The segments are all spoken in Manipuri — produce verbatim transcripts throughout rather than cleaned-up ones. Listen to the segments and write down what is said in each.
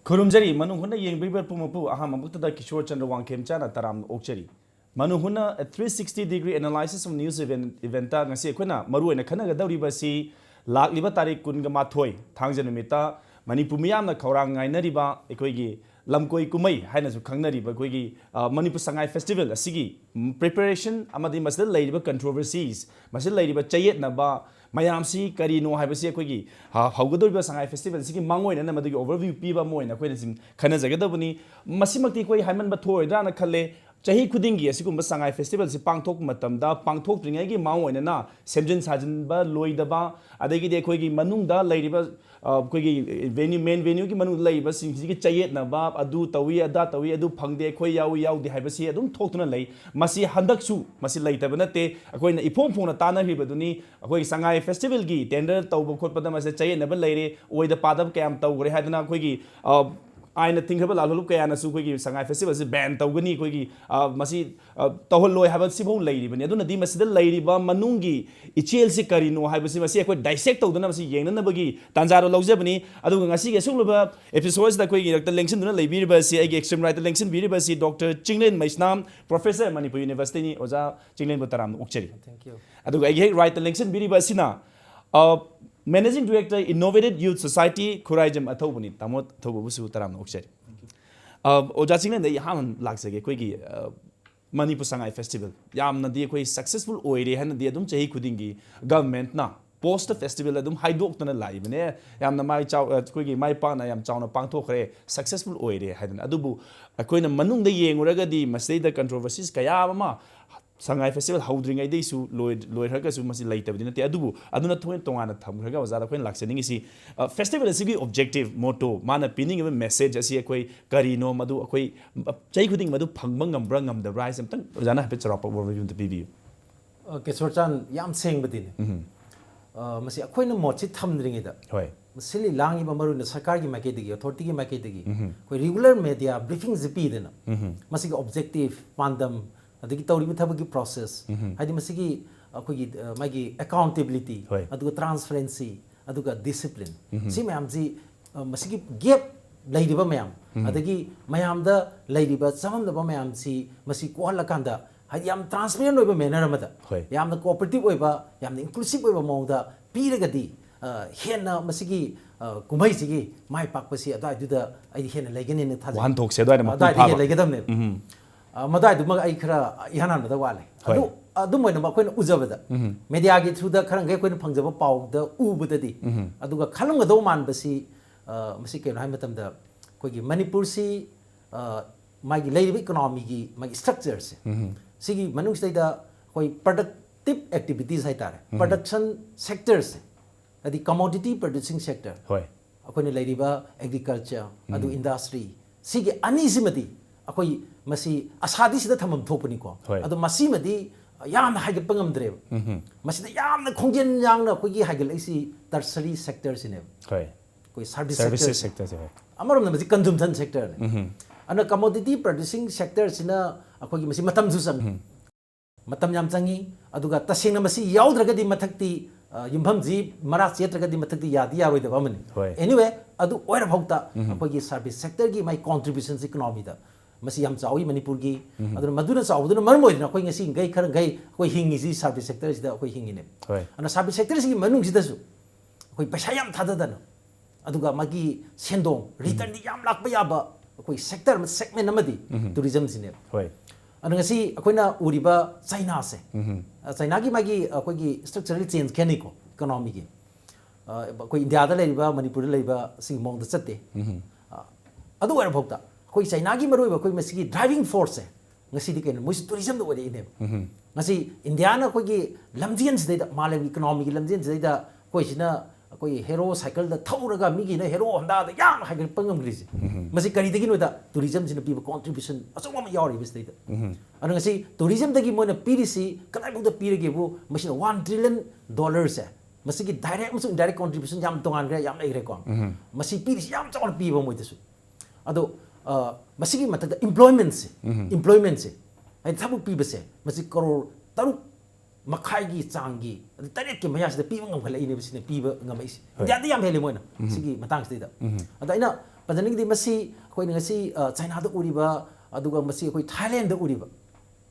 ꯈꯨꯔꯨꯝꯖꯔꯤ, ꯃꯅꯨꯡ ꯍꯨꯠꯅ ꯌꯦꯡꯕꯤꯔꯤꯕ ꯄꯨꯝꯅꯃꯛꯄꯨ ꯑꯍꯥꯟꯕ ꯃꯛꯇꯗ ꯀꯤꯁꯣꯔ ꯆꯟꯗ꯭ꯔ ꯋꯥꯡꯈꯦꯝꯆꯥꯅ ꯇꯔꯥꯝꯅ ꯑꯣꯛꯆꯔꯤ꯫ ꯃꯅꯨꯡ ꯍꯨꯠꯅ three sixty degree analysis of news event, event ꯇ ꯉꯁꯤ ꯑꯩꯈꯣꯏꯅ ꯃꯔꯨ ꯑꯣꯏꯅ ꯈꯟꯅꯒꯗꯧꯔꯤꯕ ꯑꯁꯤ ꯂꯥꯛꯂꯤꯕ ꯇꯥꯔꯤꯛ ꯀꯨꯟꯒ ꯃꯥꯊꯣꯏ ꯊꯥꯡꯖ ꯅꯨꯃꯤꯠꯇ ꯃꯅꯤꯄꯨꯔ ꯃꯤꯌꯥꯝꯅ ꯈꯧꯔꯥꯡ ꯉꯥꯏꯅꯔꯤꯕ ꯑꯩꯈꯣꯏꯒꯤ ꯂꯝꯀꯣꯏ ꯀꯨꯝꯍꯩ ꯍꯥꯏꯅꯁꯨ ꯈꯪꯅꯔꯤꯕ ꯑꯩꯈꯣꯏꯒꯤ, ꯑ, ꯃꯅꯤꯄꯨꯔ ꯁꯉꯥꯏ festival ꯑꯁꯤꯒꯤ preparation ꯑꯃꯗꯤ ꯃꯁꯤꯗ ꯂꯩꯔꯤꯕ controversies, ꯃꯁꯤꯗ ꯂꯩꯔꯤꯕ ꯆꯌꯦꯠꯅꯕ ꯃꯌꯥꯝꯁꯤ ꯀꯔꯤꯅꯣ ꯍꯥꯏꯕꯁꯤ ꯑꯩꯈꯣꯏꯒꯤ, ꯑ, ꯍꯧꯒꯗꯧꯔꯤꯕ ꯁꯉꯥꯏ festival ꯑꯁꯤꯒꯤ ꯃꯥꯡꯑꯣꯏꯅꯅ ꯃꯗꯨꯒꯤ overview ꯄꯤꯕ ꯑꯃ ꯑꯣꯏꯅ ꯑꯩꯈꯣꯏꯅ ꯁꯨꯝ ꯈꯟꯅꯖꯒꯗꯕꯅꯤ꯫ ꯃꯁꯤꯃꯛꯇꯤ ꯑꯩꯈꯣꯏ ꯍꯥꯏꯃꯟꯕ ꯊꯣꯛꯑꯣꯏꯗ꯭ꯔꯥꯅ ꯈꯜꯂꯦ꯫ ꯆꯍꯤ ꯈꯨꯗꯤꯡꯒꯤ ꯑꯁꯤꯒꯨꯝꯕ ꯁꯉꯥꯏ festival ꯑꯁꯤ ꯄꯥꯡꯊꯣꯛꯄ ꯃꯇꯝꯗ ꯄꯥꯡꯊꯣꯛꯇ꯭ꯔꯤꯉꯩꯒꯤ ꯃꯥꯡꯑꯣꯏꯅꯅ ꯁꯦꯝꯖꯤꯟ ꯁꯥꯖꯤꯟꯕ ꯂꯣꯏꯗꯕ, ꯑꯗꯒꯤꯗꯤ ꯑꯩꯈꯣꯏꯒꯤ ꯃꯅꯨꯡꯗ ꯂꯩꯔꯤꯕ, ꯑ, ꯑꯩꯈꯣꯏꯒꯤ venue, main venue ꯒꯤ ꯃꯅꯨꯡꯗ ꯂꯩꯔꯤꯕꯁꯤꯡꯁꯤꯒꯤ ꯆꯌꯦꯠꯅꯕ, ꯑꯗꯨ ꯇꯧꯏ, ꯑꯗꯥ ꯇꯧꯏ, ꯑꯗꯨ ꯐꯪꯗꯦ, ꯑꯩꯈꯣꯏ ꯌꯥꯎꯏ, ꯌꯥꯎꯗꯦ ꯍꯥꯏꯕꯁꯤ ꯑꯗꯨꯝ ꯊꯣꯛꯇꯨꯅ ꯂꯩ꯫ ꯃꯁꯤ ꯍꯟꯗꯛꯁꯨ ꯃꯁꯤ ꯂꯩꯇꯕ ꯅꯠꯇꯦ꯫ ꯑꯩꯈꯣꯏꯅ ꯏꯐꯣꯡ ꯐꯣꯡꯅ ꯇꯥꯟꯅꯈ꯭ꯔꯤꯕꯗꯨꯅꯤ꯫ ꯑꯩꯈꯣꯏꯒꯤ ꯁꯉꯥꯏ festival ꯒꯤ tender ꯇꯧꯕ ꯈꯣꯠꯄꯗ ꯃꯁꯤ ꯆꯌꯦꯠꯅꯕ ꯂꯩꯔꯦ, ꯑꯣꯏꯗ ꯄꯥꯗꯕ ꯀꯌꯥꯝ ꯇꯧꯈ꯭ꯔꯦ ꯍꯥꯏꯗꯅ ꯑꯩꯈꯣꯏꯒꯤ, ꯑ, ꯑꯥꯏꯟꯅ ꯊꯤꯡꯈ꯭ꯔꯕ ꯂꯥꯜꯍꯧꯂꯨꯞ ꯀꯌꯥꯅꯁꯨ ꯑꯩꯈꯣꯏꯒꯤ ꯁꯉꯥꯏ festival ꯑꯁꯤ ban ꯇꯧꯒꯅꯤ, ꯑꯩꯈꯣꯏꯒꯤ, ꯑ, ꯃꯁꯤ, ꯑ, ꯇꯧꯍꯜꯂꯣꯏ ꯍꯥꯏꯕ ꯁꯤꯐꯥꯎ ꯂꯩꯔꯤꯕꯅꯤ꯫ ꯑꯗꯨꯅꯗꯤ ꯃꯁꯤꯗ ꯂꯩꯔꯤꯕ ꯃꯅꯨꯡꯒꯤ ꯏꯆꯦꯜꯁꯤ ꯀꯔꯤꯅꯣ ꯍꯥꯏꯕꯁꯤ ꯃꯁꯤ ꯑꯩꯈꯣꯏ dissect ꯇꯧꯗꯨꯅ ꯃꯁꯤ ꯌꯦꯡꯅꯅꯕꯒꯤ ꯇꯥꯟꯖꯥꯗꯣ ꯂꯧꯖꯕꯅꯤ꯫ ꯑꯗꯨꯒ ꯉꯁꯤꯒꯤ ꯑꯁꯤꯒꯨꯝꯂꯕ episode ꯁꯤꯗ ꯑꯩꯈꯣꯏꯒꯤ ꯏꯔꯛꯇ ꯂꯦꯡꯁꯤꯟꯗꯨꯅ ꯂꯩꯕꯤꯔꯤꯕ ꯑꯁꯤ ꯑꯩꯒꯤ extreme right ꯇ ꯂꯦꯡꯁꯤꯟꯕꯤꯔꯤꯕ ꯑꯁꯤ Doctor ꯆꯤꯡꯂꯦꯟ ꯃꯩꯁꯅꯥꯝ, professor, ꯃꯅꯤꯄꯨꯔ University ꯅꯤ꯫ ꯑꯣꯖꯥ ꯆꯤꯡꯂꯦꯟꯕꯨ ꯇꯔꯥꯝꯅ ꯑꯣꯛꯆꯔꯤ꯫ Thank you. ꯑꯗꯨꯒ ꯑꯩꯒꯤ ꯍꯦꯛ right ꯇ ꯂꯦꯡꯁꯤꯟꯕꯤꯔꯤꯕ ꯑꯁꯤꯅ, ꯑ, Managing Director, Innovative Youth Society, Khuraijam ꯑꯊꯧꯕꯅꯤ꯫ ꯇꯥꯃꯣ ꯑꯊꯧꯕꯕꯨꯁꯨ ꯇꯔꯥꯝꯅ ꯑꯣꯛꯆꯔꯤ꯫ ꯑ, ꯑꯣꯖꯥ ꯆꯤꯡꯂꯦꯟꯗ ꯑꯩ ꯑꯍꯥꯟꯕ ꯂꯥꯛꯆꯒꯦ꯫ ꯑꯩꯈꯣꯏꯒꯤ, ꯑ, ꯃꯅꯤꯄꯨꯔ ꯁꯉꯥꯏ festival ꯌꯥꯝꯅꯗꯤ ꯑꯩꯈꯣꯏ successful ꯑꯣꯏꯔꯦ ꯍꯥꯏꯅꯗꯤ ꯑꯗꯨꯝ ꯆꯍꯤ ꯈꯨꯗꯤꯡꯒꯤ government ꯅ post festival ꯑꯗꯨꯝ ꯍꯥꯏꯗꯣꯛꯇꯅ ꯂꯥꯛꯏꯕꯅꯦ꯫ ꯌꯥꯝꯅ ꯃꯥꯏ ꯆꯥꯎ-, ꯑ, ꯑꯩꯈꯣꯏꯒꯤ ꯃꯥꯏ ꯄꯥꯛꯅ ꯌꯥꯝ ꯆꯥꯎꯅ ꯄꯥꯡꯊꯣꯛꯈ꯭ꯔꯦ, successful ꯑꯣꯏꯔꯦ ꯍꯥꯏꯗꯅ꯫ ꯑꯗꯨꯕꯨ ꯑꯩꯈꯣꯏꯅ ꯃꯅꯨꯡꯗ ꯌꯦꯡꯉꯨꯔꯒꯗꯤ ꯃꯁꯤꯗꯩꯗ controversies ꯀꯌꯥ ꯑꯃ ꯁꯉꯥꯏ festival ꯍꯧꯗ꯭ꯔꯤꯉꯩꯗꯩꯁꯨ ꯂꯣꯏ-, ꯂꯣꯏꯈ꯭ꯔꯒꯁꯨ ꯃꯁꯤ ꯂꯩꯇꯕꯗꯤ ꯅꯠꯇꯦ꯫ ꯑꯗꯨꯕꯨ ꯑꯗꯨꯅ ꯊꯣꯏꯅ ꯇꯣꯉꯥꯟꯅ ꯊꯝꯈ꯭ꯔꯒ ꯑꯣꯖꯥꯗ ꯑꯩꯈꯣꯏꯅ ꯂꯥꯛꯆꯅꯤꯡꯉꯤꯁꯤ, ꯑ, festival ꯑꯁꯤꯒꯤ objective, motto, ꯃꯥꯅ ꯄꯤꯅꯤꯡꯉꯤꯕ message ꯑꯁꯤ ꯑꯩꯈꯣꯏ ꯀꯔꯤꯅꯣ, ꯃꯗꯨ ꯑꯩꯈꯣꯏ, ꯑ, ꯆꯍꯤ ꯈꯨꯗꯤꯡꯒꯤ ꯃꯗꯨ ꯐꯪꯕ ꯉꯝꯕ꯭ꯔꯥ ꯉꯝꯗꯕ꯭ꯔꯥ ꯍꯥꯏꯁꯦ ꯑꯝꯇꯪ ꯑꯣꯖꯥꯅ ꯍꯥꯏꯐꯦꯠ ꯆꯥꯎꯔꯥꯛꯄ overview ꯑꯝꯇ ꯄꯤꯕꯤꯌꯨ꯫ ꯑ, ꯀꯦꯁꯣꯔꯆꯥꯟ, ꯌꯥꯝ ꯁꯦꯡꯕꯗꯤꯅꯦ꯫ ꯑ, ꯃꯁꯤ ꯑꯩꯈꯣꯏꯅ ꯃꯣꯠꯁꯤ ꯊꯝꯗ꯭ꯔꯤꯉꯩꯗ ꯍꯣꯏ꯫ ꯁꯤꯜꯂꯤ ꯂꯥꯡꯉꯤꯕ ꯃꯔꯨ ꯑꯣꯏꯅ ꯁꯔꯀꯥꯔꯒꯤ ꯃꯥꯏꯀꯩꯗꯒꯤ, authority ꯒꯤ ꯃꯥꯏꯀꯩꯗꯒꯤ ꯑꯩꯈꯣꯏ regular media briefing ꯁꯤ ꯄꯤꯗꯅ ꯃꯁꯤꯒꯤ objective, ꯄꯥꯟꯗꯝ, ꯑꯗꯒꯤ ꯇꯧꯔꯤꯕ ꯊꯕꯛꯀꯤ process, ꯍꯥꯏꯗꯤ ꯃꯁꯤꯒꯤ ꯑꯩꯈꯣꯏꯒꯤ, ꯑ, ꯃꯥꯒꯤ accountability, ꯍꯣꯏ꯫ ꯑꯗꯨꯒ transparency, ꯑꯗꯨꯒ discipline, ꯁꯤ ꯃꯌꯥꯝꯁꯤ, ꯑ, ꯃꯁꯤꯒꯤ gap ꯂꯩꯔꯤꯕ ꯃꯌꯥꯝ, ꯑꯗꯒꯤ ꯃꯌꯥꯝꯗ ꯂꯩꯔꯤꯕ ꯆꯃꯝꯅꯕ ꯃꯌꯥꯝꯁꯤ ꯃꯁꯤ ꯀꯣꯛꯍꯜꯂꯀꯥꯟꯗ, ꯍꯥꯏꯗꯤ ꯌꯥꯝ transparent ꯑꯣꯏꯕ manner ꯑꯃꯗ, ꯍꯣꯏ꯫ ꯌꯥꯝꯅ cooperative ꯑꯣꯏꯕ, ꯌꯥꯝꯅ inclusive ꯑꯣꯏꯕ ꯃꯑꯣꯡꯗ ꯄꯤꯔꯒꯗꯤ, ꯑ, ꯍꯦꯟꯅ ꯃꯁꯤꯒꯤ, ꯑ, ꯀꯨꯝꯍꯩꯁꯤꯒꯤ ꯃꯥꯏ ꯄꯥꯛꯄꯁꯤ ꯑꯗꯨꯋꯥꯏꯗꯨꯗ ꯑꯩꯗꯤ ꯍꯦꯟꯅ ꯂꯩꯒꯅꯤꯅ ꯊꯥꯖꯩ꯫ ꯋꯥꯍꯟꯊꯣꯛꯁꯦ ꯑꯗꯨꯋꯥꯏꯗ ꯃꯄꯨꯡ ꯑꯗꯨꯋꯥꯏꯗ ꯍꯦꯟꯅ ꯐꯥꯕ꯫ ꯂꯩꯒꯗꯕꯅꯦꯕ꯫ ꯎꯝ꯫ ꯑ, ꯃꯗꯨꯋꯥꯏꯗꯨꯃꯛ ꯑꯩ ꯈꯔ ꯏꯍꯥꯟ ꯍꯥꯟꯕꯗ ꯋꯥꯠꯂꯦ꯫ ꯍꯣꯏ꯫ ꯑꯗꯨ ꯑꯗꯨꯝ ꯑꯣꯏꯅꯃꯛ ꯑꯩꯈꯣꯏꯅ ꯎꯖꯕꯗ, ꯎꯝ꯫ mediaꯒꯤ throughꯗ ꯈꯔ ꯃꯈꯩ ꯑꯩꯈꯣꯏꯅ ꯐꯪꯖꯕ ꯄꯥꯎꯗ ꯎꯕꯗꯗꯤ, ꯎꯝ꯫ ꯑꯗꯨꯒ ꯈꯜꯂꯝꯒꯗꯧ ꯃꯥꯟꯕꯁꯤ, ꯑ, ꯃꯁꯤ ꯀꯩꯅꯣ ꯍꯥꯏ ꯃꯇꯝꯗ, ꯑꯩꯈꯣꯏꯒꯤ ꯃꯅꯤꯄꯨꯔꯁꯤ, ꯑ, ꯃꯥꯒꯤ ꯂꯩꯔꯤꯕ economyꯒꯤ ꯃꯥꯒꯤ structureꯁꯦ, ꯎꯝ꯫ ꯁꯤꯒꯤ ꯃꯅꯨꯡꯁꯤꯗꯩꯗ ꯑꯩꯈꯣꯏ productive activities ꯍꯥꯏꯇꯥꯔꯦ, ꯎꯝ꯫ production sectorꯁꯦ, ꯍꯥꯏꯗꯤ commodity producing sector, ꯍꯣꯏ꯫ ꯑꯩꯈꯣꯏꯅ ꯂꯩꯔꯤꯕ agriculture, ꯑꯗꯨ ꯎꯝ꯫ industry, ꯁꯤꯒꯤ ꯑꯅꯤꯁꯤꯃꯗꯤ ꯑꯩꯈꯣꯏ ꯃꯁꯤ ꯑꯁꯥꯗꯤꯁꯤꯗ ꯊꯝꯐꯝ ꯊꯣꯛꯄꯅꯤꯀꯣ꯫ ꯍꯣꯏ꯫ ꯑꯗꯣ ꯃꯁꯤꯃꯗꯤ ꯌꯥꯝꯅ ꯍꯥꯏꯒꯠꯄ ꯉꯝꯗ꯭ꯔꯦꯕ꯫ ꯎꯝ꯫ ꯃꯁꯤꯗ ꯌꯥꯝꯅ ꯈꯣꯡꯖꯦꯜ ꯌꯥꯡꯅ ꯑꯩꯈꯣꯏꯒꯤ ꯍꯥꯏꯒꯠꯂꯛꯏꯁꯤ tertiary sectorꯁꯤꯅꯦꯕ꯫ ꯍꯣꯏ꯫ ꯑꯩꯈꯣꯏ service Services sectorꯁꯦ꯫ Sectorꯁꯦ, ꯍꯣꯏ꯫ ꯑꯃꯔꯣꯝꯗ ꯃꯁꯤ consumption sectorꯅꯤ꯫ ꯎꯝ꯫ ꯑꯗꯨꯅ commodity producing sectorꯁꯤꯅ ꯑꯩꯈꯣꯏꯒꯤ ꯃꯁꯤ ꯃꯇꯝꯁꯨ ꯆꯪꯉꯤ꯫ ꯎꯝ꯫ ꯃꯇꯝ ꯌꯥꯝ ꯆꯪꯉꯤ꯫ ꯑꯗꯨꯒ ꯇꯁꯦꯡꯅ ꯃꯁꯤ ꯌꯥꯎꯗ꯭ꯔꯒꯗꯤ ꯃꯊꯛꯇꯤ, ꯑ, ꯌꯨꯝꯐꯝꯁꯤ ꯃꯔꯥ ꯆꯦꯠꯇ꯭ꯔꯒꯗꯤ ꯃꯊꯛꯇꯤ ꯌꯥꯗꯤ ꯌꯥꯔꯣꯏꯗꯕ ꯑꯃꯅꯤ꯫ ꯍꯣꯏ꯫ Anyway, ꯑꯗꯨ ꯑꯣꯏꯔꯐꯥꯎꯗ ꯎꯝ꯫ ꯑꯩꯈꯣꯏꯒꯤ service sectorꯒꯤ ꯃꯥꯏ contributionꯁꯤ economyꯗ ꯃꯁꯤ ꯌꯥꯝ ꯆꯥꯎꯏ ꯃꯅꯤꯄꯨꯔꯒꯤ꯫ ꯎꯝ꯫ ꯑꯗꯨꯅ ꯃꯗꯨꯅ ꯆꯥꯎꯕꯗꯨꯅ ꯃꯔꯝ ꯑꯣꯏꯗꯨꯅ ꯑꯩꯈꯣꯏ ꯉꯁꯤ ꯃꯈꯩ ꯈꯔ ꯃꯈꯩ ꯑꯩꯈꯣꯏ ꯍꯤꯡꯉꯤꯁꯤ service sectorꯁꯤꯗ ꯑꯩꯈꯣꯏ ꯍꯤꯡꯉꯤꯅꯦ꯫ ꯍꯣꯏ꯫ ꯑꯗꯨꯅ service sectorꯁꯤꯒꯤ ꯃꯅꯨꯡꯁꯤꯗꯁꯨ ꯑꯩꯈꯣꯏ ꯄꯩꯁꯥ ꯌꯥꯝ ꯊꯥꯗꯗꯅ, ꯑꯗꯨꯒ ꯃꯥꯒꯤ ꯁꯦꯟꯗꯣꯡ, returnꯗꯤ ꯌꯥꯝ ꯂꯥꯛꯄ ꯌꯥꯕ ꯑꯩꯈꯣꯏ sector ꯑꯃ, segment ꯑꯃꯗꯤ ꯎꯝ꯫ tourismꯁꯤꯅꯦꯕ꯫ ꯍꯣꯏ꯫ ꯑꯗꯨꯅ ꯉꯁꯤ ꯑꯩꯈꯣꯏꯅ ꯎꯔꯤꯕ ꯆꯩꯅꯥꯁꯦ, ꯎꯝ꯫ ꯑ, ꯆꯩꯅꯥꯒꯤ ꯃꯥꯒꯤ ꯑꯩꯈꯣꯏꯒꯤ structural change ꯈꯦꯠꯅꯩꯀꯣ economyꯒꯤ꯫ ꯑ, ꯑꯩꯈꯣꯏ ꯏꯟꯗꯤꯌꯥꯗ ꯂꯩꯔꯤꯕ, ꯃꯅꯤꯄꯨꯔꯗ ꯂꯩꯔꯤꯕ ꯁꯤꯒꯤ ꯃꯑꯣꯡꯗ ꯆꯠꯇꯦ꯫ ꯎꯝ꯫ ꯑ, ꯑꯗꯨ ꯑꯣꯏꯔꯐꯥꯎꯗ ꯑꯩꯈꯣꯏ ꯆꯩꯅꯥꯒꯤ ꯃꯔꯨꯑꯣꯏꯕ ꯑꯩꯈꯣꯏ ꯃꯁꯤꯒꯤ driving forceꯁꯦ ꯉꯁꯤꯗꯤ ꯀꯩꯅꯣ, ꯃꯣꯏꯁꯤ tourismꯗ ꯑꯣꯏꯔꯛꯏꯅꯦꯕ꯫ ꯎꯝ꯫ ꯉꯁꯤ ꯏꯟꯗꯤꯌꯥꯅ ꯑꯩꯈꯣꯏꯒꯤ ꯂꯝꯖꯦꯟꯁꯤꯗꯩꯗ, ꯃꯥꯂꯦꯝꯒꯤ economyꯒꯤ ꯂꯝꯖꯦꯟꯁꯤꯗꯩꯗ ꯑꯩꯈꯣꯏꯁꯤꯅ ꯑꯩꯈꯣꯏ Hero cycleꯗ ꯊꯧꯔꯒ ꯃꯤꯒꯤꯅ Hero Hondaꯗ ꯌꯥꯝ ꯍꯥꯏꯒꯠꯄ ꯉꯝꯈ꯭ꯔꯤꯁꯦ꯫ ꯎꯝ꯫ ꯃꯁꯤ ꯀꯔꯤꯗꯒꯤꯅꯣꯗ tourismꯁꯤꯅ ꯄꯤꯕ contribution ꯑꯆꯧꯕ ꯑꯃ ꯌꯥꯎꯔꯤꯕ ꯁꯤꯗꯩꯗ꯫ ꯎꯝ꯫ ꯑꯗꯨꯅ ꯉꯁꯤ tourismꯗꯒꯤ ꯃꯣꯏꯅ ꯄꯤꯔꯤꯁꯤ ꯀꯗꯥꯏꯐꯥꯎꯗ ꯄꯤꯔꯒꯦꯕꯨ, ꯃꯁꯤꯅ one trillion dollarꯁꯦ, ꯃꯁꯤꯒꯤ direct ꯑꯃꯁꯨꯡ indirect contribution ꯌꯥꯝ ꯇꯣꯉꯥꯟꯈ꯭ꯔꯦ, ꯌꯥꯝ ꯂꯩꯈ꯭ꯔꯦꯀꯣ꯫ ꯎꯝ꯫ ꯃꯁꯤ ꯄꯤꯔꯤꯁꯤ ꯌꯥꯝ ꯆꯥꯎꯅ ꯄꯤꯕ ꯃꯣꯏꯗꯁꯨ꯫ ꯑꯗꯣ, ꯑ, ꯃꯁꯤꯒꯤ ꯃꯊꯛꯇ employmentꯁꯦ, ꯎꯝ꯫ employmentꯁꯦ, ꯍꯥꯏꯗꯤ ꯊꯕꯛ ꯄꯤꯕꯁꯦ, ꯃꯁꯤ ꯀꯔꯣꯔ ꯇꯔꯨꯛ ꯃꯈꯥꯏꯒꯤ ꯆꯥꯡꯒꯤ, ꯑꯗꯨ ꯇꯔꯦꯠꯀꯤ ꯃꯌꯥꯁꯤꯗ ꯄꯤꯕ ꯉꯝꯈꯠꯂꯛꯏꯅꯦꯕ, ꯁꯤꯅ ꯄꯤꯕ ꯉꯝꯃꯛꯏꯁꯦ꯫ ꯍꯣꯏ꯫ ꯏꯟꯗꯤꯌꯥꯗ ꯌꯥꯝ ꯍꯦꯜꯂꯤ ꯃꯣꯏꯅ ꯎꯝ꯫ ꯁꯤꯒꯤ ꯃꯇꯥꯡꯁꯤꯗꯩꯗ꯫ ꯎꯝ꯫ ꯑꯗ ꯑꯩꯅ ꯄꯟꯖꯅꯤꯡꯉꯤꯗꯤ ꯃꯁꯤ ꯑꯩꯈꯣꯏꯅ ꯉꯁꯤ ꯑ, ꯆꯥꯏꯅꯥꯗ ꯎꯔꯤꯕ, ꯑꯗꯨꯒ ꯃꯁꯤ ꯑꯩꯈꯣꯏ ꯊꯥꯏꯂꯦꯟꯗꯗ ꯎꯔꯤꯕ,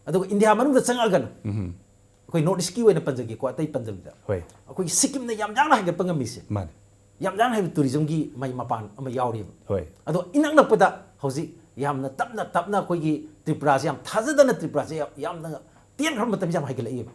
ꯑꯗꯨꯒ ꯏꯟꯗꯤꯌꯥ ꯃꯅꯨꯡꯗ ꯆꯪꯉꯛꯑꯒꯅ ꯑꯩꯈꯣꯏ ꯅꯣꯔꯠ ꯏꯁꯀꯤ ꯑꯣꯏꯅ ꯄꯟꯖꯒꯦꯀꯣ, ꯑꯇꯩ ꯄꯟꯖꯕꯗ ꯍꯣꯏ꯫ ꯑꯩꯈꯣꯏꯒꯤ ꯁꯤꯛꯀꯤꯝꯅ ꯌꯥꯝ ꯌꯥꯡꯅ ꯍꯥꯏꯒꯠꯄ ꯉꯝꯃꯤꯁꯦ꯫ ꯃꯥꯅꯦ꯫ ꯌꯥꯝ ꯌꯥꯡꯅ ꯍꯥꯏꯕ ꯇꯨꯔꯤꯖꯝꯒꯤ ꯃꯥꯒꯤ ꯃꯄꯥꯟ ꯑꯃ ꯌꯥꯎꯔꯤꯕ꯫ ꯍꯣꯏ꯫ ꯑꯗꯣ ꯏꯅꯛ ꯅꯛꯄꯗ ꯍꯧꯖꯤꯛ ꯌꯥꯝꯅ ꯇꯞꯅ ꯇꯞꯅ ꯑꯩꯈꯣꯏꯒꯤ ꯇ꯭ꯔꯤꯄꯨꯔꯥꯁꯦ ꯌꯥꯝ ꯊꯥꯖꯗꯅ ꯇ꯭ꯔꯤꯄꯨꯔꯥꯁꯦ ꯌꯥꯝ- ꯌꯥꯝꯅ ꯇꯦꯟꯈ꯭ꯔꯕ ꯃꯇꯝꯁꯦ ꯌꯥꯝ ꯍꯥꯏꯒꯠꯂꯛꯏꯕ꯫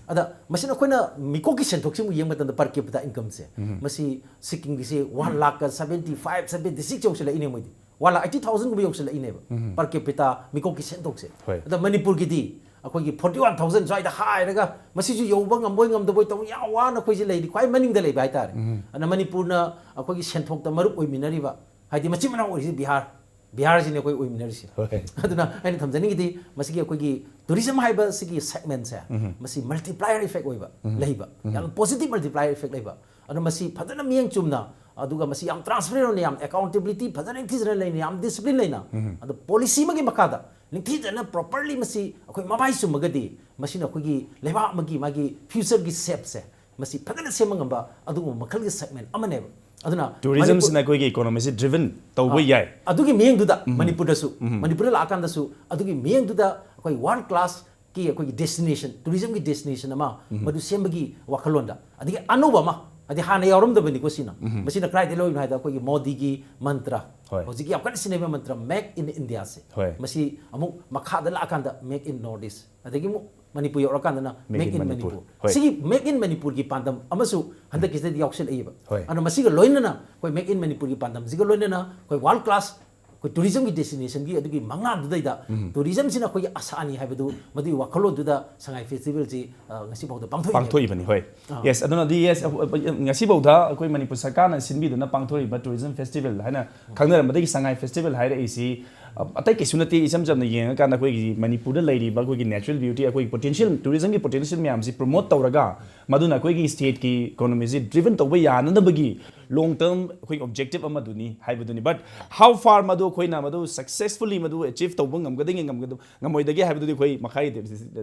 ꯑꯗ ꯃꯁꯤꯅ ꯑꯩꯈꯣꯏꯅ ꯃꯤꯀꯣꯛꯀꯤ ꯁꯦꯟꯊꯣꯛꯁꯤꯃꯨꯛ ꯌꯦꯡꯕ ꯃꯇꯝꯗ per capita incomeꯁꯦ ꯃꯁꯤ ꯁꯤꯛꯀꯤꯝꯒꯤꯁꯤ ꯋꯥꯟ ꯂꯥꯛꯀ ꯁꯕꯦꯟꯇꯤ ꯐꯥꯏꯚ ꯁꯕꯦꯟꯇꯤ ꯁꯤꯛꯁ ꯌꯧꯁꯤꯜꯂꯛꯏꯅꯦ ꯃꯣꯏꯗꯤ꯫ ꯋꯥꯟ ꯂꯥꯛ ꯑꯩꯠꯇꯤ ꯊꯥꯎꯖꯟꯒꯨꯝꯕ ꯌꯧꯁꯤꯜꯂꯛꯏꯅꯦꯕ per capita ꯃꯤꯀꯣꯛꯀꯤ ꯁꯦꯟꯊꯣꯛꯁꯦ꯫ ꯍꯣꯏ꯫ ꯑꯗ ꯃꯅꯤꯄꯨꯔꯒꯤꯗꯤ ꯑꯩꯈꯣꯏꯒꯤ ꯐꯣꯔꯇꯤ ꯋꯥꯟ ꯊꯥꯎꯖꯟ ꯁ꯭ꯋꯥꯏꯗ ꯍꯥꯏꯔꯒ ꯃꯁꯤꯁꯨ ꯌꯧꯕ ꯉꯝꯕꯣꯏ ꯉꯝꯗꯕꯣꯏ ꯇꯧꯕ ꯌꯥꯝ ꯋꯥꯅ ꯑꯩꯈꯣꯏꯁꯦ ꯂꯩꯔꯤ, ꯈ꯭ꯋꯥꯏ ꯃꯅꯤꯡꯗ ꯂꯩꯕ ꯍꯥꯏꯇꯥꯔꯦ꯫ ꯑꯗ ꯃꯅꯤꯄꯨꯔꯅ ꯑꯩꯈꯣꯏꯒꯤ ꯁꯦꯟꯊꯣꯛꯇ ꯃꯔꯨꯞ ꯑꯣꯏꯃꯤꯟꯅꯔꯤꯕ, ꯍꯥꯏꯗꯤ ꯃꯆꯤꯟ ꯃꯅꯥꯎ ꯑꯣꯏꯔꯤꯁꯤ ꯕꯤꯍꯥꯔ, ꯕꯤꯍꯥꯔꯁꯤꯅꯦ ꯑꯩꯈꯣꯏ ꯑꯣꯏꯃꯤꯟꯅꯔꯤꯁꯦ꯫ ꯍꯣꯏ꯫ ꯑꯗꯨꯅ ꯑꯩꯅ ꯊꯝꯖꯅꯤꯡꯉꯤꯗꯤ ꯃꯁꯤꯒꯤ ꯑꯩꯈꯣꯏꯒꯤ ꯇꯨꯔꯤꯖꯝ ꯍꯥꯏꯕ ꯁꯤꯒꯤ ꯁꯦꯒꯃꯦꯟꯁꯦ ꯃꯁꯤ multiplier effect ꯑꯣꯏꯕ ꯂꯩꯕ, ꯌꯥꯝ positive multiplier effect ꯂꯩꯕ꯫ ꯑꯗꯨꯅ ꯃꯁꯤ ꯐꯖꯅ ꯃꯤꯠꯌꯦꯡ ꯆꯨꯝꯅ, ꯑꯗꯨꯒ ꯃꯁꯤ ꯌꯥꯝ transparent ꯑꯣꯏꯅ, ꯌꯥꯝ accountability ꯐꯖꯅ ꯅꯤꯡꯊꯤꯖꯅ ꯂꯩꯅ, ꯌꯥꯝ discipline ꯂꯩꯅ, ꯑꯗꯣ policy ꯑꯃꯒꯤ ꯃꯈꯥꯗ ꯅꯤꯡꯊꯤꯖꯅ properly ꯃꯁꯤ ꯑꯩꯈꯣꯏ ꯃꯃꯥꯏ ꯆꯨꯝꯃꯒꯗꯤ ꯃꯁꯤꯅ ꯑꯩꯈꯣꯏꯒꯤ ꯂꯩꯕꯥꯛ ꯑꯃꯒꯤ ꯃꯥꯒꯤ futureꯒꯤ shapeꯁꯦ ꯃꯁꯤ ꯐꯖꯅ ꯁꯦꯝꯕ ꯉꯝꯕ ꯑꯗꯨꯒꯨꯝꯕ ꯃꯈꯜꯒꯤ ꯁꯦꯒꯃꯦꯟ ꯑꯃꯅꯦꯕ꯫ ꯑꯗꯨꯅ ꯇꯨꯔꯤꯖꯝꯁꯤꯅ ꯑꯩꯈꯣꯏꯒꯤ economyꯁꯤ driven ꯇꯧꯕ ꯌꯥꯏ꯫ ꯑꯗꯨꯒꯤ ꯃꯤꯠꯌꯦꯡꯗꯨꯗ ꯃꯅꯤꯄꯨꯔꯗꯁꯨ, ꯃꯅꯤꯄꯨꯔꯗ ꯂꯥꯛꯑꯀꯥꯟꯗꯁꯨ ꯑꯗꯨꯒꯤ ꯃꯤꯠꯌꯦꯡꯗꯨꯗ ꯑꯩꯈꯣꯏ world classꯀꯤ ꯑꯩꯈꯣꯏꯒꯤ destination, tourismꯒꯤ destination ꯑꯃ ꯃꯗꯨ ꯁꯦꯝꯕꯒꯤ ꯋꯥꯈꯜꯂꯣꯟꯗ, ꯑꯗꯒꯤ ꯑꯅꯧꯕ ꯑꯃ, ꯍꯥꯏꯗꯤ ꯍꯥꯟꯅ ꯌꯥꯎꯔꯝꯗꯕꯅꯤꯀꯣ ꯁꯤꯅ, ꯃꯁꯤꯅ ꯀꯗꯥꯏꯗꯒꯤ ꯂꯧꯔꯤꯅꯣ ꯍꯥꯏꯗ ꯑꯩꯈꯣꯏꯒꯤ ꯃꯣꯗꯤꯒꯤ ꯃꯟꯇ꯭ꯔ, ꯍꯣꯏ꯫ ꯍꯧꯖꯤꯛꯀꯤ ꯌꯥꯝ ꯀꯟꯅ ꯁꯤꯖꯤꯟꯅꯕ ꯃꯟꯇ꯭ꯔ Make in Indiaꯁꯦ, ꯍꯣꯏ꯫ ꯃꯁꯤ ꯑꯃꯨꯛ ꯃꯈꯥꯗ ꯂꯥꯛꯑꯀꯥꯟꯗ Make in North East, ꯑꯗꯒꯤ ꯑꯃꯨꯛ Manipur ꯌꯧꯔꯀꯥꯟꯗꯅ Make Make in in Manipur꯫ Manipur꯫ ꯍꯣꯏ꯫ ꯁꯤꯒꯤ Make in Manipurꯒꯤ ꯄꯥꯟꯗꯝ ꯑꯃꯁꯨ ꯍꯟꯗꯛꯀꯤꯁꯤꯗꯗꯤ ꯌꯥꯎꯁꯜꯂꯛꯏꯕ꯫ ꯍꯣꯏ꯫ ꯑꯗꯨꯅ ꯃꯁꯤꯒ ꯂꯣꯏꯅꯅ ꯑꯩꯈꯣꯏ Make in Manipurꯒꯤ ꯄꯥꯟꯗꯝꯁꯤꯒ ꯂꯣꯏꯅꯅ ꯑꯩꯈꯣꯏ world class ꯑꯩꯈꯣꯏ tourismꯒꯤ destinationꯒꯤ ꯑꯗꯨꯒꯤ ꯃꯉꯥꯗꯨꯗꯩꯗ tourismꯁꯤꯅ ꯑꯩꯈꯣꯏꯒꯤ ꯑꯁꯥꯅꯤ ꯍꯥꯏꯕꯗꯨ, ꯃꯗꯨꯒꯤ ꯋꯥꯈꯜꯂꯣꯟꯗꯨꯗ ꯁꯉꯥꯏ festivalꯁꯤ ꯑ, ꯉꯁꯤꯐꯥꯎꯗ ꯄꯥꯡꯊꯣꯛꯏꯅꯦꯕ꯫ ꯄꯥꯡꯊꯣꯛꯏꯕꯅꯤ, ꯍꯣꯏ꯫ ꯑꯥ꯫ Yes, ꯑꯗꯨꯅꯗꯤ yes, ꯑ, ꯑ, ꯉꯁꯤꯐꯥꯎꯗ ꯑꯩꯈꯣꯏ ꯃꯅꯤꯄꯨꯔ ꯁꯔꯀꯥꯔꯅ ꯁꯤꯟꯕꯤꯗꯨꯅ ꯄꯥꯡꯊꯣꯔꯛꯏꯕ tourism festival ꯍꯥꯏꯅ ꯈꯪꯅꯔꯝꯕꯗꯒꯤ ꯁꯉꯥꯏ festival ꯍꯥꯏꯔꯛꯏꯁꯤ, ꯑ, ꯑꯇꯩ ꯀꯩꯁꯨ ꯅꯠꯇꯦ, ꯏꯆꯝ ꯆꯝꯅ ꯌꯦꯡꯉꯀꯥꯟꯗ ꯑꯩꯈꯣꯏꯒꯤ ꯃꯅꯤꯄꯨꯔꯗ ꯂꯩꯔꯤꯕ ꯑꯩꯈꯣꯏꯒꯤ natural beauty, ꯑꯩꯈꯣꯏꯒꯤ potential, tourismꯒꯤ potential ꯃꯌꯥꯝꯁꯤ promote ꯇꯧꯔꯒ, ꯃꯗꯨꯅ ꯑꯩꯈꯣꯏꯒꯤ stateꯀꯤ economyꯁꯤ driven ꯇꯧꯕ ꯌꯥꯅꯅꯕꯒꯤ long term ꯑꯩꯈꯣꯏꯒꯤ objective ꯑꯃꯗꯨꯅꯤ ꯍꯥꯏꯕꯗꯨꯅꯤ꯫ But how far ꯃꯗꯨ ꯑꯩꯈꯣꯏꯅ ꯃꯗꯨ successfully ꯃꯗꯨ achieve ꯇꯧꯕ ꯉꯝꯒꯗꯒꯦ, ꯉꯝꯒꯗ-, ꯉꯝꯃꯣꯏꯗꯒꯦ ꯍꯥꯏꯕꯗꯨꯗꯤ ꯑꯩꯈꯣꯏ ꯃꯈꯥꯒꯤ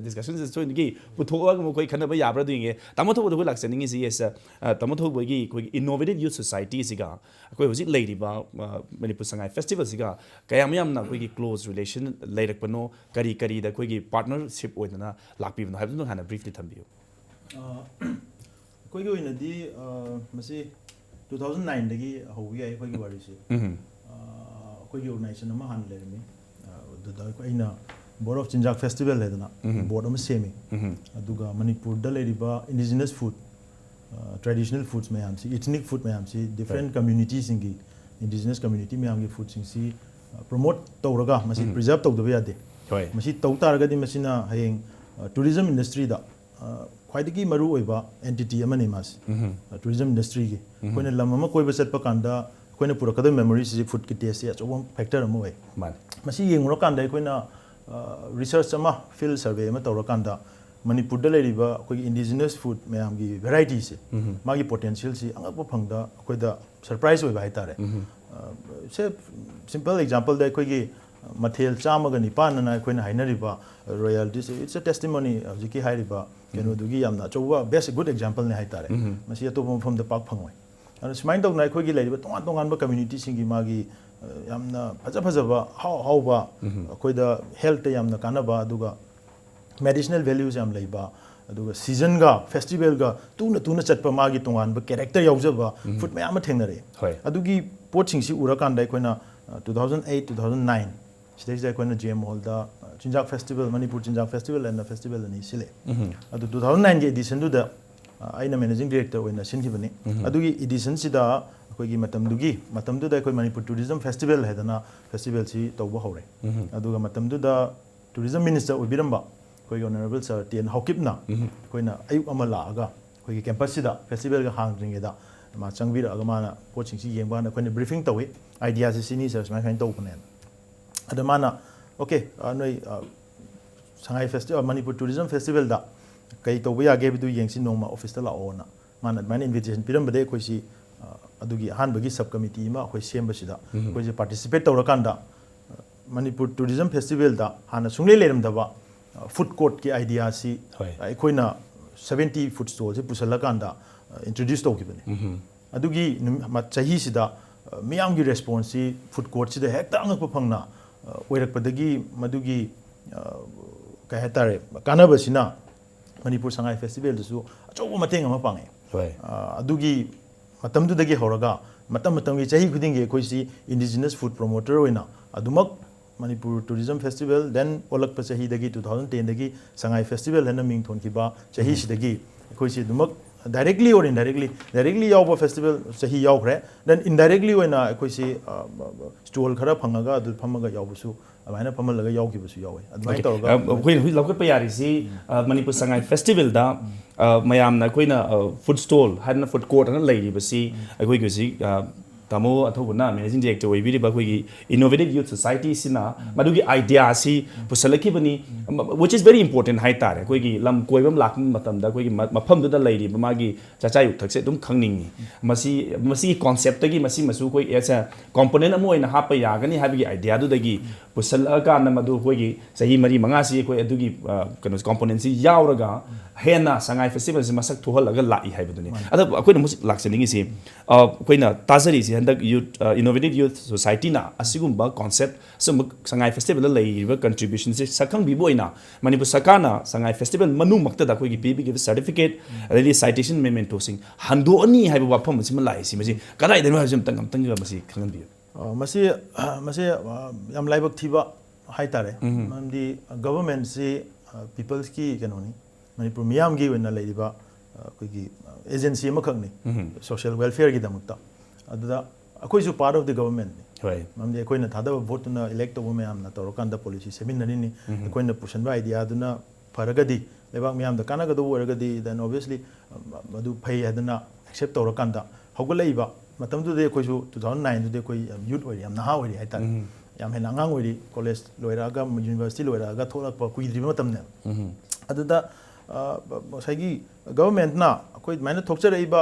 discussionꯁꯤꯗ ꯁꯣꯏꯗꯅꯒꯤ ꯄꯨꯊꯣꯛꯑꯒ ꯑꯩꯈꯣꯏ ꯈꯟꯅꯕ ꯌꯥꯕ꯭ꯔꯥ ꯑꯗꯨ ꯌꯦꯡꯒꯦ꯫ ꯇꯥꯃꯣ ꯊꯧꯕꯗ ꯑꯩꯈꯣꯏ ꯂꯥꯛꯆꯅꯤꯡꯉꯤꯁꯤ, yes, ꯑ, ꯇꯥꯃꯣ ꯊꯧꯕꯒꯤ ꯑꯩꯈꯣꯏꯒꯤ innovative youth societyꯁꯤꯒ ꯑꯩꯈꯣꯏ ꯍꯧꯖꯤꯛ ꯂꯩꯔꯤꯕ, ꯑ, ꯃꯅꯤꯄꯨꯔ ꯁꯉꯥꯏ festivalꯁꯤꯒ ꯀꯌꯥꯝ ꯌꯥꯝꯅ ꯑꯩꯈꯣꯏꯒꯤ close relation ꯂꯩꯔꯛꯄꯅꯣ, ꯀꯔꯤ ꯀꯔꯤꯗ ꯑꯩꯈꯣꯏꯒꯤ partnership ꯑꯣꯏꯗꯅ ꯂꯥꯛꯄꯤꯕꯅꯣ ꯍꯥꯏꯕꯗꯨ ꯍꯥꯟꯅ briefly ꯊꯝꯕꯤꯌꯨ꯫ ꯑ, ꯑꯩꯈꯣꯏꯒꯤ ꯑꯣꯏꯅꯗꯤ, ꯑ, ꯃꯁꯤ two thousand nineꯗꯒꯤ ꯍꯧꯕ ꯌꯥꯏ ꯑꯩꯈꯣꯏꯒꯤ ꯋꯥꯔꯤꯁꯤ꯫ ꯎꯝ꯫ ꯑ, ꯑꯩꯈꯣꯏꯒꯤ organization ꯑꯃ ꯍꯥꯟꯅ ꯂꯩꯔꯝꯃꯤ꯫ ꯑ, ꯑꯗꯨꯗ ꯑꯩꯈꯣꯏ, ꯑꯩꯅ Board of ꯆꯤꯟꯖꯥꯛ festival ꯍꯥꯏꯗꯅ ꯎꯝ꯫ Board ꯑꯃ ꯁꯦꯝꯃꯤ꯫ ꯎꯝ꯫ ꯑꯗꯨꯒ ꯃꯅꯤꯄꯨꯔꯗ ꯂꯩꯔꯤꯕ indigenous food, ꯑ, traditional foods ꯃꯌꯥꯝꯁꯤ, ethnic food ꯃꯌꯥꯝꯁꯤ, different Right. communityꯁꯤꯡꯒꯤ, indigenous community ꯃꯌꯥꯝꯒꯤ foodꯁꯤꯡꯁꯤ, ꯑ, promote ꯇꯧꯔꯒ ꯃꯁꯤ ꯎꯝ꯫ Preserve ꯇꯧꯗꯕ ꯌꯥꯗꯦ꯫ ꯍꯣꯏ꯫ ꯃꯁꯤ ꯇꯧ ꯇꯥꯔꯒꯗꯤ ꯃꯁꯤꯅ ꯍꯌꯦꯡ, ꯑ, tourism industryꯗ, ꯑ, ꯈ꯭ꯋꯥꯏꯗꯒꯤ ꯃꯔꯨꯑꯣꯏꯕ entity ꯑꯃꯅꯤ ꯃꯥꯁꯤ꯫ ꯎꯝ꯫ ꯑ, tourism industryꯒꯤ꯫ ꯎꯝ꯫ ꯑꯩꯈꯣꯏꯅ ꯂꯝ ꯑꯃ ꯀꯣꯏꯕ ꯆꯠꯄ ꯀꯥꯟꯗ ꯑꯩꯈꯣꯏꯅ ꯄꯨꯔꯛꯀꯗꯕ memories ꯑꯁꯤ foodꯀꯤ tasteꯁꯤ ꯑꯆꯧꯕ factor ꯑꯃ ꯑꯣꯏ꯫ ꯃꯥꯅꯤ꯫ ꯃꯁꯤ ꯌꯦꯡꯉꯨꯔꯀꯥꯟꯗ ꯑꯩꯈꯣꯏꯅ, ꯑ, research ꯑꯃ, field survey ꯑꯃ ꯇꯧꯔꯀꯥꯟꯗ ꯃꯅꯤꯄꯨꯔꯗ ꯂꯩꯔꯤꯕ ꯑꯩꯈꯣꯏꯒꯤ indigenous food ꯃꯌꯥꯝꯒꯤ varietyꯁꯦ, ꯎꯝ꯫ ꯃꯥꯒꯤ potentialꯁꯤ ꯑꯉꯛꯄ ꯐꯪꯗ ꯑꯩꯈꯣꯏꯗ surprise ꯑꯣꯏꯕ ꯍꯥꯏꯇꯥꯔꯦ꯫ ꯎꯝ꯫ ꯑ, ꯁꯦ, simple exampleꯗ ꯑꯩꯈꯣꯏꯒꯤ ꯃꯊꯦꯜ ꯆꯥꯝꯃꯒ ꯅꯤꯄꯥꯟ ꯑꯅ ꯑꯩꯈꯣꯏꯅ ꯍꯥꯏꯅꯔꯤꯕ royal dish, it's a testimony, ꯍꯧꯖꯤꯛꯀꯤ ꯍꯥꯏꯔꯤꯕ ꯎꯝ꯫ ꯀꯩꯅꯣꯗꯨꯒꯤ ꯌꯥꯝꯅ ꯑꯆꯧꯕ best, good exampleꯅꯤ ꯍꯥꯏꯇꯥꯔꯦ꯫ ꯎꯝ꯫ ꯃꯁꯤ ꯑꯇꯣꯞꯄ ꯃꯐꯝꯗ ꯄꯥꯛ ꯐꯪꯉꯣꯏ꯫ ꯑꯗꯨꯅ ꯁꯨꯃꯥꯏꯅ ꯇꯧꯗꯅ ꯑꯩꯈꯣꯏꯒꯤ ꯂꯩꯔꯤꯕ ꯇꯣꯉꯥꯟ ꯇꯣꯉꯥꯟꯕ communityꯁꯤꯡꯒꯤ ꯃꯥꯒꯤ, ꯑ, ꯌꯥꯝꯅ ꯐꯖ ꯐꯖꯕ ꯑꯍꯥꯎ ꯑꯍꯥꯎꯕ, ꯎꯝ꯫ ꯑꯩꯈꯣꯏꯗ healthꯇ ꯌꯥꯝꯅ ꯀꯥꯟꯅꯕ, ꯑꯗꯨꯒ medicinal values ꯌꯥꯝ ꯂꯩꯕ, ꯑꯗꯨꯒ seasonꯒ festivalꯒ ꯇꯨꯅ ꯇꯨꯅ ꯆꯠꯄ ꯃꯥꯒꯤ ꯇꯣꯉꯥꯟꯕ character ꯌꯥꯎꯖꯕ ꯎꯝ꯫ Food ꯃꯌꯥꯝ ꯑꯃ ꯊꯦꯡꯅꯔꯛꯑꯦ꯫ ꯍꯣꯏ꯫ ꯑꯗꯨꯒꯤ ꯄꯣꯠꯁꯤꯡꯁꯤ ꯎꯔꯀꯥꯟꯗ ꯑꯩꯈꯣꯏꯅ, ꯑ, two thousand eight, two thousand nine ꯁꯤꯗꯩꯁꯤꯗ ꯑꯩꯈꯣꯏꯅ G M Hallꯗ, ꯑ, ꯆꯤꯟꯖꯥꯛ festival, ꯃꯅꯤꯄꯨꯔ ꯆꯤꯟꯖꯥꯛ festival ꯑꯅ festival ꯑꯅꯤ ꯁꯤꯜꯂꯛꯑꯦ꯫ ꯎꯝ꯫ ꯑꯗꯨ two thousand nineꯒꯤ editionꯗꯨꯗ, ꯑ, ꯑꯩꯅ managing director ꯑꯣꯏꯅ ꯁꯤꯟꯈꯤꯕꯅꯤ꯫ ꯎꯝ꯫ ꯑꯗꯨꯒꯤ editionꯁꯤꯗ ꯑꯩꯈꯣꯏꯒꯤ ꯃꯇꯝꯗꯨꯒꯤ, ꯃꯇꯝꯗꯨꯗ ꯑꯩꯈꯣꯏ ꯃꯅꯤꯄꯨꯔ tourism festival ꯍꯥꯏꯗꯅ festivalꯁꯤ ꯇꯧꯕ ꯍꯧꯔꯦ꯫ ꯎꯝ꯫ ꯑꯗꯨꯒ ꯃꯇꯝꯗꯨꯗ tourism minister ꯑꯣꯏꯕꯤꯔꯝꯕ ꯑꯩꯈꯣꯏꯒꯤ honourable sir T N ꯍꯥꯎꯀꯤꯞꯅ ꯎꯝ꯫ ꯑꯩꯈꯣꯏꯅ ꯑꯌꯨꯛ ꯑꯃ ꯂꯥꯛꯑꯒ ꯑꯩꯈꯣꯏꯒꯤ campusꯁꯤꯗ festivalꯒ ꯍꯥꯡꯗ꯭ꯔꯤꯉꯩꯗ ꯃꯥ ꯆꯪꯕꯤꯔꯛꯑꯒ ꯃꯥꯅ ꯄꯣꯠꯁꯤꯡꯁꯤ ꯌꯦꯡꯕ ꯀꯥꯟꯗ ꯑꯩꯈꯣꯏꯅ briefing ꯇꯧꯏ꯫ Ideaꯁꯤ ꯁꯤꯅꯤ sir, ꯁꯨꯃꯥꯏ ꯁꯨꯃꯥꯏꯅ ꯇꯧꯕꯅꯦꯅ꯫ ꯑꯗ ꯃꯥꯅ, "ꯑꯣꯀꯦ, ꯑ, ꯅꯣꯏ, ꯑ, ꯁꯉꯥꯏ ꯐꯦꯁꯇꯤꯚꯦꯜ, ꯃꯅꯤꯄꯨꯔ ꯇꯨꯔꯤꯖꯝ ꯐꯦꯁꯇꯤꯚꯦꯜꯗ ꯀꯩ ꯇꯧꯕ ꯌꯥꯒꯦ ꯍꯥꯏꯕꯗꯨ ꯌꯦꯡꯁꯤ, ꯅꯣꯡꯃ ꯑꯣꯐꯤꯁꯇ ꯂꯥꯛꯑꯣꯅ" ꯃꯥꯅ ꯑꯗꯨꯃꯥꯏꯅ ꯏꯟꯚꯤꯇꯦꯁꯟ ꯄꯤꯔꯝꯕꯗꯒꯤ ꯑꯩꯈꯣꯏꯁꯤ, ꯑ, ꯑꯗꯨꯒꯤ ꯑꯍꯥꯟꯕꯒꯤ ꯁꯕ ꯀꯃꯤꯇꯤ ꯑꯃ ꯑꯩꯈꯣꯏ ꯁꯦꯝꯕꯁꯤꯗ, ꯑꯩꯈꯣꯏꯁꯦ ꯄꯥꯔꯇꯤꯁꯤꯄꯦꯠ ꯇꯧꯔꯀꯥꯟꯗ, ꯑ, ꯃꯅꯤꯄꯨꯔ ꯇꯨꯔꯤꯖꯝ ꯐꯦꯁꯇꯤꯚꯦꯜꯗ ꯍꯥꯟꯅ ꯁꯨꯡꯂꯩ ꯂꯩꯔꯝꯗꯕ, ꯑ, ꯐꯨꯗ ꯀꯣꯔꯠꯀꯤ ꯑꯥꯏꯗꯤꯌꯥꯁꯤ, ꯍꯣꯏ꯫ ꯑ, ꯑꯩꯈꯣꯏꯅ ꯁꯕꯦꯟꯇꯤ ꯐꯨꯗ ꯁ꯭ꯇꯣꯜꯁꯤ ꯄꯨꯁꯜꯂꯀꯥꯟꯗ, ꯑ, ꯏꯟꯇ꯭ꯔꯣꯗ꯭ꯌꯨꯁ ꯇꯧꯈꯤꯕꯅꯤ꯫ ꯑꯗꯨꯒꯤ ꯅꯨꯃꯤ-, ꯃ-, ꯆꯍꯤꯁꯤꯗ, ꯑ, ꯃꯤꯌꯥꯝꯒꯤ ꯔꯦꯁꯄꯣꯟꯁꯁꯤ ꯐꯨꯗ ꯀꯣꯔꯠꯁꯤꯗ ꯍꯦꯛꯇ ꯑꯉꯛꯄ ꯐꯪꯅ, ꯑ, ꯑꯣꯏꯔꯛꯄꯗꯒꯤ ꯃꯗꯨꯒꯤ, ꯑ, ꯀꯩ ꯍꯥꯏꯇꯥꯔꯦ, ꯀꯥꯟꯅꯕꯁꯤꯅ ꯃꯅꯤꯄꯨꯔ ꯁꯉꯥꯏ ꯐꯦꯁꯇꯤꯚꯦꯜꯗꯁꯨ ꯑꯆꯧꯕ ꯃꯇꯦꯡ ꯑꯃ ꯄꯥꯡꯉꯦ꯫ ꯍꯣꯏ꯫ ꯑ, ꯑꯗꯨꯒꯤ ꯃꯇꯝꯗꯨꯗꯒꯤ ꯍꯧꯔꯒ ꯃꯇꯝ ꯃꯇꯝꯒꯤ ꯆꯍꯤ ꯈꯨꯗꯤꯡꯒꯤ ꯑꯩꯈꯣꯏꯁꯤ ꯏꯟꯗꯤꯖꯤꯅꯁ ꯐꯨꯗ ꯄ꯭ꯔꯣꯃꯣꯇꯔ ꯑꯣꯏꯅ ꯑꯗꯨꯃꯛ ꯃꯅꯤꯄꯨꯔ ꯇꯨꯔꯤꯖꯝ ꯐꯦꯁꯇꯤꯚꯦꯜ, then ꯑꯣꯜꯂꯛꯄ ꯆꯍꯤꯗꯒꯤ, ꯇꯨ ꯊꯥꯎꯖꯟ ꯇꯦꯟꯗꯒꯤ ꯁꯉꯥꯏ ꯐꯦꯁꯇꯤꯚꯦꯜ ꯍꯥꯏꯅ ꯃꯤꯡ ꯊꯣꯟꯈꯤꯕ ꯆꯍꯤꯁꯤꯗꯒꯤ ꯑꯩꯈꯣꯏꯁꯤ ꯑꯗꯨꯃꯛ directly or indirectly, directly ꯌꯥꯎꯕ ꯐꯦꯁꯇꯤꯚꯦꯜ ꯆꯍꯤ ꯌꯥꯎꯈ꯭ꯔꯦ, then indirectly ꯑꯣꯏꯅ ꯑꯩꯈꯣꯏꯁꯤ, ꯑ, ꯁ꯭ꯇꯣꯜ ꯈꯔ ꯐꯪꯉꯒ ꯑꯗꯨ ꯐꯝꯃꯒ ꯌꯥꯎꯕꯁꯨ, ꯑꯗꯨꯃꯥꯏꯅ ꯐꯝꯍꯜꯂꯒ ꯌꯥꯎꯈꯤꯕꯁꯨ ꯌꯥꯎꯋꯦ꯫ ꯑꯗꯨꯃꯥꯏꯅ ꯑꯣꯀꯦ꯫ ꯇꯧꯔꯒ ꯑ, ꯑꯩꯈꯣꯏꯅ ꯍꯧꯖꯤꯛ ꯂꯧꯈꯠꯄ ꯌꯥꯔꯤꯁꯤ, ꯑ, ꯃꯅꯤꯄꯨꯔ ꯁꯉꯥꯏ ꯐꯦꯁꯇꯤꯚꯦꯜꯗ, ꯑ, ꯃꯌꯥꯝꯅ ꯑꯩꯈꯣꯏꯅ, ꯑ, ꯐꯨꯗ ꯁ꯭ꯇꯣꯜ ꯍꯥꯏꯗꯅ ꯐꯨꯗ ꯀꯣꯔꯠ ꯑꯅ ꯂꯩꯔꯤꯕꯁꯤ ꯑꯩꯈꯣꯏꯒꯤ ꯍꯧꯖꯤꯛ, ꯑ, ꯇꯥꯃꯣ ꯑꯊꯧꯕꯅ ꯃꯦꯅꯦꯖꯤꯡ ꯗꯥꯏꯔꯦꯛꯇꯔ ꯑꯣꯏꯕꯤꯔꯤꯕ ꯑꯩꯈꯣꯏꯒꯤ ꯏꯅꯣꯚꯦꯇꯤꯚ ꯌꯨꯠ ꯁꯣꯁꯥꯏꯇꯤꯁꯤꯅ ꯃꯗꯨꯒꯤ ꯑꯥꯏꯗꯤꯌꯥꯁꯤ ꯄꯨꯁꯜꯂꯛꯈꯤꯕꯅꯤ, which is very important ꯍꯥꯏ ꯇꯥꯔꯦ꯫ ꯑꯩꯈꯣꯏꯒꯤ ꯂꯝ ꯀꯣꯏꯕ ꯑꯃ ꯂꯥꯛꯄ ꯃꯇꯝꯗ ꯑꯩꯈꯣꯏꯒꯤ ꯃ-, ꯃꯐꯝꯗꯨꯗ ꯂꯩꯔꯤꯕ ꯃꯥꯒꯤ ꯆꯥꯛꯆꯥ ꯌꯨꯊꯛꯁꯦ ꯑꯗꯨꯝ ꯈꯪꯅꯤꯡꯉꯤ꯫ ꯃꯁꯤ, ꯃꯁꯤꯒꯤ ꯀꯣꯟꯁꯦꯞꯇꯒꯤ ꯃꯁꯤ ꯃꯁꯨ ꯑꯩꯈꯣꯏ as a component ꯑꯃ ꯑꯣꯏꯅ ꯍꯥꯞꯄ ꯌꯥꯒꯅꯤ ꯍꯥꯏꯕꯒꯤ ꯑꯥꯏꯗꯤꯌꯥꯗꯨꯗꯒꯤ ꯄꯨꯁꯜꯂꯛꯑꯀꯥꯟꯗ ꯃꯗꯨ ꯑꯩꯈꯣꯏꯒꯤ ꯆꯍꯤ ꯃꯔꯤ ꯃꯉꯥꯁꯤ ꯑꯩꯈꯣꯏ ꯑꯗꯨꯒꯤ, ꯑ, ꯀꯩꯅꯣ, ꯀꯣꯝꯄꯣꯅꯦꯟꯁꯤ ꯌꯥꯎꯔꯒ ꯍꯦꯟꯅ ꯁꯉꯥꯏ ꯐꯦꯁꯇꯤꯚꯦꯜꯁꯤ ꯃꯁꯛ ꯊꯣꯛꯍꯜꯂꯒ ꯂꯥꯛꯏ ꯍꯥꯏꯕꯗꯨꯅꯤ꯫ ꯃꯥꯅꯤ꯫ ꯑꯗꯣ ꯑꯩꯈꯣꯏꯅ ꯍꯧꯖꯤꯛ ꯂꯥꯛꯆꯅꯤꯡꯉꯤꯁꯤ, ꯑ, ꯑꯩꯈꯣꯏꯅ ꯇꯥꯖꯔꯤꯁꯤ ꯍꯟꯗꯛ ꯌꯨꯠ, ꯑ, ꯏꯅꯣꯚꯦꯇꯤꯚ ꯌꯨꯠ ꯁꯣꯁꯥꯏꯇꯤꯅ ꯑꯁꯤꯒꯨꯝꯕ ꯀꯣꯟꯁꯦꯞ, ꯑꯁꯨꯝꯕ ꯁꯉꯥꯏ ꯐꯦꯁꯇꯤꯚꯦꯜꯗ ꯂꯩꯔꯤꯕ ꯀꯟꯇ꯭ꯔꯤꯕ꯭ꯌꯨꯁꯟꯁꯦ ꯁꯛꯈꯪꯕꯤꯕ ꯑꯣꯏꯅ ꯃꯅꯤꯄꯨꯔ ꯁꯔꯀꯥꯔꯅ ꯁꯉꯥꯏ ꯐꯦꯁꯇꯤꯚꯦꯜ ꯃꯅꯨꯡꯃꯛꯇꯗ ꯑꯩꯈꯣꯏꯒꯤ ꯄꯤꯕꯤꯈꯤꯕ ꯁꯔꯇꯤꯐꯤꯀꯦꯠ, ꯑꯗꯩꯗꯤ ꯁꯥꯏꯇꯦꯁꯟ ꯃꯦꯃꯦꯟꯇꯣꯁꯤꯡ ꯍꯟꯗꯣꯛꯑꯅꯤ ꯍꯥꯏꯕ ꯋꯥꯐꯝ ꯑꯁꯤꯃ ꯂꯥꯛꯏꯁꯤ, ꯃꯁꯤ ꯀꯗꯥꯏꯗꯅꯣ ꯍꯥꯏꯕꯁꯤ ꯑꯝꯇꯪ, ꯑꯝꯇꯪꯒ ꯃꯁꯤ ꯈꯪꯍꯟꯕꯤꯌꯨ꯫ ꯑ, ꯃꯁꯤ, ꯃꯁꯤ, ꯑ, ꯌꯥꯝ ꯂꯥꯏꯕꯛ ꯊꯤꯕ ꯍꯥꯏꯇꯥꯔꯦ꯫ ꯎꯝ꯫ ꯃꯔꯝꯗꯤ ꯒꯚꯔꯟꯃꯦꯟꯠꯁꯤ, ꯑ, ꯄꯤꯄꯜꯁꯀꯤ ꯀꯩꯅꯣꯅꯤ, ꯃꯅꯤꯄꯨꯔ ꯃꯤꯌꯥꯝꯒꯤ ꯑꯣꯏꯅ ꯂꯩꯔꯤꯕ, ꯑ, ꯑꯩꯈꯣꯏꯒꯤ, ꯑ, ꯑꯦꯖꯦꯟꯁꯤ ꯑꯃꯈꯛꯅꯤ, ꯎꯝ꯫ ꯁꯣꯁꯤꯌꯦꯜ ꯋꯦꯜꯐꯤꯌꯔꯒꯤꯗꯃꯛꯇ꯫ ꯑꯗꯨꯗ ꯑꯩꯈꯣꯏꯁꯨ part of the governmentꯅꯤ꯫ ꯍꯣꯏ꯫ ꯃꯔꯝꯗꯤ ꯑꯩꯈꯣꯏꯅ ꯊꯥꯗꯕ ꯚꯣꯠꯇꯨꯅ ꯏꯂꯦꯛ ꯇꯧꯕ ꯃꯌꯥꯝꯅ ꯇꯧꯔꯀꯥꯟꯗ ꯄꯣꯂꯤꯁꯤ ꯁꯦꯝꯃꯤꯟꯅꯔꯤꯅꯤ꯫ ꯎꯝ꯫ ꯑꯩꯈꯣꯏꯅ ꯄꯨꯁꯟꯕ ꯑꯥꯏꯗꯤꯌꯥꯗꯨꯅ ꯐꯔꯒꯗꯤ ꯂꯩꯕꯥꯛ ꯃꯤꯌꯥꯝꯗ ꯀꯥꯟꯅꯒꯗꯧꯕ ꯑꯣꯏꯔꯒꯗꯤ, then obviously, ꯑ, ꯃꯗꯨ ꯐꯩ ꯍꯥꯏꯗꯅ ꯑꯦꯛꯁꯦꯞ ꯇꯧꯔꯀꯥꯟꯗ ꯍꯧꯒꯠꯂꯛꯏꯕ ꯃꯇꯝꯗꯨꯗꯤ ꯑꯩꯈꯣꯏꯁꯨ two thousand nineꯗꯨꯗꯤ ꯑꯩꯈꯣꯏ ꯌꯥꯝ ꯌꯨꯠ ꯑꯣꯏꯔꯤ, ꯌꯥꯝ ꯅꯍꯥ ꯑꯣꯏꯔꯤ ꯍꯥꯏꯇꯥꯔꯦ꯫ ꯎꯝ꯫ ꯌꯥꯝ ꯍꯦꯟꯅ ꯑꯉꯥꯡ ꯑꯣꯏꯔꯤ, ꯀꯣꯂꯦꯖ ꯂꯣꯏꯔꯛꯑꯒ, ꯌꯨꯅꯤꯚꯔꯁꯤꯇꯤ ꯂꯣꯏꯔꯛꯑꯒ ꯊꯣꯛꯂꯛꯄ ꯀꯨꯏꯗ꯭ꯔꯤꯕ ꯃꯇꯝꯅꯦꯕ꯫ ꯑꯗꯨꯗ ꯑ, ꯉꯁꯥꯏꯒꯤ ꯒꯚꯔꯟꯃꯦꯟꯠꯅ ꯑꯩꯈꯣꯏ ꯑꯗꯨꯃꯥꯏꯅ ꯊꯣꯛꯆꯔꯛꯏꯕ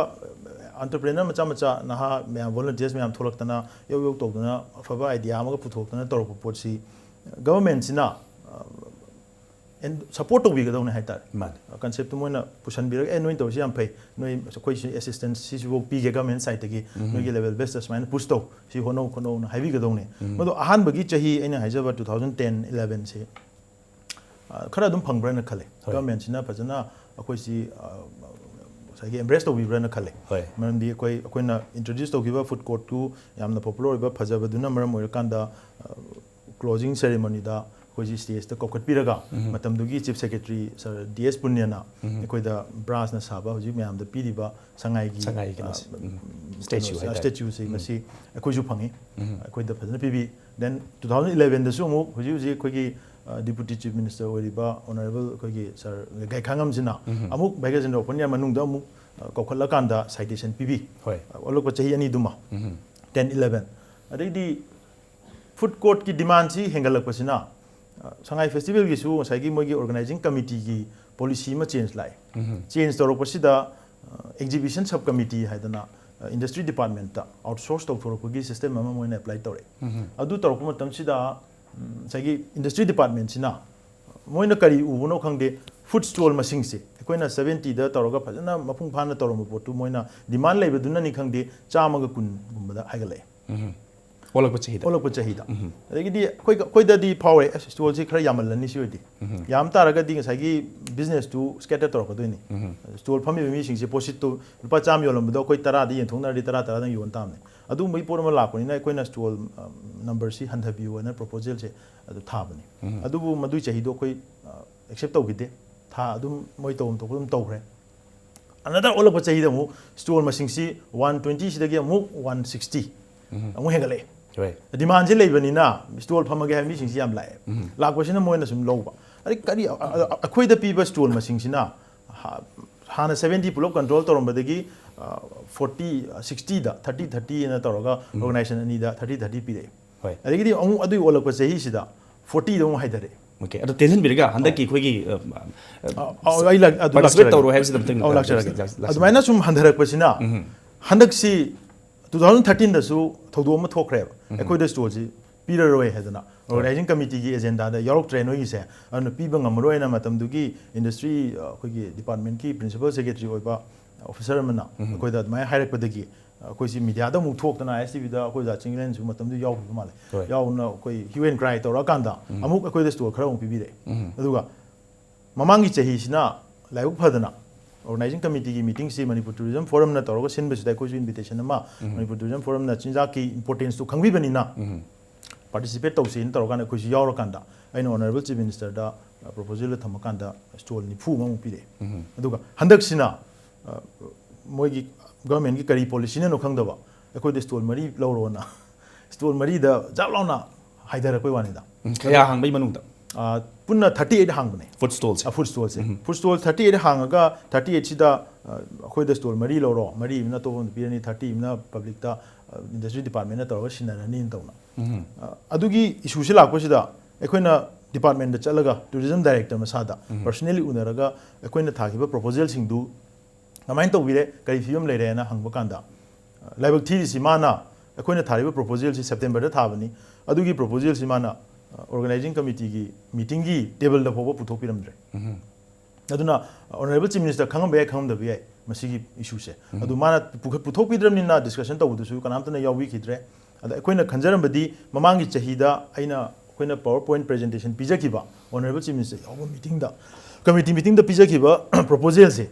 ꯑꯦꯟꯇꯔꯄ꯭ꯔꯦꯅꯔ ꯃꯆꯥ ꯃꯆꯥ, ꯅꯍꯥ ꯃꯌꯥꯝ, ꯚꯣꯂꯨꯟꯇꯤꯌꯔꯁ ꯃꯌꯥꯝ ꯊꯣꯛꯂꯛꯇꯅ, ꯌꯧ ꯌꯧ ꯇꯧꯗꯅ, ꯑꯐꯕ ꯑꯥꯏꯗꯤꯌꯥ ꯑꯃꯒ ꯄꯨꯊꯣꯛꯇꯅ ꯇꯧꯔꯛꯄ ꯄꯣꯠꯁꯤ ꯒꯚꯔꯟꯃꯦꯟꯠꯁꯤꯅ ꯁꯄꯣꯔꯠ ꯇꯧꯕꯤꯒꯗꯧꯅꯦ ꯍꯥꯏꯇꯥꯔꯦ꯫ ꯃꯥꯅꯦ꯫ ꯀꯟꯁꯦꯞꯇꯨ ꯃꯣꯏꯅ ꯄꯨꯁꯟꯕꯤꯔꯒ, "ꯑꯦ, ꯅꯣꯏꯅ ꯇꯧꯔꯤꯁꯤ ꯌꯥꯝ ꯐꯩ, ꯅꯣꯏ, ꯑꯩꯈꯣꯏꯁꯤ ꯑꯦꯁꯤꯁꯇꯦꯟꯁ ꯁꯤꯁꯤꯐꯥꯎ ꯄꯤꯒꯦ, ꯒꯚꯔꯟꯃꯦꯟꯠ ꯁꯥꯏꯠꯇꯒꯤ, ꯅꯣꯏꯒꯤ ꯂꯦꯚꯦꯜ ꯕꯦꯁꯇ ꯁꯨꯃꯥꯏꯅ ꯄꯨꯁ ꯇꯧ, ꯁꯤ ꯍꯣꯠꯅꯧ ꯈꯣꯠꯅꯧꯅ" ꯍꯥꯏꯕꯤꯒꯗꯧꯅꯦ꯫ ꯃꯗꯣ ꯑꯍꯥꯟꯕꯒꯤ ꯆꯍꯤ, ꯑꯩꯅ ꯍꯥꯏꯖꯕ two thousand ten elevenꯁꯦ, ꯑ, ꯈꯔ ꯑꯗꯨꯝ ꯐꯪꯕ꯭ꯔꯅ ꯈꯜꯂꯦ꯫ ꯍꯣꯏ꯫ ꯒꯚꯔꯟꯃꯦꯟꯠꯁꯤꯅ ꯐꯖꯅ ꯑꯩꯈꯣꯏꯁꯤ, ꯑ, ꯉꯁꯥꯏꯒꯤ ꯑꯦꯝꯕ꯭ꯔꯦꯁ ꯇꯧꯕꯤꯕ꯭ꯔꯅ ꯈꯜꯂꯦ꯫ ꯍꯣꯏ꯫ ꯃꯔꯝꯗꯤ ꯑꯩꯈꯣꯏ, ꯑꯩꯈꯣꯏꯅ ꯏꯟꯇ꯭ꯔꯣꯗ꯭ꯌꯨꯁ ꯇꯧꯈꯤꯕ ꯐꯨꯗ ꯀꯣꯔꯠꯇꯨ ꯌꯥꯝꯅ ꯄꯣꯄꯨꯂꯔ ꯑꯣꯏꯕ, ꯐꯖꯕꯗꯨꯅ ꯃꯔꯝ ꯑꯣꯏꯔꯀꯥꯟꯗ, ꯑ, ꯀ꯭ꯂꯣꯖꯤꯡ ꯁꯦꯔꯦꯃꯣꯅꯤꯗ ꯑꯩꯈꯣꯏꯁꯤ ꯁ꯭ꯇꯦꯖꯇ ꯀꯧꯈꯠꯄꯤꯔꯒ, ꯃꯇꯝꯗꯨꯒꯤ ꯆꯤꯐ ꯁꯦꯀ꯭ꯔꯦꯇꯔꯤ ꯁꯥꯔ ꯗꯤ ꯑꯦꯁ ꯄꯨꯅ꯭ꯌꯅ ꯑꯩꯈꯣꯏꯗ ꯕ꯭ꯔꯥꯁꯅ ꯁꯥꯕ ꯍꯧꯖꯤꯛ ꯃꯌꯥꯝꯗ ꯄꯤꯔꯤꯕ ꯁꯉꯥꯏꯒꯤ, ꯁꯉꯥꯏꯒꯤ ꯀꯩꯅꯣꯁꯦ꯫ ꯑ, ꯎꯝ꯫ ꯁ꯭ꯇꯦꯆꯨ ꯍꯥꯏꯇꯥꯔꯦ꯫ ꯁ꯭ꯇꯦꯆꯨꯁꯦ ꯃꯁꯤ ꯑꯩꯈꯣꯏꯁꯨ ꯐꯪꯉꯤ꯫ ꯑꯩꯈꯣꯏꯗ ꯐꯖꯅ ꯄꯤꯕꯤ꯫ Then two thousand elevenꯗꯁꯨ ꯑꯃꯨꯛ ꯍꯧꯖꯤꯛ ꯍꯧꯖꯤꯛ ꯑꯩꯈꯣꯏꯒꯤ, ꯑ, ꯗꯤꯄꯨꯇꯤ ꯆꯤꯐ ꯃꯤꯅꯤꯁꯇꯔ ꯑꯣꯏꯔꯤꯕ ꯑꯣꯅꯔꯦꯕꯜ ꯑꯩꯈꯣꯏꯒꯤ ꯁꯥꯔ ꯒꯥꯏꯈꯥꯉꯝꯁꯤꯅ ꯑꯃꯨꯛ ꯚꯥꯏꯀꯦꯁꯟ ꯑꯣꯐ ꯑꯣꯄꯟ ꯏꯌꯥꯔ ꯃꯅꯨꯡꯗ ꯑꯃꯨꯛ, ꯑ, ꯀꯧꯈꯠꯂꯀꯥꯟꯗ ꯁꯥꯏꯇꯦꯁꯟ ꯄꯤꯕꯤ꯫ ꯍꯣꯏ꯫ ꯑꯣꯜꯂꯛꯄ ꯆꯍꯤ ꯑꯅꯤꯗꯨꯃ, ten eleven꯫ ꯑꯗꯩꯗꯤ ꯐꯨꯗ ꯀꯣꯔꯠꯀꯤ ꯗꯤꯃꯥꯟꯁꯤ ꯍꯦꯟꯒꯠꯂꯛꯄꯁꯤꯅ, ꯑ, ꯁꯉꯥꯏ ꯐꯦꯁꯇꯤꯚꯦꯜꯒꯤꯁꯨ ꯉꯁꯥꯏꯒꯤ ꯃꯣꯏꯒꯤ ꯑꯣꯔꯒꯅꯥꯏꯖꯤꯡ ꯀꯃꯤꯇꯤꯒꯤ ꯄꯣꯂꯤꯁꯤ ꯑꯃ ꯆꯦꯟꯖ ꯂꯥꯛꯑꯦ꯫ ꯆꯦꯟꯖ ꯇꯧꯔꯛꯄꯁꯤꯗ, ꯑ, ꯑꯦꯛꯖꯤꯕꯤꯁꯟ ꯁꯕ ꯀꯃꯤꯇꯤ ꯍꯥꯏꯗꯅ, ꯑ, ꯏꯟꯗꯁꯇ꯭ꯔꯤ ꯗꯤꯄꯥꯔꯠꯃꯦꯟꯠꯇ ꯑꯥꯎꯠꯁꯣꯔꯁ ꯇꯧꯊꯣꯔꯛꯄꯒꯤ ꯁꯤꯁꯇꯦꯝ ꯑꯃ ꯃꯣꯏꯅ ꯑꯦꯄ꯭ꯂꯥꯏ ꯇꯧꯔꯛꯑꯦ꯫ ꯑꯗꯨ ꯇꯧꯔꯛꯄ ꯃꯇꯝꯁꯤꯗ, ꯎꯝ, ꯉꯁꯥꯏꯒꯤ ꯏꯟꯗꯁꯇ꯭ꯔꯤ ꯗꯤꯄꯥꯔꯠꯃꯦꯟꯠꯁꯤꯅ ꯃꯣꯏꯅ ꯀꯔꯤ ꯎꯕꯅꯣ ꯈꯪꯗꯦ, ꯐꯨꯗ ꯁ꯭ꯇꯣꯜ ꯃꯁꯤꯡꯁꯦ ꯑꯩꯈꯣꯏꯅ seventyꯗ ꯇꯧꯔꯒ ꯐꯖꯅ ꯃꯄꯨꯡ ꯐꯥꯅ ꯇꯧꯔꯝꯕ ꯄꯣꯠꯇꯨ ꯃꯣꯏꯅ ꯗꯤꯃꯥꯟ ꯂꯩꯕꯗꯨꯅꯅꯤ ꯈꯪꯗꯦ, ꯆꯥꯝꯃꯒ ꯀꯨꯟꯒꯨꯝꯕꯗ ꯍꯥꯏꯒꯠꯂꯛꯑꯦ꯫ ꯑꯣꯜꯂꯛꯄ ꯆꯍꯤꯗ꯫ ꯑꯣꯜꯂꯛꯄ ꯆꯍꯤꯗ꯫ ꯑꯗꯒꯤꯗꯤ ꯑꯩꯈꯣꯏ, ꯑꯩꯈꯣꯏꯗꯗꯤ ꯐꯥꯎꯔꯦ, "ꯑꯁ, ꯁ꯭ꯇꯣꯜꯁꯤ ꯈꯔ ꯌꯥꯝꯃꯜꯂꯅꯤ ꯁꯤ ꯑꯣꯏꯗꯤ꯫ ꯌꯥꯝ ꯇꯥꯔꯒꯗꯤ ꯉꯁꯥꯏꯒꯤ ꯕꯤꯖꯤꯅꯦꯁꯇꯨ ꯁ꯭ꯀꯦꯇꯔ ꯇꯧꯔꯛꯀꯗꯣꯏꯅꯤ꯫ ꯁ꯭ꯇꯣꯜ ꯐꯝꯃꯤꯕ ꯃꯤꯁꯤꯡꯁꯦ ꯄꯣꯠꯁꯤꯠꯇꯨ ꯂꯨꯄꯥ ꯆꯥꯝꯃ ꯌꯣꯜꯂꯝꯕꯗꯣ ꯑꯩꯈꯣꯏ ꯇꯔꯥꯗ ꯌꯦꯟꯊꯣꯛꯅꯔꯗꯤ ꯇꯔꯥ ꯇꯔꯥꯗꯪ ꯌꯣꯟ ꯇꯥꯕꯅꯤ꯫ ꯑꯗꯨꯒꯨꯝꯕꯒꯤ ꯄꯣꯠ ꯑꯃ ꯂꯥꯛꯄꯅꯤꯅ ꯑꯩꯈꯣꯏꯅ ꯁ꯭ꯇꯣꯜ, ꯑ, ꯅꯝꯕꯔꯁꯤ ꯍꯟꯊꯕꯤꯌꯨ" ꯍꯥꯏꯅ ꯄ꯭ꯔꯣꯄꯣꯖꯦꯜꯁꯦ ꯑꯗꯨ ꯊꯥꯕꯅꯤ꯫ ꯑꯗꯨꯕꯨ ꯃꯗꯨꯏ ꯆꯍꯤꯗꯣ ꯑꯩꯈꯣꯏ, ꯑ, ꯑꯦꯛꯁꯦꯞ ꯇꯧꯈꯤꯗꯦ꯫ ꯊꯥ ꯑꯗꯨꯝ ꯃꯣꯏ ꯇꯧꯐꯝ ꯊꯣꯛꯄ ꯑꯗꯨꯝ ꯇꯧꯈ꯭ꯔꯦ꯫ Another ꯑꯣꯜꯂꯛꯄ ꯆꯍꯤꯗ ꯑꯃꯨꯛ ꯁ꯭ꯇꯣꯜ ꯃꯁꯤꯡꯁꯤ one twentyꯁꯤꯗꯒꯤ ꯑꯃꯨꯛ one sixty ꯑꯃꯨꯛ ꯍꯦꯟꯒꯠꯂꯛꯑꯦ꯫ ꯍꯣꯏ꯫ ꯗꯤꯃꯥꯟꯁꯤ ꯂꯩꯕꯅꯤꯅ ꯁ꯭ꯇꯣꯜ ꯐꯝꯃꯒꯦ ꯍꯥꯏꯕ ꯃꯤꯁꯤꯡꯁꯤ ꯌꯥꯝ ꯂꯥꯛꯑꯦ꯫ ꯂꯥꯛꯄꯁꯤꯅ ꯃꯣꯏꯅ ꯁꯨꯝ ꯂꯧꯕ꯫ ꯑꯗꯩ ꯀꯔꯤ, ꯑ, ꯑ, ꯑꯩꯈꯣꯏꯗ ꯄꯤꯕ ꯁ꯭ꯇꯣꯜ ꯃꯁꯤꯡꯁꯤꯅ ꯍꯥ-, ꯍꯥꯟꯅ seventy ꯄꯨꯂꯞ ꯀꯟꯇ꯭ꯔꯣꯜ ꯇꯧꯔꯝꯕꯗꯒꯤ, ꯑ, forty, sixtyꯗ, thirty thirty ꯍꯥꯏꯅ ꯇꯧꯔꯒ ꯑꯣꯔꯒꯅꯥꯏꯖꯦꯁꯟ ꯑꯅꯤꯗ thirty thirty ꯄꯤꯔꯛꯑꯦ꯫ ꯍꯣꯏ꯫ ꯑꯗꯒꯤꯗꯤ ꯑꯃꯨꯛ ꯑꯗꯨꯒꯤ ꯑꯣꯜꯂꯛꯄ ꯆꯍꯤꯁꯤꯗ ꯐꯣꯔꯇꯤꯗ ꯑꯃꯨꯛ ꯍꯥꯏꯊꯔꯛꯑꯦ꯫ ꯑꯣꯀꯦ, ꯑꯗꯣ ꯇꯦꯟꯁꯤꯟꯕꯤꯔꯒ ꯍꯟꯗꯛꯀꯤ ꯑꯩꯈꯣꯏꯒꯤ ꯑ, ꯑ, ꯑꯩ ꯂꯥꯛ- ꯑꯗꯨ ꯄꯥꯔꯇꯤꯁꯤꯄꯦꯠ ꯂꯥꯛꯆꯔꯒꯦ꯫ ꯇꯧꯔꯣꯏ ꯍꯥꯏꯕꯁꯤꯗ ꯑꯝꯇꯪ ꯑꯧ, ꯂꯥꯛꯆꯔꯒꯦ꯫ ꯂꯥꯛꯆꯔꯒꯦ꯫ ꯑꯗꯨꯃꯥꯏꯅ ꯁꯨꯝ ꯍꯟꯊꯔꯛꯄꯁꯤꯅ ꯍꯟꯗꯛꯁꯤ ꯇꯨ ꯊꯥꯎꯖꯟ ꯊꯥꯔꯇꯤꯟꯗꯁꯨ ꯊꯧꯗꯣꯛ ꯑꯃ ꯊꯣꯛꯈ꯭ꯔꯦꯕ꯫ ꯑꯩꯈꯣꯏꯗ ꯁ꯭ꯇꯣꯜꯁꯤ ꯄꯤꯔꯔꯣꯏ ꯍꯥꯏꯗꯅ ꯑꯣꯔꯒꯅꯥꯏꯖꯤꯡ ꯀꯃꯤꯇꯤꯒꯤ ꯑꯦꯖꯦꯟꯗꯥꯗ ꯌꯥꯎꯔꯛꯇ꯭ꯔꯦ ꯅꯣꯏꯒꯤꯁꯦ, ꯑꯗꯨꯅ ꯄꯤꯕ ꯉꯝꯃꯔꯣꯏꯅ ꯃꯇꯝꯗꯨꯒꯤ ꯏꯟꯗꯁꯇ꯭ꯔꯤ ꯑꯩꯈꯣꯏꯒꯤ ꯗꯤꯄꯥꯔꯠꯃꯦꯟꯀꯤ ꯄ꯭ꯔꯤꯟꯁꯤꯄꯜ ꯁꯦꯀ꯭ꯔꯦꯇꯔꯤ ꯑꯣꯏꯕ ꯑꯣꯐꯤꯁꯔ ꯑꯃꯅ ꯑꯩꯈꯣꯏꯗ ꯑꯗꯨꯃꯥꯏꯅ ꯍꯥꯏꯔꯛꯄꯗꯒꯤ ꯑꯩꯈꯣꯏꯁꯤ ꯃꯤꯗꯤꯌꯥꯗ ꯑꯃꯨꯛ ꯊꯣꯛꯇꯅ ꯑꯥꯏ ꯑꯦꯁ ꯇꯤ ꯚꯤꯗ ꯑꯩꯈꯣꯏ ꯑꯣꯖꯥ ꯆꯤꯡꯂꯦꯟꯁꯨ ꯃꯇꯝꯗꯨ ꯌꯥꯎꯈꯤꯕ ꯃꯥꯜꯂꯦ꯫ ꯍꯣꯏ꯫ ꯌꯥꯎꯅ ꯑꯩꯈꯣꯏ ꯍ꯭ꯌꯨ ꯑꯦꯟ ꯀ꯭ꯔꯥꯏ ꯇꯧꯔꯛꯑꯀꯥꯟꯗ ꯑꯃꯨꯛ ꯑꯩꯈꯣꯏꯗ ꯁ꯭ꯇꯣꯜ ꯈꯔ ꯑꯃꯨꯛ ꯄꯤꯕꯤꯔꯛꯑꯦ꯫ ꯑꯗꯨꯒ ꯃꯃꯥꯡꯒꯤ ꯆꯍꯤꯁꯤꯅ ꯂꯥꯏꯕꯛ ꯐꯗꯅ ꯑꯣꯔꯒꯅꯥꯏꯖꯤꯡ ꯀꯃꯤꯇꯤꯒꯤ ꯃꯤꯇꯤꯡꯁꯤ ꯃꯅꯤꯄꯨꯔ ꯇꯨꯔꯤꯖꯝ ꯐꯣꯔꯝꯅ ꯇꯧꯔꯒ ꯁꯤꯟꯕꯁꯤꯗ ꯑꯩꯈꯣꯏꯁꯨ ꯏꯟꯚꯤꯇꯦꯁꯟ ꯑꯃ ꯃꯅꯤꯄꯨꯔ ꯇꯨꯔꯤꯖꯝ ꯐꯣꯔꯝꯅ ꯆꯤꯟꯖꯥꯛꯀꯤ ꯏꯝꯄꯣꯔꯇꯦꯟꯁꯇꯨ ꯈꯪꯕꯤꯕꯅꯤꯅ ꯄꯥꯔꯇꯤꯁꯤꯄꯦꯠ ꯇꯧꯁꯦꯅ ꯇꯧꯔꯀꯥꯟꯗ ꯑꯩꯈꯣꯏꯁꯨ ꯌꯥꯎꯔꯀꯥꯟꯗ ꯑꯩꯅ ꯑꯣꯅꯔꯦꯕꯜ ꯆꯤꯐ ꯃꯤꯅꯤꯁꯇꯔꯗ ꯄ꯭ꯔꯣꯄꯣꯖꯦꯜꯗ ꯊꯝꯃꯀꯥꯟꯗ ꯁ꯭ꯇꯣꯜ ꯅꯤꯐꯨ ꯑꯃꯃꯨꯛ ꯄꯤꯔꯛꯑꯦ꯫ ꯑꯗꯨꯒ ꯍꯟꯗꯛꯁꯤꯅ ꯑ, ꯃꯣꯏꯒꯤ ꯒꯚꯔꯟꯃꯦꯟꯠꯀꯤ ꯀꯔꯤ ꯄꯣꯂꯤꯁꯤꯅꯅꯣ ꯈꯪꯗꯕ ꯑꯩꯈꯣꯏꯗ ꯁ꯭ꯇꯣꯜ ꯃꯔꯤ ꯂꯧꯔꯣꯅ ꯁ꯭ꯇꯣꯜ ꯃꯔꯤꯗ ꯖꯥꯞ ꯂꯥꯎꯅ ꯍꯥꯏꯊꯔꯛꯄꯩ ꯋꯥꯅꯤꯗ꯫ ꯎꯝ, ꯀꯌꯥ ꯍꯥꯡꯕꯒꯤ ꯃꯅꯨꯡꯗ? ꯑ, ꯄꯨꯟꯅ ꯊꯥꯔꯇꯤ ꯑꯩꯠ ꯍꯥꯡꯕꯅꯦ꯫ ꯐꯨꯗ ꯁ꯭ꯇꯣꯜꯁꯦ? ꯑ, ꯐꯨꯗ ꯁ꯭ꯇꯣꯜꯁꯦ꯫ ꯐꯨꯗ ꯁ꯭ꯇꯣꯜ ꯊꯥꯔꯇꯤ ꯑꯩꯠ ꯍꯥꯡꯉꯒ ꯊꯥꯔꯇꯤ ꯑꯩꯠꯁꯤꯗ ꯑꯩꯈꯣꯏꯗ ꯁ꯭ꯇꯣꯜ ꯃꯔꯤ ꯂꯧꯔꯣ, ꯃꯔꯤ ꯑꯃꯅ ꯑꯇꯣꯞꯄ ꯑꯃꯗ ꯄꯤꯔꯅꯤ, ꯊꯥꯔꯇꯤ ꯑꯃꯅ ꯄꯕ꯭ꯂꯤꯛꯇ, ꯏꯟꯗꯁꯇ꯭ꯔꯤ ꯗꯤꯄꯥꯔꯠꯃꯦꯟꯠꯅ ꯇꯧꯔꯒ ꯁꯤꯟꯅꯔꯅꯤꯅ ꯇꯧꯅ꯫ ꯑ, ꯑꯗꯨꯒꯤ ꯏꯁꯨꯁꯤ ꯂꯥꯛꯄꯁꯤꯗ ꯑꯩꯈꯣꯏꯅ ꯗꯤꯄꯥꯔꯠꯃꯦꯟꯠꯇ ꯆꯠꯂꯒ ꯇꯨꯔꯤꯖꯝ ꯗꯥꯏꯔꯦꯛꯇꯔ ꯃꯁꯥꯗ ꯄꯔꯁꯅꯦꯜꯂꯤ ꯎꯅꯔꯒ ꯑꯩꯈꯣꯏꯅ ꯊꯥꯈꯤꯕ ꯄ꯭ꯔꯣꯄꯣꯖꯦꯜꯁꯤꯡꯗꯨ ꯀꯃꯥꯏꯅ ꯇꯧꯕꯤꯔꯦ, ꯀꯔꯤ ꯐꯤꯕꯝ ꯂꯩꯔꯦꯅ ꯍꯪꯕ ꯀꯥꯟꯗ, ꯑ, ꯂꯥꯏꯕꯛ ꯊꯤꯔꯤꯁꯤ ꯃꯥꯅ ꯑꯩꯈꯣꯏꯅ ꯊꯥꯔꯤꯕ ꯄ꯭ꯔꯣꯄꯣꯖꯦꯜꯁꯤ ꯁꯦꯞꯇꯦꯝꯕꯔꯗ ꯊꯥꯕꯅꯤ, ꯑꯗꯨꯒꯤ ꯄ꯭ꯔꯣꯄꯣꯖꯦꯜꯁꯤ ꯃꯥꯅ, ꯑ, ꯑꯣꯔꯒꯅꯥꯏꯖꯤꯡ ꯀꯃꯤꯇꯤꯒꯤ ꯃꯤꯇꯤꯡꯒꯤ ꯇꯦꯕꯜꯗ ꯐꯥꯎꯕ ꯄꯨꯊꯣꯛꯄꯤꯔꯝꯗ꯭ꯔꯦ꯫ ꯑꯗꯨꯅ ꯑꯣꯅꯔꯦꯕꯜ ꯆꯤꯐ ꯃꯤꯅꯤꯁꯇꯔ ꯈꯪꯉꯝꯕ ꯌꯥꯏ, ꯈꯪꯉꯝꯗꯕ ꯌꯥꯏ ꯃꯁꯤꯒꯤ ꯏꯁꯨꯁꯦ꯫ ꯑꯗꯨ ꯃꯥꯅ ꯄꯨꯈ-, ꯄꯨꯊꯣꯛꯄꯤꯗ꯭ꯔꯕꯅꯤꯅ ꯗꯤꯁꯀꯁꯟ ꯇꯧꯕꯗꯁꯨ ꯀꯅꯥꯝꯇꯅ ꯌꯥꯎꯕꯤꯈꯤꯗ꯭ꯔꯦ꯫ ꯑꯗ ꯑꯩꯈꯣꯏꯅ ꯈꯟꯖꯔꯝꯕꯗꯤ ꯃꯃꯥꯡꯒꯤ ꯆꯍꯤꯗ ꯑꯩꯅ, ꯑꯩꯈꯣꯏꯅ ꯄꯥꯋꯔ ꯄꯣꯏꯟꯠ ꯄ꯭ꯔꯖꯦꯟꯇꯦꯁꯟ ꯄꯤꯖꯈꯤꯕ ꯑꯣꯅꯔꯦꯕꯜ ꯆꯤꯐ ꯃꯤꯅꯤꯁꯇꯔ ꯌꯥꯎꯕ ꯃꯤꯇꯤꯡꯗ, ꯀꯃꯤꯇꯤ ꯃꯤꯇꯤꯡꯗ ꯄꯤꯖꯈꯤꯕ ꯄ꯭ꯔꯣꯄꯣꯖꯦꯜꯁꯦ,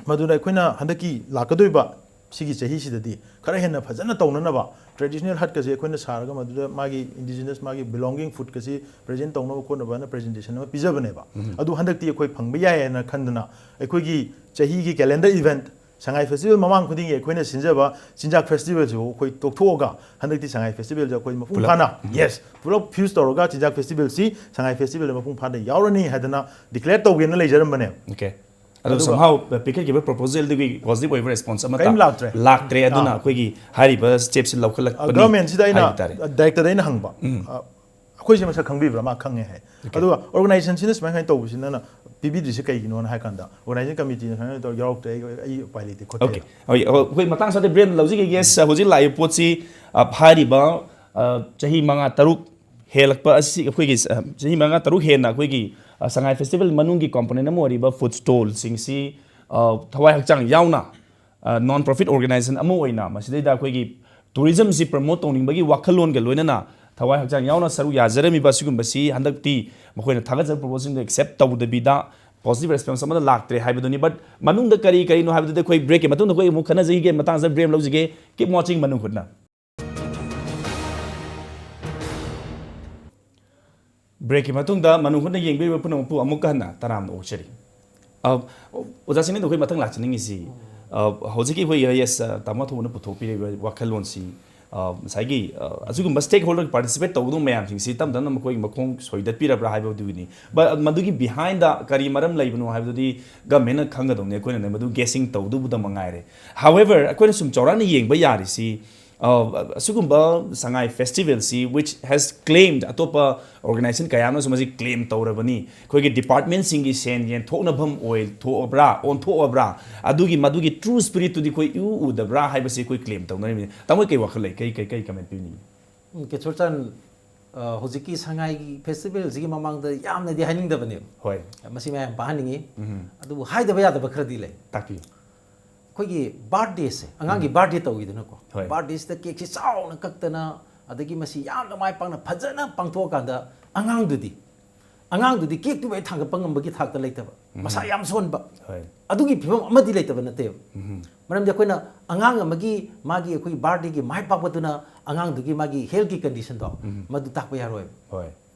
ꯃꯗꯨꯅ ꯑꯩꯈꯣꯏꯅ ꯍꯟꯗꯛꯀꯤ ꯂꯥꯛꯀꯗꯣꯏꯕ ꯁꯤꯒꯤ ꯆꯍꯤꯁꯤꯗꯗꯤ ꯈꯔ ꯍꯦꯟꯅ ꯐꯖꯅ ꯇꯧꯅꯅꯕ ꯇ꯭ꯔꯦꯗꯤꯁꯅꯦꯜ ꯍꯠꯀꯁꯦ ꯑꯩꯈꯣꯏꯅ ꯁꯥꯔꯒ ꯃꯗꯨꯗ ꯃꯥꯒꯤ ꯏꯟꯗꯤꯖꯤꯅꯁ, ꯃꯥꯒꯤ ꯕꯤꯂꯣꯡꯒꯤꯡ ꯐꯨꯗꯀꯁꯤ ꯄ꯭ꯔꯖꯦꯟꯠ ꯇꯧꯅꯕ ꯈꯣꯠꯅꯕ ꯍꯥꯏꯅ ꯄ꯭ꯔꯖꯦꯟꯇꯦꯁꯟ ꯑꯃ ꯄꯤꯖꯕꯅꯦꯕ꯫ ꯑꯗꯨ ꯍꯟꯗꯛꯇꯤ ꯑꯩꯈꯣꯏ ꯐꯪꯕ ꯌꯥꯏ ꯍꯥꯏꯅ ꯈꯟꯗꯅ ꯑꯩꯈꯣꯏꯒꯤ ꯆꯍꯤꯒꯤ ꯀꯦꯂꯦꯟꯗꯔ ꯏꯚꯦꯟꯠ ꯁꯉꯥꯏ ꯐꯦꯁꯇꯤꯚꯦꯜ ꯃꯃꯥꯡ ꯈꯨꯗꯤꯡꯒꯤ ꯑꯩꯈꯣꯏꯅ ꯁꯤꯟꯖꯕ ꯆꯤꯟꯖꯥꯛ ꯐꯦꯁꯇꯤꯚꯦꯜꯁꯤꯕꯨ ꯑꯩꯈꯣꯏ ꯇꯣꯛꯊꯣꯛꯑꯒ ꯍꯟꯗꯛꯇꯤ ꯁꯉꯥꯏ ꯐꯦꯁꯇꯤꯚꯦꯜꯁꯦ ꯑꯩꯈꯣꯏ ꯃꯄꯨꯡ ꯄꯨꯂꯞ꯫ ꯐꯥꯅ, ꯌꯦꯁ, ꯄꯨꯂꯞ ꯐ꯭ꯌꯨꯁ ꯇꯧꯔꯒ ꯆꯤꯟꯖꯥꯛ ꯐꯦꯁꯇꯤꯚꯦꯜꯁꯤ ꯁꯉꯥꯏ ꯐꯦꯁꯇꯤꯚꯦꯜꯗ ꯃꯄꯨꯡ ꯐꯥꯅ ꯌꯥꯎꯔꯅꯤ ꯍꯥꯏꯗꯅ ꯗꯤꯀ꯭ꯂꯦꯌꯔ ꯇꯧꯒꯦꯅ ꯂꯩꯖꯔꯝꯕꯅꯦ꯫ ꯑꯣꯀꯦ꯫ ꯑꯗꯨ ꯑꯗꯨꯒ somehow ꯄꯤꯈꯠꯈꯤꯕ proposalꯗꯨꯒꯤ positive ꯑꯣꯏꯕ response ꯑꯃꯠꯇ ꯀꯔꯤꯝ ꯂꯥꯛꯇ꯭ꯔꯦ꯫ ꯂꯥꯛꯇ꯭ꯔꯦ꯫ ꯑꯗꯨꯅ ꯑꯥ꯫ ꯑꯩꯈꯣꯏꯒꯤ ꯍꯥꯏꯔꯤꯕ stepꯁꯤ ꯂꯧꯈꯠꯂꯛꯄꯅꯤ governmentꯁꯤꯗ ꯑꯩꯅ ꯍꯥꯏꯕ ꯇꯥꯔꯦ꯫ Directorꯗ ꯑꯩꯅ ꯍꯪꯕ, ꯎꯝ꯫ ꯑ, ꯑꯩꯈꯣꯏꯁꯦ ꯃꯁꯛ ꯈꯪꯕꯤꯕ꯭ꯔꯥ? ꯃꯥ ꯈꯪꯉꯦ ꯍꯥꯏ꯫ Okay꯫ ꯑꯗꯨꯒ organizationꯁꯤꯅ ꯁꯨꯃꯥꯏꯅ ꯁꯨꯃꯥꯏꯅ ꯇꯧꯕꯁꯤꯅ ꯅꯪꯅ ꯄꯤꯕꯤꯗ꯭ꯔꯤꯁꯦ ꯀꯩꯒꯤꯅꯣꯅ ꯍꯥꯏ ꯀꯥꯟꯗ, organization committeeꯅ ꯁꯨꯃꯥꯏꯅ ꯇꯧꯔ ꯌꯥꯎꯔꯛꯇ꯭ꯔꯦ, ꯑꯩ, ꯑꯩ ꯎꯄꯥꯏ ꯂꯩꯇꯦ ꯈꯣꯠꯇꯦ꯫ Okay꯫ ꯍꯣꯏ, ꯍꯣꯏ, ꯑꯩꯈꯣꯏ ꯃꯇꯥꯡ ꯆꯥꯗꯦ, ꯕ꯭ꯔꯦꯝ ꯂꯧꯖꯒꯦ꯫ Yes, ꯍꯧꯖꯤꯛ ꯂꯥꯛꯏꯕ ꯄꯣꯠꯁꯤ, ꯑ, ꯍꯥꯏꯔꯤꯕ, ꯑ, ꯆꯍꯤ ꯃꯉꯥ ꯇꯔꯨꯛ ꯍꯦꯜꯂꯛꯄ ꯑꯁꯤ ꯑꯩꯈꯣꯏꯒꯤ, ꯑ, ꯆꯍꯤ ꯃꯉꯥ ꯇꯔꯨꯛ ꯍꯦꯟꯅ ꯑꯩꯈꯣꯏꯒꯤ, ꯑ, ꯁꯉꯥꯏ festival ꯃꯅꯨꯡꯒꯤ component ꯑꯃ ꯑꯣꯏꯔꯤꯕ food stallꯁꯤꯡꯁꯤ, ꯑ, ꯊꯋꯥꯏ ꯍꯛꯆꯥꯡ ꯌꯥꯎꯅ, ꯑ, non profit organization ꯑꯃ ꯑꯣꯏꯅ ꯃꯁꯤꯗꯩꯗ ꯑꯩꯈꯣꯏꯒꯤ tourismꯁꯤ promote ꯇꯧꯅꯤꯡꯕꯒꯤ ꯋꯥꯈꯜꯂꯣꯟꯒ ꯂꯣꯏꯅꯅ ꯊꯋꯥꯏ ꯍꯛꯆꯥꯡ ꯌꯥꯎꯅ ꯁꯔꯨꯛ ꯌꯥꯖꯔꯝꯃꯤꯕ ꯑꯁꯤꯒꯨꯝꯕꯁꯤ ꯍꯟꯗꯛꯇꯤ ꯃꯈꯣꯏꯅ ꯊꯥꯒꯠꯆꯕ proposalꯁꯤꯡꯗꯣ accept ꯇꯧꯗꯕꯤꯗ positive response ꯑꯃꯠꯇ ꯂꯥꯛꯇ꯭ꯔꯦ ꯍꯥꯏꯕꯗꯨꯅꯤ꯫ But ꯃꯅꯨꯡꯗ ꯀꯔꯤ ꯀꯔꯤꯅꯣ ꯍꯥꯏꯕꯗꯨꯗꯤ ꯑꯩꯈꯣꯏ breakꯀꯤ ꯃꯇꯨꯡꯗ ꯑꯩꯈꯣꯏ ꯑꯃꯨꯛ ꯈꯟꯅꯖꯈꯤꯒꯦ, ꯃꯇꯥꯡꯁꯤꯗ ꯕ꯭ꯔꯦꯝ ꯂꯧꯖꯒꯦ꯫ Keep watching ꯃꯅꯨꯡ ꯍꯨꯠꯅ꯫ Breakꯀꯤ ꯃꯇꯨꯡꯗ ꯃꯅꯨꯡ ꯍꯨꯠꯅ ꯌꯦꯡꯕꯤꯔꯤꯕ ꯄꯨꯝꯅꯃꯛꯄꯨ ꯑꯃꯨꯛꯀ ꯍꯟꯅ ꯇꯔꯥꯝꯅ ꯑꯣꯛꯆꯔꯤ꯫ ꯑ, ꯑꯣꯖꯥ ꯁꯤꯡꯅꯗ ꯑꯩꯈꯣꯏ ꯃꯊꯪ ꯂꯥꯛꯆꯅꯤꯡꯉꯤꯁꯤ, ꯑ, ꯍꯧꯖꯤꯛꯀꯤ ꯑꯩꯈꯣꯏ, yes, ꯑ, ꯇꯥꯃꯣ ꯊꯧꯕꯅ ꯄꯨꯊꯣꯛꯄꯤꯔꯤꯕ ꯋꯥꯈꯜꯂꯣꯟꯁꯤ, ꯑ, ꯉꯁꯥꯏꯒꯤ, ꯑ, ꯑꯁꯤꯒꯨꯝꯕ stakeholder participate ꯇꯧꯒꯗꯕ ꯃꯌꯥꯝꯁꯤꯡꯁꯤ ꯇꯞ ꯇꯞꯅ ꯃꯈꯣꯏꯒꯤ ꯃꯈꯣꯡ ꯁꯣꯏꯗꯠꯄꯤꯔꯕ꯭ꯔꯥ ꯍꯥꯏꯕꯗꯨꯒꯤꯅꯤ꯫ But ꯃꯗꯨꯒꯤ behindꯗ ꯀꯔꯤ ꯃꯔꯝ ꯂꯩꯕꯅꯣ ꯍꯥꯏꯕꯗꯨꯗꯤ governmentꯅ ꯈꯪꯒꯗꯧꯅꯤ, ꯑꯩꯈꯣꯏꯅ ꯃꯗꯨ guessing ꯇꯧꯗꯧꯕꯗ ꯃꯉꯥꯏꯔꯦ꯫ However, ꯑꯩꯈꯣꯏꯅ ꯁꯨꯝ ꯆꯥꯎꯔꯥꯛꯅ ꯌꯦꯡꯕ ꯌꯥꯔꯤꯁꯤ, ꯑ, ꯑꯁꯤꯒꯨꯝꯕ ꯁꯉꯥꯏ festivalꯁꯤ, which has claimed, ꯑꯇꯣꯞꯄ organization ꯀꯌꯥ ꯑꯃꯅꯁꯨ ꯃꯁꯤ claim ꯇꯧꯔꯕꯅꯤ, ꯑꯩꯈꯣꯏꯒꯤ departmentꯁꯤꯡꯒꯤ ꯁꯦꯟ ꯌꯦꯟꯊꯣꯛꯅꯐꯝ ꯑꯣꯏ ꯊꯣꯛꯑꯕ꯭ꯔꯥ, ꯑꯣꯟꯊꯣꯛꯑꯕ꯭ꯔꯥ, ꯑꯗꯨꯒꯤ ꯃꯗꯨꯒꯤ true spiritꯇꯨꯗꯤ ꯑꯩꯈꯣꯏ ꯏꯎ ꯎꯗꯕ꯭ꯔꯥ ꯍꯥꯏꯕꯁꯤ ꯑꯩꯈꯣꯏ claim ꯇꯧꯅꯔꯤꯕꯅꯤ꯫ ꯇꯥꯃꯣ ꯀꯩ ꯋꯥꯈꯜ ꯂꯩ? ꯀꯩ, ꯀꯩ, ꯀꯩ comment ꯄꯤꯅꯤꯡꯉꯤ? ꯎꯝ, ꯀꯦꯁꯣꯔꯆꯥꯟ, ꯑ, ꯍꯧꯖꯤꯛꯀꯤ ꯁꯉꯥꯏꯒꯤ festivalꯁꯤꯒꯤ ꯃꯃꯥꯡꯗ ꯌꯥꯝꯅꯗꯤ ꯍꯥꯏꯅꯤꯡꯗꯕꯅꯦꯕ꯫ ꯍꯣꯏ꯫ ꯃꯁꯤ ꯃꯌꯥꯝ ꯄꯥꯍꯟꯅꯤꯡꯉꯤ꯫ ꯎꯝ꯫ ꯑꯗꯨꯕꯨ ꯍꯥꯏꯗꯕ ꯌꯥꯗꯕ ꯈꯔꯗꯤ ꯂꯩ꯫ ꯇꯥꯛꯄꯤꯌꯨ꯫ ꯑꯩꯈꯣꯏꯒꯤ birthdayꯁꯦ, ꯑꯉꯥꯡꯒꯤ ꯎꯝ꯫ Birthday ꯇꯧꯋꯤꯗꯅꯀꯣ꯫ ꯍꯣꯏ꯫ Birthdayꯁꯤꯗ cakeꯁꯤ ꯆꯥꯎꯅ ꯀꯛꯇꯅ, ꯑꯗꯒꯤ ꯃꯁꯤ ꯌꯥꯝꯅ ꯃꯥꯏ ꯄꯥꯛꯅ ꯐꯖꯅ ꯄꯥꯡꯊꯣꯛꯑꯀꯥꯟꯗ ꯑꯉꯥꯡꯗꯨꯗꯤ, ꯑꯉꯥꯡꯗꯨꯗꯤ cakeꯇꯨꯕꯨ ꯍꯦꯛ ꯊꯥꯡꯒꯠꯄ ꯉꯝꯕꯒꯤ ꯊꯥꯛꯇ ꯂꯩꯇꯕ, ꯎꯝ꯫ ꯃꯁꯥ ꯌꯥꯝ ꯁꯣꯟꯕ꯫ ꯍꯣꯏ꯫ ꯑꯗꯨꯒꯤ ꯐꯤꯕꯝ ꯑꯃꯗꯤ ꯂꯩꯇꯕ ꯅꯠꯇꯦꯕ꯫ ꯎꯝ꯫ ꯃꯔꯝꯗꯤ ꯑꯩꯈꯣꯏꯅ ꯑꯉꯥꯡ ꯑꯃꯒꯤ, ꯃꯥꯒꯤ ꯑꯩꯈꯣꯏꯒꯤ birthdayꯒꯤ ꯃꯥꯏ ꯄꯥꯛꯄꯗꯨꯅ ꯑꯉꯥꯡꯗꯨꯒꯤ ꯃꯥꯒꯤ healthꯀꯤ conditionꯗꯣ ꯎꯝ꯫ ꯃꯗꯨ ꯇꯥꯛꯄ ꯌꯥꯔꯣꯏꯕ꯫ ꯍꯣꯏ꯫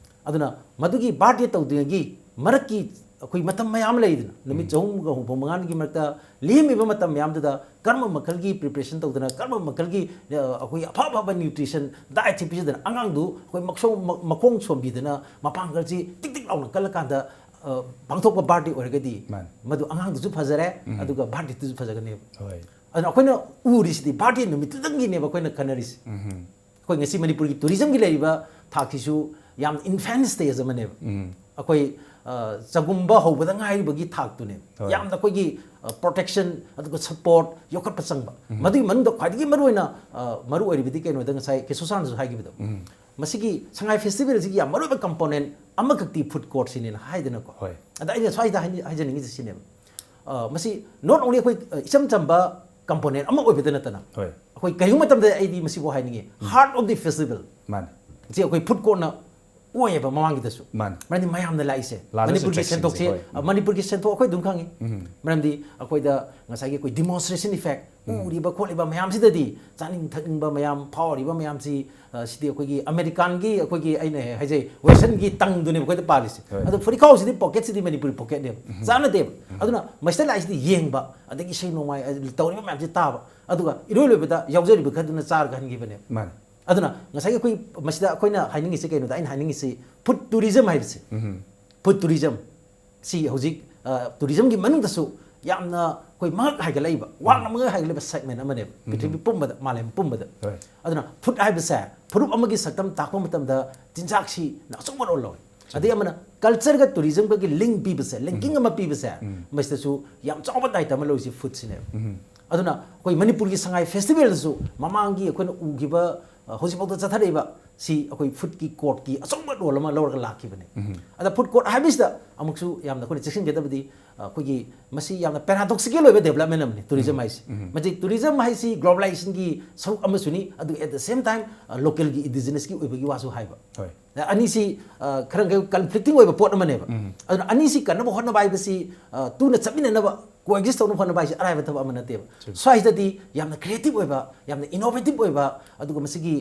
ꯑꯗꯨꯅ ꯃꯗꯨꯒꯤ birthday ꯇꯧꯗ꯭ꯔꯤꯉꯩꯒꯤ ꯃꯔꯛꯀꯤ ꯑꯩꯈꯣꯏ ꯃꯇꯝ ꯃꯌꯥꯝ ꯑꯃ ꯂꯩꯗꯅ, ꯅꯨꯃꯤꯠ ꯎꯝ꯫ ꯆꯍꯨꯝꯒ ꯍꯨꯝꯐꯨ ꯃꯉꯥꯅꯤꯒꯤ ꯃꯔꯛꯇ ꯂꯦꯝꯃꯤꯕ ꯃꯇꯝ ꯃꯌꯥꯝꯗꯨꯗ ꯀꯔꯝꯕ ꯃꯈꯜꯒꯤ preparation ꯇꯧꯗꯅ, ꯀꯔꯝꯕ ꯃꯈꯜꯒꯤ, ꯑ, ꯑꯩꯈꯣꯏ ꯑꯐ ꯑꯐꯕ nutrition dietꯁꯤ ꯄꯤꯖꯗꯅ, ꯑꯉꯥꯡꯗꯨ ꯑꯩꯈꯣꯏ ꯃꯈꯣꯡ, ꯃꯈꯣꯡ ꯁꯣꯝꯕꯤꯗꯅ, ꯃꯄꯥꯡꯒꯜꯁꯤ ꯇꯤꯛ ꯇꯤꯛ ꯂꯥꯎꯅ ꯀꯜꯂꯀꯥꯟꯗ ꯑ, ꯄꯥꯡꯊꯣꯛꯄ ꯕꯥꯔꯗꯦ ꯑꯣꯏꯔꯒꯗꯤ, ꯃꯥꯅꯤ. ꯃꯗꯨ ꯑꯉꯥꯡꯗꯨꯁꯨ ꯐꯖꯔꯦ, ꯑꯗꯨꯒ ꯕꯥꯔꯗꯦꯗꯨꯁꯨ ꯐꯖꯒꯅꯦꯕ. ꯍꯣꯏ. ꯑꯗꯨꯅ ꯑꯩꯈꯣꯏꯅ ꯎꯔꯤꯁꯤꯗꯤ ꯕꯥꯔꯗꯦ ꯅꯨꯃꯤꯠꯇꯨꯗꯪꯒꯤꯅꯦꯕ ꯑꯩꯈꯣꯏꯅ ꯈꯟꯅꯔꯤꯁꯦ. ꯎꯝ. ꯑꯩꯈꯣꯏ ꯉꯁꯤ ꯃꯅꯤꯄꯨꯔꯒꯤ ꯇꯨꯔꯤꯖꯝꯒꯤ ꯂꯩꯔꯤꯕ ꯊꯥꯛꯁꯤꯁꯨ ꯌꯥꯝ ꯏꯟꯐꯦꯟ ꯁ꯭ꯇꯦꯖ ꯑꯃꯅꯦꯕ. ꯎꯝ. ꯑꯩꯈꯣꯏ, ꯑ, ꯆꯒꯨꯝꯕ ꯍꯧꯕꯗ ꯉꯥꯏꯔꯤꯕꯒꯤ ꯊꯥꯛꯇꯨꯅꯦꯕ. ꯍꯣꯏ. ꯌꯥꯝꯅ ꯑꯩꯈꯣꯏꯒꯤ, ꯑ, ꯄ꯭ꯔꯣꯇꯦꯛꯁꯟ, ꯑꯗꯨꯒ ꯁꯄꯣꯔꯠ ꯌꯣꯛꯈꯠꯄ ꯆꯪꯕ. ꯃꯗꯨꯒꯤ ꯃꯅꯨꯡꯗ ꯈ꯭ꯋꯥꯏꯗꯒꯤ ꯃꯔꯨꯑꯣꯏꯅ, ꯑ, ꯃꯔꯨ ꯑꯣꯏꯔꯤꯕꯗꯤ ꯀꯩꯅꯣꯗ ꯉꯁꯥꯏ ꯀꯦꯁꯣꯁꯥꯅꯁꯨ ꯍꯥꯏꯈꯤꯕꯗꯣ. ꯃꯁꯤꯒꯤ ꯁꯉꯥꯏ ꯐꯦꯁꯇꯤꯚꯦꯜꯁꯤꯒꯤ ꯌꯥꯝ ꯃꯔꯨꯑꯣꯏꯕ ꯀꯝꯄꯣꯅꯦꯟ ꯑꯃꯈꯛꯇꯤ ꯐꯨꯗ ꯀꯣꯔꯠꯁꯤꯅꯦꯅ ꯍꯥꯏꯗꯅꯀꯣ. ꯍꯣꯏ. ꯑꯗ ꯑꯩꯅ ꯁ꯭ꯋꯥꯏꯗ ꯍꯥꯏꯅꯤ-, ꯍꯥꯏꯖꯅꯤꯡꯉꯤꯁꯦ ꯁꯤꯅꯦꯕ. ꯑ, ꯃꯁꯤ not only ꯑꯩꯈꯣꯏ, ꯑ, ꯏꯆꯝ ꯆꯝꯕ ꯀꯝꯄꯣꯅꯦꯟ ꯑꯃ ꯑꯣꯏꯕꯗ ꯅꯠꯇꯅ, ꯍꯣꯏ. ꯑꯩꯈꯣꯏ ꯀꯔꯤꯒꯨꯝꯕ ꯃꯇꯝꯗ ꯑꯩꯗꯤ ꯃꯁꯤꯕꯨ ꯍꯥꯏꯅꯤꯡꯉꯤ, heart of the festival. ꯃꯥꯅꯤ. ꯁꯤ ꯑꯩꯈꯣꯏ ꯐꯨꯗ ꯀꯣꯔꯠꯅ ꯑꯣꯏꯌꯦꯕ ꯃꯃꯥꯡꯒꯤꯗꯁꯨ. ꯃꯥꯅꯤ. ꯃꯔꯝꯗꯤ ꯃꯌꯥꯝꯅ ꯂꯥꯛꯏꯁꯦ, Largest ꯃꯅꯤꯄꯨꯔꯒꯤ attraction ꯁꯦꯟꯊꯣꯛꯁꯦ, ꯁꯦ, ꯍꯣꯏ. ꯑ, ꯃꯅꯤꯄꯨꯔꯒꯤ ꯁꯦꯟꯊꯣꯛ ꯑꯩꯈꯣꯏ ꯑꯗꯨꯝ ꯈꯪꯉꯤ. ꯎꯝ. ꯃꯔꯝꯗꯤ ꯑꯩꯈꯣꯏꯗ ꯉꯁꯥꯏꯒꯤ ꯑꯩꯈꯣꯏ demonstration effect, ꯎꯔꯤꯕ ꯈꯣꯠꯂꯤꯕ ꯃꯌꯥꯝꯁꯤꯗꯗꯤ ꯆꯥꯅꯤꯡ ꯊꯛꯅꯤꯡꯕ ꯃꯌꯥꯝ ꯐꯥꯎꯔꯤꯕ ꯃꯌꯥꯝꯁꯤ, ꯑ, ꯁꯤꯗꯤ ꯑꯩꯈꯣꯏꯒꯤ ꯑꯃꯦꯔꯤꯀꯥꯟꯒꯤ, ꯑꯩꯈꯣꯏꯒꯤ ꯑꯩꯅ ꯍꯦꯛ ꯍꯥꯏꯖꯩ, ꯋꯦꯁꯇꯔꯟꯒꯤ ꯇꯪꯗꯨꯅꯦꯕ ꯑꯩꯈꯣꯏꯗ ꯄꯥꯜꯂꯤꯁꯦ. ꯍꯣꯏ. ꯑꯗꯣ ꯐꯨꯔꯤꯈꯥꯎꯁꯤꯗꯤ, ꯄꯣꯀꯦꯠꯁꯤꯗꯤ ꯃꯅꯤꯄꯨꯔꯤ ꯄꯣꯀꯦꯠꯅꯦꯕ. ꯆꯥꯟꯅꯗꯦꯕ. ꯑꯗꯨꯅ ꯃꯁꯤꯗ ꯂꯥꯛꯏꯁꯤꯗꯤ ꯌꯦꯡꯕ, ꯑꯗꯒꯤ ꯏꯁꯩ ꯅꯣꯡꯃꯥꯏ, ꯑ, ꯇꯧꯔꯤꯕ ꯃꯌꯥꯝꯁꯤ ꯇꯥꯕ, ꯑꯗꯨꯒ ꯏꯔꯣꯏ ꯂꯣꯏꯕꯗ ꯌꯥꯎꯖꯔꯤꯕ ꯈꯔꯗꯨꯅ ꯆꯥꯔꯒ ꯍꯟꯈꯤꯕꯅꯦꯕ. ꯃꯥꯅꯤ. ꯑꯗꯨꯅ ꯉꯁꯥꯏꯒꯤ ꯑꯩꯈꯣꯏ ꯃꯁꯤꯗ ꯑꯩꯈꯣꯏꯅ ꯍꯥꯏꯅꯤꯡꯉꯤꯁꯤ ꯀꯩꯅꯣꯗ, ꯑꯩꯅ ꯍꯥꯏꯅꯤꯡꯉꯤꯁꯤ ꯐꯨꯗ ꯇꯨꯔꯤꯖꯝ ꯍꯥꯏꯕꯁꯦ. ꯎꯝ. ꯐꯨꯗ ꯇꯨꯔꯤꯖꯝ ꯁꯤ ꯍꯧꯖꯤꯛ, ꯑ, ꯇꯨꯔꯤꯖꯝꯒꯤ ꯃꯅꯨꯡꯗꯁꯨ ꯌꯥꯝꯅ ꯑꯩꯈꯣꯏ ꯃꯉꯛ ꯍꯥꯏꯒꯠꯂꯛꯏꯕ, ꯋꯥꯡꯅ ꯃꯉꯛ ꯍꯥꯏꯒꯠꯂꯤꯕ ꯁꯦꯒꯃꯦꯟ ꯑꯃꯅꯦꯕ ꯄ꯭ꯔꯤꯊꯤꯕꯤ ꯄꯨꯝꯕꯗ, ꯃꯥꯂꯦꯝ ꯄꯨꯝꯕꯗ. ꯍꯣꯏ. ꯑꯗꯨꯅ ꯐꯨꯗ ꯍꯥꯏꯕꯁꯦ, ꯐꯨꯔꯨꯞ ꯑꯃꯒꯤ ꯁꯛꯇꯝ ꯇꯥꯛꯄ ꯃꯇꯝꯗ ꯆꯤꯟꯖꯥꯛꯁꯤꯅ ꯑꯆꯧꯕ ꯔꯣꯜ ꯂꯧꯋꯤ. ꯑꯗꯩ ꯑꯃꯅ ꯀꯜꯆꯔꯒ ꯇꯨꯔꯤꯖꯝꯒꯒꯤ ꯂꯤꯡ ꯄꯤꯕꯁꯦ, ꯂꯤꯡꯀꯤꯡ ꯑꯃ ꯄꯤꯕꯁꯦ, ꯃꯁꯤꯗꯁꯨ ꯌꯥꯝ ꯆꯥꯎꯕ ꯗꯥꯏꯇ ꯑꯃ ꯂꯧꯔꯤꯁꯤ ꯐꯨꯗꯁꯤꯅꯦꯕ. ꯑꯗꯨꯅ ꯑꯩꯈꯣꯏ ꯃꯅꯤꯄꯨꯔꯒꯤ ꯁꯉꯥꯏ ꯐꯦꯁꯇꯤꯚꯦꯜꯗꯁꯨ ꯃꯃꯥꯡꯒꯤ ꯑꯩꯈꯣꯏꯅ ꯎꯈꯤꯕ, ꯑ, ꯍꯧꯖꯤꯛꯐꯥꯎꯗ ꯆꯠꯊꯔꯛꯏꯕ ꯁꯤ ꯑꯩꯈꯣꯏ ꯐꯨꯗꯀꯤ ꯀꯣꯔꯠꯀꯤ ꯑꯆꯧꯕ ꯔꯣꯜ ꯑꯃ ꯂꯧꯔꯒ ꯂꯥꯛꯈꯤꯕꯅꯦ. ꯑꯗ ꯐꯨꯗ ꯀꯣꯔꯠ ꯍꯥꯏꯕꯁꯤꯗ ꯑꯃꯨꯛꯁꯨ ꯌꯥꯝꯅ ꯑꯩꯈꯣꯏꯅ ꯆꯦꯛꯁꯤꯟꯒꯗꯕꯗꯤ, ꯑ, ꯑꯩꯈꯣꯏꯒꯤ ꯃꯁꯤ ꯌꯥꯝꯅ ꯄꯦꯔꯥꯗꯣꯛꯁꯤꯀꯦꯜ ꯑꯣꯏꯕ ꯗꯦꯕꯂꯞꯃꯦꯟ ꯑꯃꯅꯤ ꯇꯨꯔꯤꯖꯝ ꯍꯥꯏꯁꯤ. ꯃꯁꯤ ꯇꯨꯔꯤꯖꯝ ꯍꯥꯏꯁꯤ ꯒ꯭ꯂꯣꯕꯦꯂꯥꯏꯖꯦꯁꯟꯒꯤ ꯁꯔꯨꯛ ꯑꯃꯁꯨꯅꯤ, ꯑꯗꯨꯒ at the same time, ꯑ, ꯂꯣꯀꯦꯜꯒꯤ ꯏꯟꯗꯤꯖꯤꯅꯁꯀꯤ ꯑꯣꯏꯕꯒꯤ ꯋꯥꯁꯨ ꯍꯥꯏꯕ. ꯍꯣꯏ. ꯑꯅꯤꯁꯤ, ꯑ, ꯈꯔ ꯈꯔ ꯀꯟꯐ꯭ꯂꯤꯛꯇꯤꯡ ꯑꯣꯏꯕ ꯄꯣꯠ ꯑꯃꯅꯦꯕ. ꯑꯗꯨꯅ ꯑꯅꯤꯁꯤ ꯀꯟꯅꯕ ꯍꯣꯠꯅꯕ ꯍꯥꯏꯕꯁꯤ, ꯑ, ꯇꯨꯅ ꯆꯠꯃꯤꯟꯅꯅꯕ ꯀꯣ ꯑꯦꯛꯖꯤꯁ ꯇꯧꯅꯕ ꯍꯣꯠꯅꯕ ꯍꯥꯏꯁꯦ ꯑꯔꯥꯏꯕ ꯊꯕꯛ ꯑꯃ ꯅꯠꯇꯦꯕ꯫ ꯁ꯭ꯋꯥꯏꯁꯤꯗꯗꯤ ꯌꯥꯝꯅ ꯀ꯭ꯔꯤꯌꯦꯇꯤꯞ ꯑꯣꯏꯕ, ꯌꯥꯝꯅ ꯏꯅꯣꯚꯦꯇꯤꯞ ꯑꯣꯏꯕ, ꯑꯗꯨꯒ ꯃꯁꯤꯒꯤ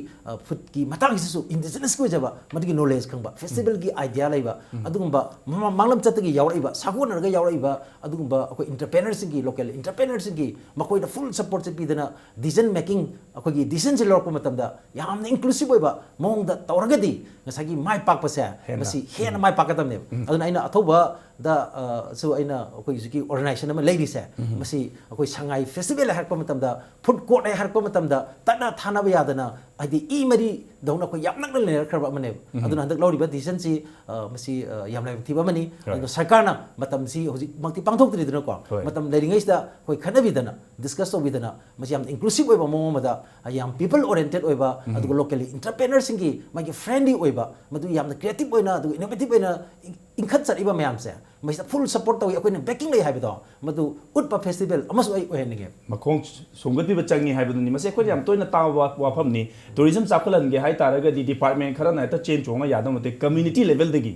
ꯐꯨꯗꯀꯤ ꯃꯇꯥꯡꯁꯤꯁꯨ ꯏꯟꯗꯤꯖꯤꯅꯁꯀꯤ ꯑꯣꯏꯖꯕ ꯃꯗꯨꯒꯤ ꯅꯣꯂꯦꯖ ꯈꯪꯕ, ꯐꯦꯁꯇꯤꯚꯦꯜꯒꯤ ꯑꯥꯏꯗꯤꯌꯥ ꯂꯩꯕ, ꯑꯗꯨꯒꯨꯝꯕ ꯃꯃꯥꯡ ꯃꯥꯡꯂꯝ ꯆꯠꯇꯒꯤ ꯌꯥꯎꯔꯛꯏꯕ, ꯁꯥꯒꯣꯟꯅꯔꯒ ꯌꯥꯎꯔꯛꯏꯕ ꯑꯗꯨꯒꯨꯝꯕ ꯑꯩꯈꯣꯏ ꯏꯟꯇꯔꯄ꯭ꯔꯦꯅꯔꯁꯤꯡꯒꯤ, ꯂꯣꯀꯦꯜ ꯏꯟꯇꯔꯄ꯭ꯔꯦꯅꯔꯁꯤꯡꯒꯤ ꯃꯈꯣꯏꯗ ꯐꯨꯜ ꯁꯄꯣꯔꯠꯁꯦ ꯄꯤꯗꯅ ꯗꯤꯁꯤꯖꯟ ꯃꯦꯀꯤꯡ, ꯑꯩꯈꯣꯏꯒꯤ ꯗꯤꯁꯤꯖꯟꯁꯦ ꯂꯧꯔꯛꯄ ꯃꯇꯝꯗ ꯌꯥꯝꯅ ꯏꯟꯀ꯭ꯂꯨꯁꯤꯞ ꯑꯣꯏꯕ ꯃꯑꯣꯡꯗ ꯇꯧꯔꯒꯗꯤ ꯉꯁꯥꯏꯒꯤ ꯃꯥꯏ ꯄꯥꯛꯄꯁꯦ ꯍꯦꯟꯅ꯫ ꯃꯁꯤ ꯍꯦꯟꯅ ꯃꯥꯏ ꯄꯥꯛꯀꯗꯕꯅꯦꯕ꯫ ꯑꯗꯨꯅ ꯑꯩꯅ ꯑꯊꯧꯕꯗ, ꯑ, ꯁꯨ ꯑꯩꯅ ꯑꯩꯈꯣꯏ ꯍꯧꯖꯤꯛꯀꯤ ꯑꯣꯔꯒꯅꯥꯏꯖꯦꯁꯟ ꯑꯃ ꯂꯩꯔꯤꯁꯦ, ꯃꯁꯤ ꯑꯩꯈꯣꯏ ꯁꯉꯥꯏ ꯐꯦꯁꯇꯤꯚꯦꯜ ꯍꯥꯏꯔꯛꯄ ꯃꯇꯝꯗ, ꯐꯨꯗ ꯀꯣꯔꯠ ꯍꯥꯏꯔꯛꯄ ꯃꯇꯝꯗ ꯇꯠꯅ ꯊꯥꯅꯕ ꯌꯥꯗꯅ, ꯍꯥꯏꯗꯤ ꯏ ꯃꯔꯤꯗꯧꯅ ꯑꯩꯈꯣꯏ ꯌꯥꯝ ꯅꯛꯅ ꯂꯩꯅꯔꯛꯈ꯭ꯔꯕ ꯑꯃꯅꯦꯕ꯫ ꯑꯗꯨꯅ ꯍꯟꯗꯛ ꯂꯧꯔꯤꯕ ꯗꯤꯁꯤꯖꯟꯁꯤ, ꯑ, ꯃꯁꯤ, ꯑ, ꯌꯥꯝ ꯂꯥꯏꯕꯛ ꯊꯤꯕ ꯑꯃꯅꯤ꯫ ꯑꯗꯨꯅ ꯁꯔꯀꯥꯔꯅ ꯃꯇꯝꯁꯤ ꯍꯧꯖꯤꯛꯃꯛꯇꯤ ꯄꯥꯡꯊꯣꯛꯇ꯭ꯔꯤꯗꯅꯀꯣ, ꯍꯣꯏ꯫ ꯃꯇꯝ ꯂꯩꯔꯤꯉꯩꯁꯤꯗ ꯑꯩꯈꯣꯏ ꯈꯟꯅꯕꯤꯗꯅ, ꯗꯤꯁꯀꯁ ꯇꯧꯕꯤꯗꯅ, ꯃꯁꯤ ꯌꯥꯝ ꯏꯟꯀ꯭ꯂꯨꯁꯤꯞ ꯑꯣꯏꯕ ꯃꯑꯣꯡ ꯑꯃꯗ, ꯑ, ꯌꯥꯝ ꯄꯤꯄꯜ ꯑꯣꯔꯤꯌꯦꯟꯇꯦꯠ ꯑꯣꯏꯕ, ꯑꯗꯨꯒ ꯂꯣꯀꯦꯜꯂꯤ ꯏꯟꯇꯔꯄ꯭ꯔꯦꯅꯔꯁꯤꯡꯒꯤ ꯃꯥꯒꯤ ꯐ꯭ꯔꯦꯟꯂꯤ ꯑꯣꯏꯕ, ꯃꯗꯨ ꯌꯥꯝꯅ ꯀ꯭ꯔꯤꯌꯦꯇꯤꯞ ꯑꯣꯏꯅ ꯑꯗꯨꯒ ꯏꯅꯣꯚꯦꯇꯤꯞ ꯑꯣꯏꯅ ꯏꯟ-, ꯏꯟꯈꯠꯆꯔꯛꯏꯕ ꯃꯌꯥꯝꯁꯦ, ꯃꯁꯤꯗ ꯐꯨꯜ ꯁꯄꯣꯔꯠ ꯇꯧꯏ, ꯑꯩꯈꯣꯏꯅ ꯕꯦꯀꯤꯡ ꯂꯩ ꯍꯥꯏꯕꯗꯣ, ꯃꯗꯨ ꯎꯠꯄ ꯐꯦꯁꯇꯤꯚꯦꯜ ꯑꯃꯁꯨ ꯑꯩ ꯑꯣꯏꯍꯟꯅꯤꯡꯉꯦ꯫ ꯃꯈꯣꯡ ꯁꯣꯝꯒꯠꯄꯤꯕ ꯆꯪꯉꯤ ꯍꯥꯏꯕꯗꯨꯅꯤ꯫ ꯃꯁꯤ ꯑꯩꯈꯣꯏꯅ ꯌꯥꯝ ꯇꯣꯏꯅ ꯇꯥꯕ ꯋꯥ-, ꯋꯥꯐꯝꯅꯤ꯫ ꯇꯨꯔꯤꯖꯝ ꯆꯥꯎꯈꯠꯍꯟꯒꯦ ꯍꯥꯏ ꯇꯥꯔꯒꯗꯤ ꯗꯤꯄꯥꯔꯠꯃꯦꯟ ꯈꯔꯅ ꯍꯦꯛꯇ ꯆꯦꯟ ꯆꯣꯡꯉ ꯌꯥꯗꯧ ꯅꯠꯇꯦ꯫ ꯀꯝꯃ꯭ꯌꯨꯅꯤꯇꯤ ꯂꯦꯚꯦꯜꯗꯒꯤ,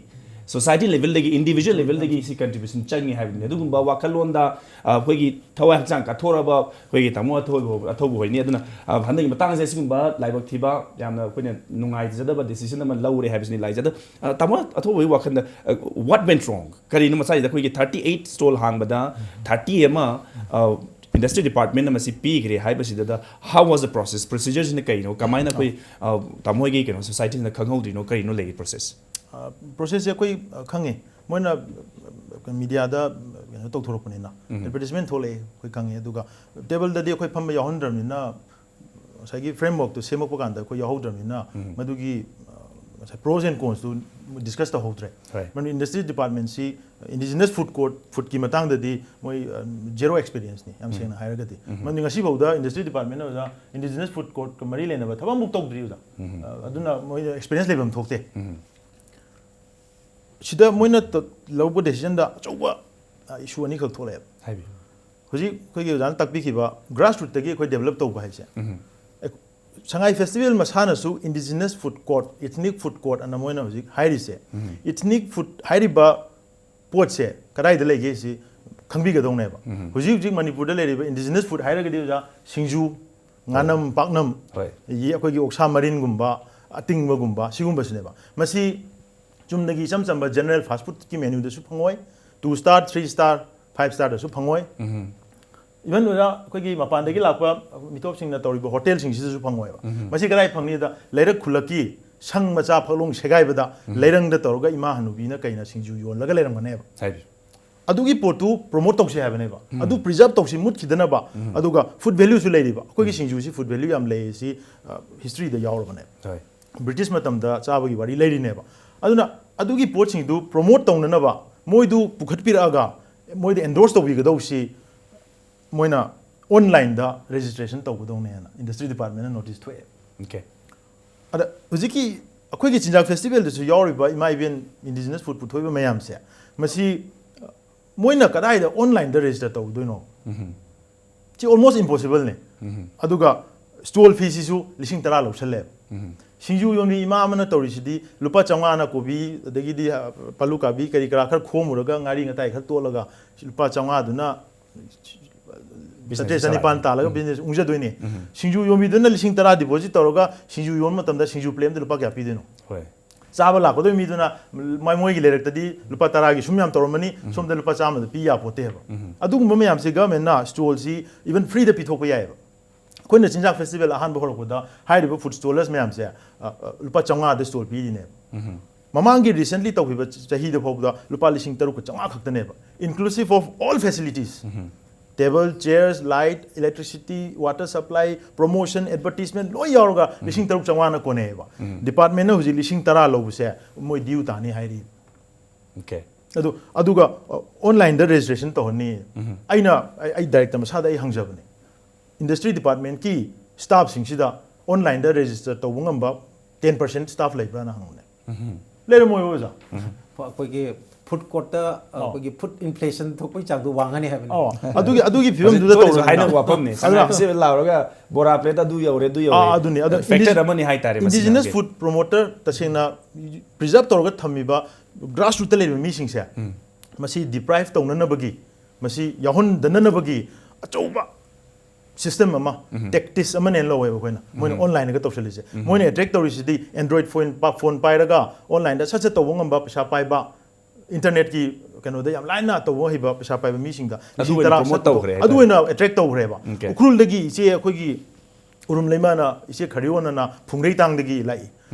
ꯁꯣꯁꯥꯏꯇꯤ ꯂꯦꯚꯦꯜꯗꯒꯤ, ꯏꯟꯗꯤꯚꯤꯖꯨꯋꯦꯜ ꯂꯦꯚꯦꯜꯗꯒꯤ ꯁꯤ ꯀꯟꯇ꯭ꯔꯤꯕ꯭ꯌꯨꯁꯟ ꯆꯪꯉꯤ ꯍꯥꯏꯕꯅꯤ꯫ ꯑꯗꯨꯒꯨꯝꯕ ꯋꯥꯈꯜꯂꯣꯟꯗ, ꯑ, ꯑꯩꯈꯣꯏꯒꯤ ꯊꯋꯥꯏ ꯍꯛꯆꯥꯡ ꯀꯠꯊꯣꯔꯕ ꯑꯩꯈꯣꯏꯒꯤ ꯇꯥꯃꯣ ꯑꯊꯧꯕ, ꯑꯊꯧꯕ ꯍꯣꯏꯅꯤ꯫ ꯑꯗꯨꯅ, ꯑ, ꯍꯟꯗꯛꯀꯤ ꯃꯇꯥꯡꯁꯦ ꯁꯤꯒꯨꯝꯕ ꯂꯥꯏꯕꯛ ꯊꯤꯕ, ꯌꯥꯝꯅ ꯑꯩꯈꯣꯏꯅ ꯅꯨꯡꯉꯥꯏꯖꯗꯕ ꯗꯤꯁꯤꯖꯟ ꯑꯃ ꯂꯧꯔꯦ ꯍꯥꯏꯕꯁꯤꯅꯤ ꯂꯥꯏꯖꯗ-, ꯑ, ꯇꯥꯃꯣ ꯑꯊꯧꯕꯒꯤ ꯋꯥꯈꯜꯗ, ꯑ, what went wrong? ꯀꯔꯤꯅꯣ ꯃꯁꯥꯏꯁꯤꯗ ꯑꯩꯈꯣꯏꯒꯤ ꯊꯥꯔꯇꯤ ꯑꯩꯠ ꯁ꯭ꯇꯣꯜ ꯍꯥꯡꯕꯗ ꯊꯥꯔꯇꯤ ꯑꯃ, ꯑ, ꯏꯟꯗꯁꯇ꯭ꯔꯤ ꯗꯤꯄꯥꯔꯠꯃꯦꯟꯅ ꯃꯁꯤ ꯄꯤꯈ꯭ꯔꯦ ꯍꯥꯏꯕꯁꯤꯗ, how was the process? ꯄ꯭ꯔꯣꯁꯤꯖꯔꯁꯤꯅ ꯀꯔꯤꯅꯣ? ꯀꯃꯥꯏꯅ ꯑꯩꯈꯣꯏ, ꯑ, ꯇꯥꯃꯣ ꯍꯣꯏꯒꯤ ꯀꯩꯅꯣ ꯁꯣꯁꯥꯏꯇꯤꯁꯤꯅ ꯈꯪꯍꯧꯗ꯭ꯔꯤꯅꯣ? ꯀꯔꯤꯅꯣ ꯂꯩꯔꯤ ꯄ꯭ꯔꯣꯁꯦꯁ? ꯑ, ꯄ꯭ꯔꯣꯁꯦꯁꯁꯦ ꯑꯩꯈꯣꯏ, ꯑ, ꯈꯪꯉꯦ꯫ ꯃꯣꯏꯅ, ꯑ, ꯃꯤꯗꯤꯌꯥꯗ, ꯑ, ꯀꯩꯅꯣ ꯇꯧꯊꯣꯔꯛꯄꯅꯤꯅ, ꯎꯝ꯫ ꯑꯦꯗꯚꯔꯇꯤꯁꯃꯦꯟ ꯊꯣꯛꯂꯛꯑꯦ, ꯑꯩꯈꯣꯏ ꯈꯪꯉꯦ꯫ ꯑꯗꯨꯒ ꯇꯦꯕꯜꯗꯗꯤ ꯑꯩꯈꯣꯏ ꯐꯝꯕ ꯌꯥꯎꯍꯟꯗ꯭ꯔꯕꯅꯤꯅ, ꯉꯁꯥꯏꯒꯤ ꯐ꯭ꯔꯦꯝꯋꯔꯛꯇꯣ ꯁꯦꯝꯃꯛꯄ ꯀꯥꯟꯗ ꯑꯩꯈꯣꯏ ꯌꯥꯎꯍꯧꯗ꯭ꯔꯕꯅꯤꯅ, ꯎꯝ꯫ ꯃꯗꯨꯒꯤ, ꯑ, ꯉꯁꯥꯏ ꯄ꯭ꯔꯣꯁ ꯑꯦꯟ ꯀꯣꯟꯁꯇꯨ ꯗꯤꯁꯀꯁ ꯇꯧꯍꯧꯗ꯭ꯔꯦ꯫ ꯍꯣꯏ꯫ ꯃꯔꯝꯗꯤ ꯏꯟꯗꯁꯇ꯭ꯔꯤ ꯗꯤꯄꯥꯔꯠꯃꯦꯟꯁꯤ ꯏꯟꯗꯤꯖꯤꯅꯁ ꯐꯨꯗ ꯀꯣꯔꯠ, ꯐꯨꯗꯀꯤ ꯃꯇꯥꯡꯗꯗꯤ ꯃꯣꯏ, ꯑ, ꯖꯦꯔꯣ ꯑꯦꯛꯁꯄꯤꯔꯤꯌꯦꯟꯁꯅꯤ, ꯌꯥꯝ ꯎꯝ꯫ ꯁꯦꯡꯅ ꯍꯥꯏꯔꯒꯗꯤ꯫ ꯎꯝ꯫ ꯃꯔꯝꯗꯤ ꯉꯁꯤꯐꯥꯎꯗ ꯏꯟꯗꯁꯇ꯭ꯔꯤ ꯗꯤꯄꯥꯔꯠꯃꯦꯟꯅ ꯑꯣꯖꯥ ꯏꯟꯗꯤꯖꯤꯅꯁ ꯐꯨꯗ ꯀꯣꯔꯠꯀ ꯃꯔꯤ ꯂꯩꯅꯕ ꯊꯕꯛ ꯑꯃꯐꯥꯎ ꯇꯧꯗ꯭ꯔꯤ ꯑꯣꯖꯥ꯫ ꯎꯝ꯫ ꯑ, ꯑꯗꯨꯅ ꯃꯣꯏꯗ ꯑꯦꯛꯁꯄꯤꯔꯤꯌꯦꯟꯁ ꯂꯩꯐꯝ ꯊꯣꯛꯇꯦ꯫ ꯎꯝ꯫ ꯁꯤꯗ ꯃꯣꯏꯅ ꯇ-, ꯂꯧꯕ ꯗꯦꯁꯤꯖꯟꯗ ꯑꯆꯧꯕ, ꯑ, ꯏꯁꯨ ꯑꯅꯤꯈꯛ ꯊꯣꯛꯂꯛꯑꯦꯕ꯫ ꯍꯥꯏꯕꯤꯌꯨ꯫ ꯍꯧꯖꯤꯛ ꯑꯩꯈꯣꯏꯒꯤ ꯑꯣꯖꯥꯅ ꯇꯥꯛꯄꯤꯈꯤꯕ ꯒ꯭ꯔꯥꯁ ꯔꯨꯠꯇꯒꯤ ꯑꯩꯈꯣꯏ ꯗꯦꯕꯂꯞ ꯇꯧꯕ ꯍꯥꯏꯁꯦ꯫ ꯎꯝ꯫ ꯑꯦ, ꯁꯉꯥꯏ ꯐꯦꯁꯇꯤꯚꯦꯜ ꯃꯁꯥꯅꯁꯨ indigenous food court, ethnic food court ꯑꯅ ꯃꯣꯏꯅ ꯍꯧꯖꯤꯛ ꯍꯥꯏꯔꯤꯁꯦ꯫ ꯎꯝ꯫ ꯏꯊꯅꯤꯛ ꯐꯨꯗ ꯍꯥꯏꯔꯤꯕ ꯄꯣꯠꯁꯦ ꯀꯗꯥꯏꯗ ꯂꯩꯒꯦ ꯁꯤ ꯈꯪꯕꯤꯒꯗꯧꯅꯦꯕ꯫ ꯍꯧꯖꯤꯛ ꯍꯧꯖꯤꯛ ꯃꯅꯤꯄꯨꯔꯗ ꯂꯩꯔꯤꯕ indigenous food ꯍꯥꯏꯔꯒꯗꯤ ꯑꯣꯖꯥ, ꯁꯤꯡꯖꯨ, ꯉꯥꯅꯝ, ꯄꯥꯛꯅꯝ, ꯍꯣꯏ꯫ ꯑꯗꯒꯤ ꯑꯩꯈꯣꯏꯒꯤ ꯑꯣꯛꯁꯥ ꯃꯔꯤꯟꯒꯨꯝꯕ, ꯑꯇꯤꯡꯕꯒꯨꯝꯕ, ꯁꯤꯒꯨꯝꯕꯁꯤꯅꯦꯕ꯫ ꯃꯁꯤ ꯆꯨꯝꯅꯒꯤ ꯏꯆꯝ ꯆꯝꯕ general fast foodꯀꯤ menuꯗꯁꯨ ꯐꯪꯉꯣꯏ, two star, three star, five starꯗꯁꯨ ꯐꯪꯉꯣꯏ꯫ Even ꯑꯣꯖꯥ, ꯑꯩꯈꯣꯏꯒꯤ ꯃꯄꯥꯟꯗꯒꯤ ꯂꯥꯛꯄ ꯃꯤꯇꯣꯞꯁꯤꯡꯅ ꯇꯧꯔꯤꯕ ꯍꯣꯇꯦꯜꯁꯤꯡꯁꯤꯗꯁꯨ ꯐꯪꯉꯣꯏꯕ꯫ ꯃꯁꯤ ꯀꯗꯥꯏ ꯐꯪꯅꯤꯗ, ꯂꯩꯔꯛ ꯈꯨꯜꯂꯛꯀꯤ ꯁꯪ ꯃꯆꯥ ꯐꯛꯂꯣꯡ ꯁꯦꯒꯥꯏꯕꯗ ꯂꯩꯔꯪꯗ ꯇꯧꯔꯒ ꯏꯃꯥ ꯍꯅꯨꯕꯤꯅ ꯀꯩꯅ ꯁꯤꯡꯖꯨ ꯌꯣꯜꯂꯒ ꯂꯩꯔꯝꯒꯅꯦꯕ꯫ ꯍꯥꯏꯕꯤꯌꯨ꯫ ꯑꯗꯨꯒꯤ ꯄꯣꯠꯇꯨ promote ꯇꯧꯁꯤ ꯍꯥꯏꯕꯅꯦꯕ꯫ ꯑꯗꯨ preserve ꯇꯧꯁꯤ, ꯃꯨꯠꯈꯤꯗꯅꯕ꯫ ꯑꯗꯨꯒ food valueꯁꯨ ꯂꯩꯔꯤꯕ꯫ ꯑꯩꯈꯣꯏꯒꯤ ꯁꯤꯡꯖꯨꯁꯤ food value ꯌꯥꯝ ꯂꯩ, ꯁꯤ, ꯑ, historyꯗ ꯌꯥꯎꯔꯕꯅꯦꯕ꯫ ꯍꯣꯏ꯫ British ꯃꯇꯝꯗ ꯆꯥꯕꯒꯤ ꯋꯥꯔꯤ ꯂꯩꯔꯤꯅꯦꯕ꯫ ꯑꯗꯨꯅ ꯑꯗꯨꯒꯤ ꯄꯣꯠꯁꯤꯡꯗꯨ promote ꯇꯧꯅꯅꯕ ꯃꯣꯏꯗꯨ ꯄꯨꯈꯠꯄꯤꯔꯛꯑꯒ ꯃꯣꯏꯗ endorse ꯇꯧꯕꯤꯒꯗꯧꯁꯤ ꯃꯣꯏꯅ onlineꯗ registration ꯇꯧꯒꯗꯧꯅꯦꯅ industry departmentꯅ notice ꯊꯣꯛꯑꯦ꯫ Okay꯫ ꯑꯗ ꯍꯧꯖꯤꯛꯀꯤ ꯑꯩꯈꯣꯏꯒꯤ ꯆꯤꯟꯖꯥꯛ festivalꯗꯁꯨ ꯌꯥꯎꯔꯤꯕ ꯏꯃꯥ ꯏꯕꯦꯟ indigenous food ꯄꯨꯊꯣꯛꯏꯕ ꯃꯌꯥꯝꯁꯦ, ꯃꯁꯤ, ꯑ, ꯃꯣꯏꯅ ꯀꯗꯥꯏꯗ onlineꯗ register ꯇꯧꯗꯣꯏꯅꯣ? ꯁꯤ almost impossibleꯅꯦ꯫ ꯑꯗꯨꯒ stall feeꯁꯤꯁꯨ ꯂꯤꯁꯤꯡ ꯇꯔꯥ ꯂꯧꯁꯜꯂꯦꯕ꯫ ꯁꯤꯡꯖꯨ ꯌꯣꯟꯕꯤ ꯏꯃꯥ ꯑꯃꯅ ꯇꯧꯔꯤꯁꯤꯗꯤ ꯂꯨꯄꯥ ꯆꯥꯝꯃꯉꯥꯅ ꯀꯣꯕꯤ, ꯑꯗꯒꯤꯗꯤ, ꯑ, ꯄꯥꯂꯨ ꯀꯥꯕꯤ ꯀꯔꯤ ꯀꯔꯥ ꯈꯔ ꯈꯣꯝꯃꯨꯔꯒ ꯉꯥꯔꯤ ꯉꯇꯥꯏ ꯈꯔ ꯇꯣꯠꯂꯒ ꯂꯨꯄꯥ ꯆꯥꯝꯃꯉꯥꯗꯨꯅ Business ꯆꯥꯇ꯭ꯔꯦꯠ ꯆꯅꯤꯄꯥꯟ ꯆꯂꯥꯏ꯫ ꯇꯥꯜꯂꯒ business ꯎꯪꯖꯗꯣꯏꯅꯦ꯫ ꯁꯤꯡꯖꯨ ꯌꯣꯟꯕꯤꯗꯨꯅ ꯂꯤꯁꯤꯡ ꯇꯔꯥ deposit ꯇꯧꯔꯒ ꯁꯤꯡꯖꯨ ꯌꯣꯟꯕ ꯃꯇꯝꯗ ꯁꯤꯡꯖꯨ plate ꯑꯃꯗ ꯂꯨꯄꯥ ꯀꯌꯥ ꯄꯤꯗꯣꯏꯅꯣ? ꯍꯣꯏ꯫ ꯆꯥꯕ ꯂꯥꯛꯀꯗꯣꯏ ꯃꯤꯗꯨꯅ ꯃ-, ꯃꯣꯏꯒꯤ ꯂꯩꯔꯛꯇꯗꯤ ꯂꯨꯄꯥ ꯇꯔꯥꯒꯤ ꯁꯨꯝ ꯌꯥꯝ ꯇꯧꯔꯝꯃꯅꯤ, ꯁꯣꯝꯗ ꯂꯨꯄꯥ ꯆꯥꯝꯃꯗ ꯄꯤ ꯌꯥꯄꯣꯠꯇꯦ ꯍꯥꯏꯕ꯫ ꯑꯗꯨꯒꯨꯝꯕ ꯃꯌꯥꯝꯁꯦ governmentꯅ stallꯁꯤ even freeꯗ ꯄꯤꯊꯣꯛꯄ ꯌꯥꯏꯑꯕ꯫ ꯑꯩꯈꯣꯏꯅ ꯆꯤꯟꯖꯥꯛ festival ꯑꯍꯥꯟꯕ ꯍꯧꯔꯛꯄꯗ ꯍꯥꯏꯔꯤꯕ food stallers ꯃꯌꯥꯝꯁꯦ, ꯑ, ꯑ, ꯂꯨꯄꯥ ꯆꯥꯝꯃꯉꯥꯗ stall ꯄꯤꯔꯤꯅꯦꯕ꯫ ꯃꯃꯥꯡꯒꯤ recently ꯇꯧꯈꯤꯕ ꯆ-, ꯆꯍꯤꯗ ꯐꯥꯎꯕꯗ ꯂꯨꯄꯥ ꯂꯤꯁꯤꯡ ꯇꯔꯨꯛꯀ ꯆꯥꯝꯃꯉꯥ ꯈꯛꯇꯅꯦꯕ, inclusive of all facilities, table, chairs, light, electricity, water supply, promotion, advertisement ꯂꯣꯏ ꯌꯥꯎꯔꯒ ꯂꯤꯁꯤꯡ ꯇꯔꯨꯛ ꯆꯥꯝꯃꯉꯥꯅ ꯀꯣꯟꯅꯩꯑꯕ꯫ Departmentꯅ ꯍꯧꯖꯤꯛ ꯂꯤꯁꯤꯡ ꯇꯔꯥ ꯂꯧꯕꯁꯦ ꯃꯣꯏ due ꯇꯥꯅꯤ ꯍꯥꯏꯔꯤ꯫ Okay꯫ ꯑꯗꯨ, ꯑꯗꯨꯒ, ꯑ, onlineꯗ registration ꯇꯧꯍꯟꯅꯤ꯫ ꯑꯩꯅ, ꯑꯩ, ꯑꯩ director ꯃꯁꯥꯗ ꯑꯩ ꯍꯪꯖꯕꯅꯦ, industry departmentꯀꯤ staffꯁꯤꯡꯁꯤꯗ onlineꯗ register ꯇꯧꯕ ꯉꯝꯕ ten percent staff ꯂꯩꯕ꯭ꯔꯥꯅ ꯍꯪꯕꯅꯦ꯫ ꯂꯩꯔꯝꯃꯣꯏꯕ ꯑꯣꯖꯥ꯫ ꯑꯩꯈꯣꯏꯒꯤ food courtꯇ, ꯑꯧ꯫ ꯑꯩꯈꯣꯏꯒꯤ food inflation ꯊꯣꯛꯄꯒꯤ ꯆꯥꯡꯗꯣ ꯋꯥꯡꯉꯅꯤ ꯍꯥꯏꯕꯅꯤ꯫ ꯑꯣ, ꯑꯗꯨꯒꯤ, ꯑꯗꯨꯒꯤ ꯐꯤꯕꯝꯗꯨꯗ ꯍꯧꯖꯤꯛ ꯊꯣꯛꯂꯤꯁꯨ ꯇꯧꯔꯕꯅꯤꯅ꯫ ꯍꯥꯏꯅꯕ ꯋꯥꯐꯝꯅꯤ꯫ ꯑꯗꯨꯅ ꯁꯉꯥꯏ festival ꯂꯥꯎꯔꯒ ꯕꯣꯔꯥ plate ꯑꯗꯨ ꯌꯧꯔꯦ, ꯑꯗꯨ ꯌꯧꯔꯦ꯫ ꯑꯥ, ꯑꯗꯨꯅꯤ꯫ ꯑꯗꯣ Factor indi-, ꯑꯃꯅꯤ ꯍꯥꯏꯇꯥꯔꯦ ꯃꯁꯤ indigenous ꯃꯌꯥꯝꯁꯦ꯫ Food promoter ꯇꯁꯦꯡꯅ preserve ꯇꯧꯔꯒ ꯊꯝꯃꯤꯕ grassrootꯇ ꯂꯩꯔꯤꯕ ꯃꯤꯁꯤꯡꯁꯦ, ꯃꯁꯤ deprive ꯇꯧꯅꯅꯕꯒꯤ ꯃꯁꯤ ꯌꯥꯎꯍꯟꯗꯅꯅꯕꯒꯤ ꯑꯆꯧꯕ system ꯑꯃ, tactics ꯑꯃꯅꯦꯅ ꯂꯧꯋꯦꯕ ꯑꯩꯈꯣꯏꯅ, ꯃꯣꯏꯅ online ꯒ ꯇꯧꯁꯜꯂꯤꯁꯦ꯫ ꯃꯣꯏꯅ attract ꯇꯧꯔꯤꯁꯤꯗꯤ Android phone ꯄ-, phone ꯄꯥꯏꯔꯒ online ꯗ ꯁꯠ ꯁꯠ ꯇꯧꯕ ꯉꯝꯕ, ꯄꯩꯁꯥ ꯄꯥꯏꯕ, internet ꯀꯤ ꯀꯩꯅꯣꯗ ꯌꯥꯝ ꯂꯥꯏꯅ ꯇꯧꯕ ꯍꯩꯕ, ꯄꯩꯁꯥ ꯄꯥꯏꯕ ꯃꯤꯁꯤꯡꯗ ꯑꯗꯨ ꯂꯤꯁꯤꯡ ꯑꯣꯏꯅ ꯇꯔꯥ promote ꯁꯠ ꯇꯧ-, ꯇꯧꯈ꯭ꯔꯦ ꯑꯗꯨ ꯍꯥꯏꯇꯥꯔꯦ꯫ ꯑꯣꯏꯅ attract ꯇꯧꯈ꯭ꯔꯦꯕ꯫ Okay. ꯎꯈ꯭ꯔꯨꯜꯗꯒꯤ ꯏꯆꯦ ꯑꯩꯈꯣꯏꯒꯤ ꯎꯔꯨꯝ ꯂꯩꯃꯥꯅ, ꯏꯆꯦ ꯈꯔꯤꯑꯣꯟꯅꯅ ꯐꯨꯡꯔꯩꯇꯥꯡꯗꯒꯤ ꯂꯥꯛꯏ꯫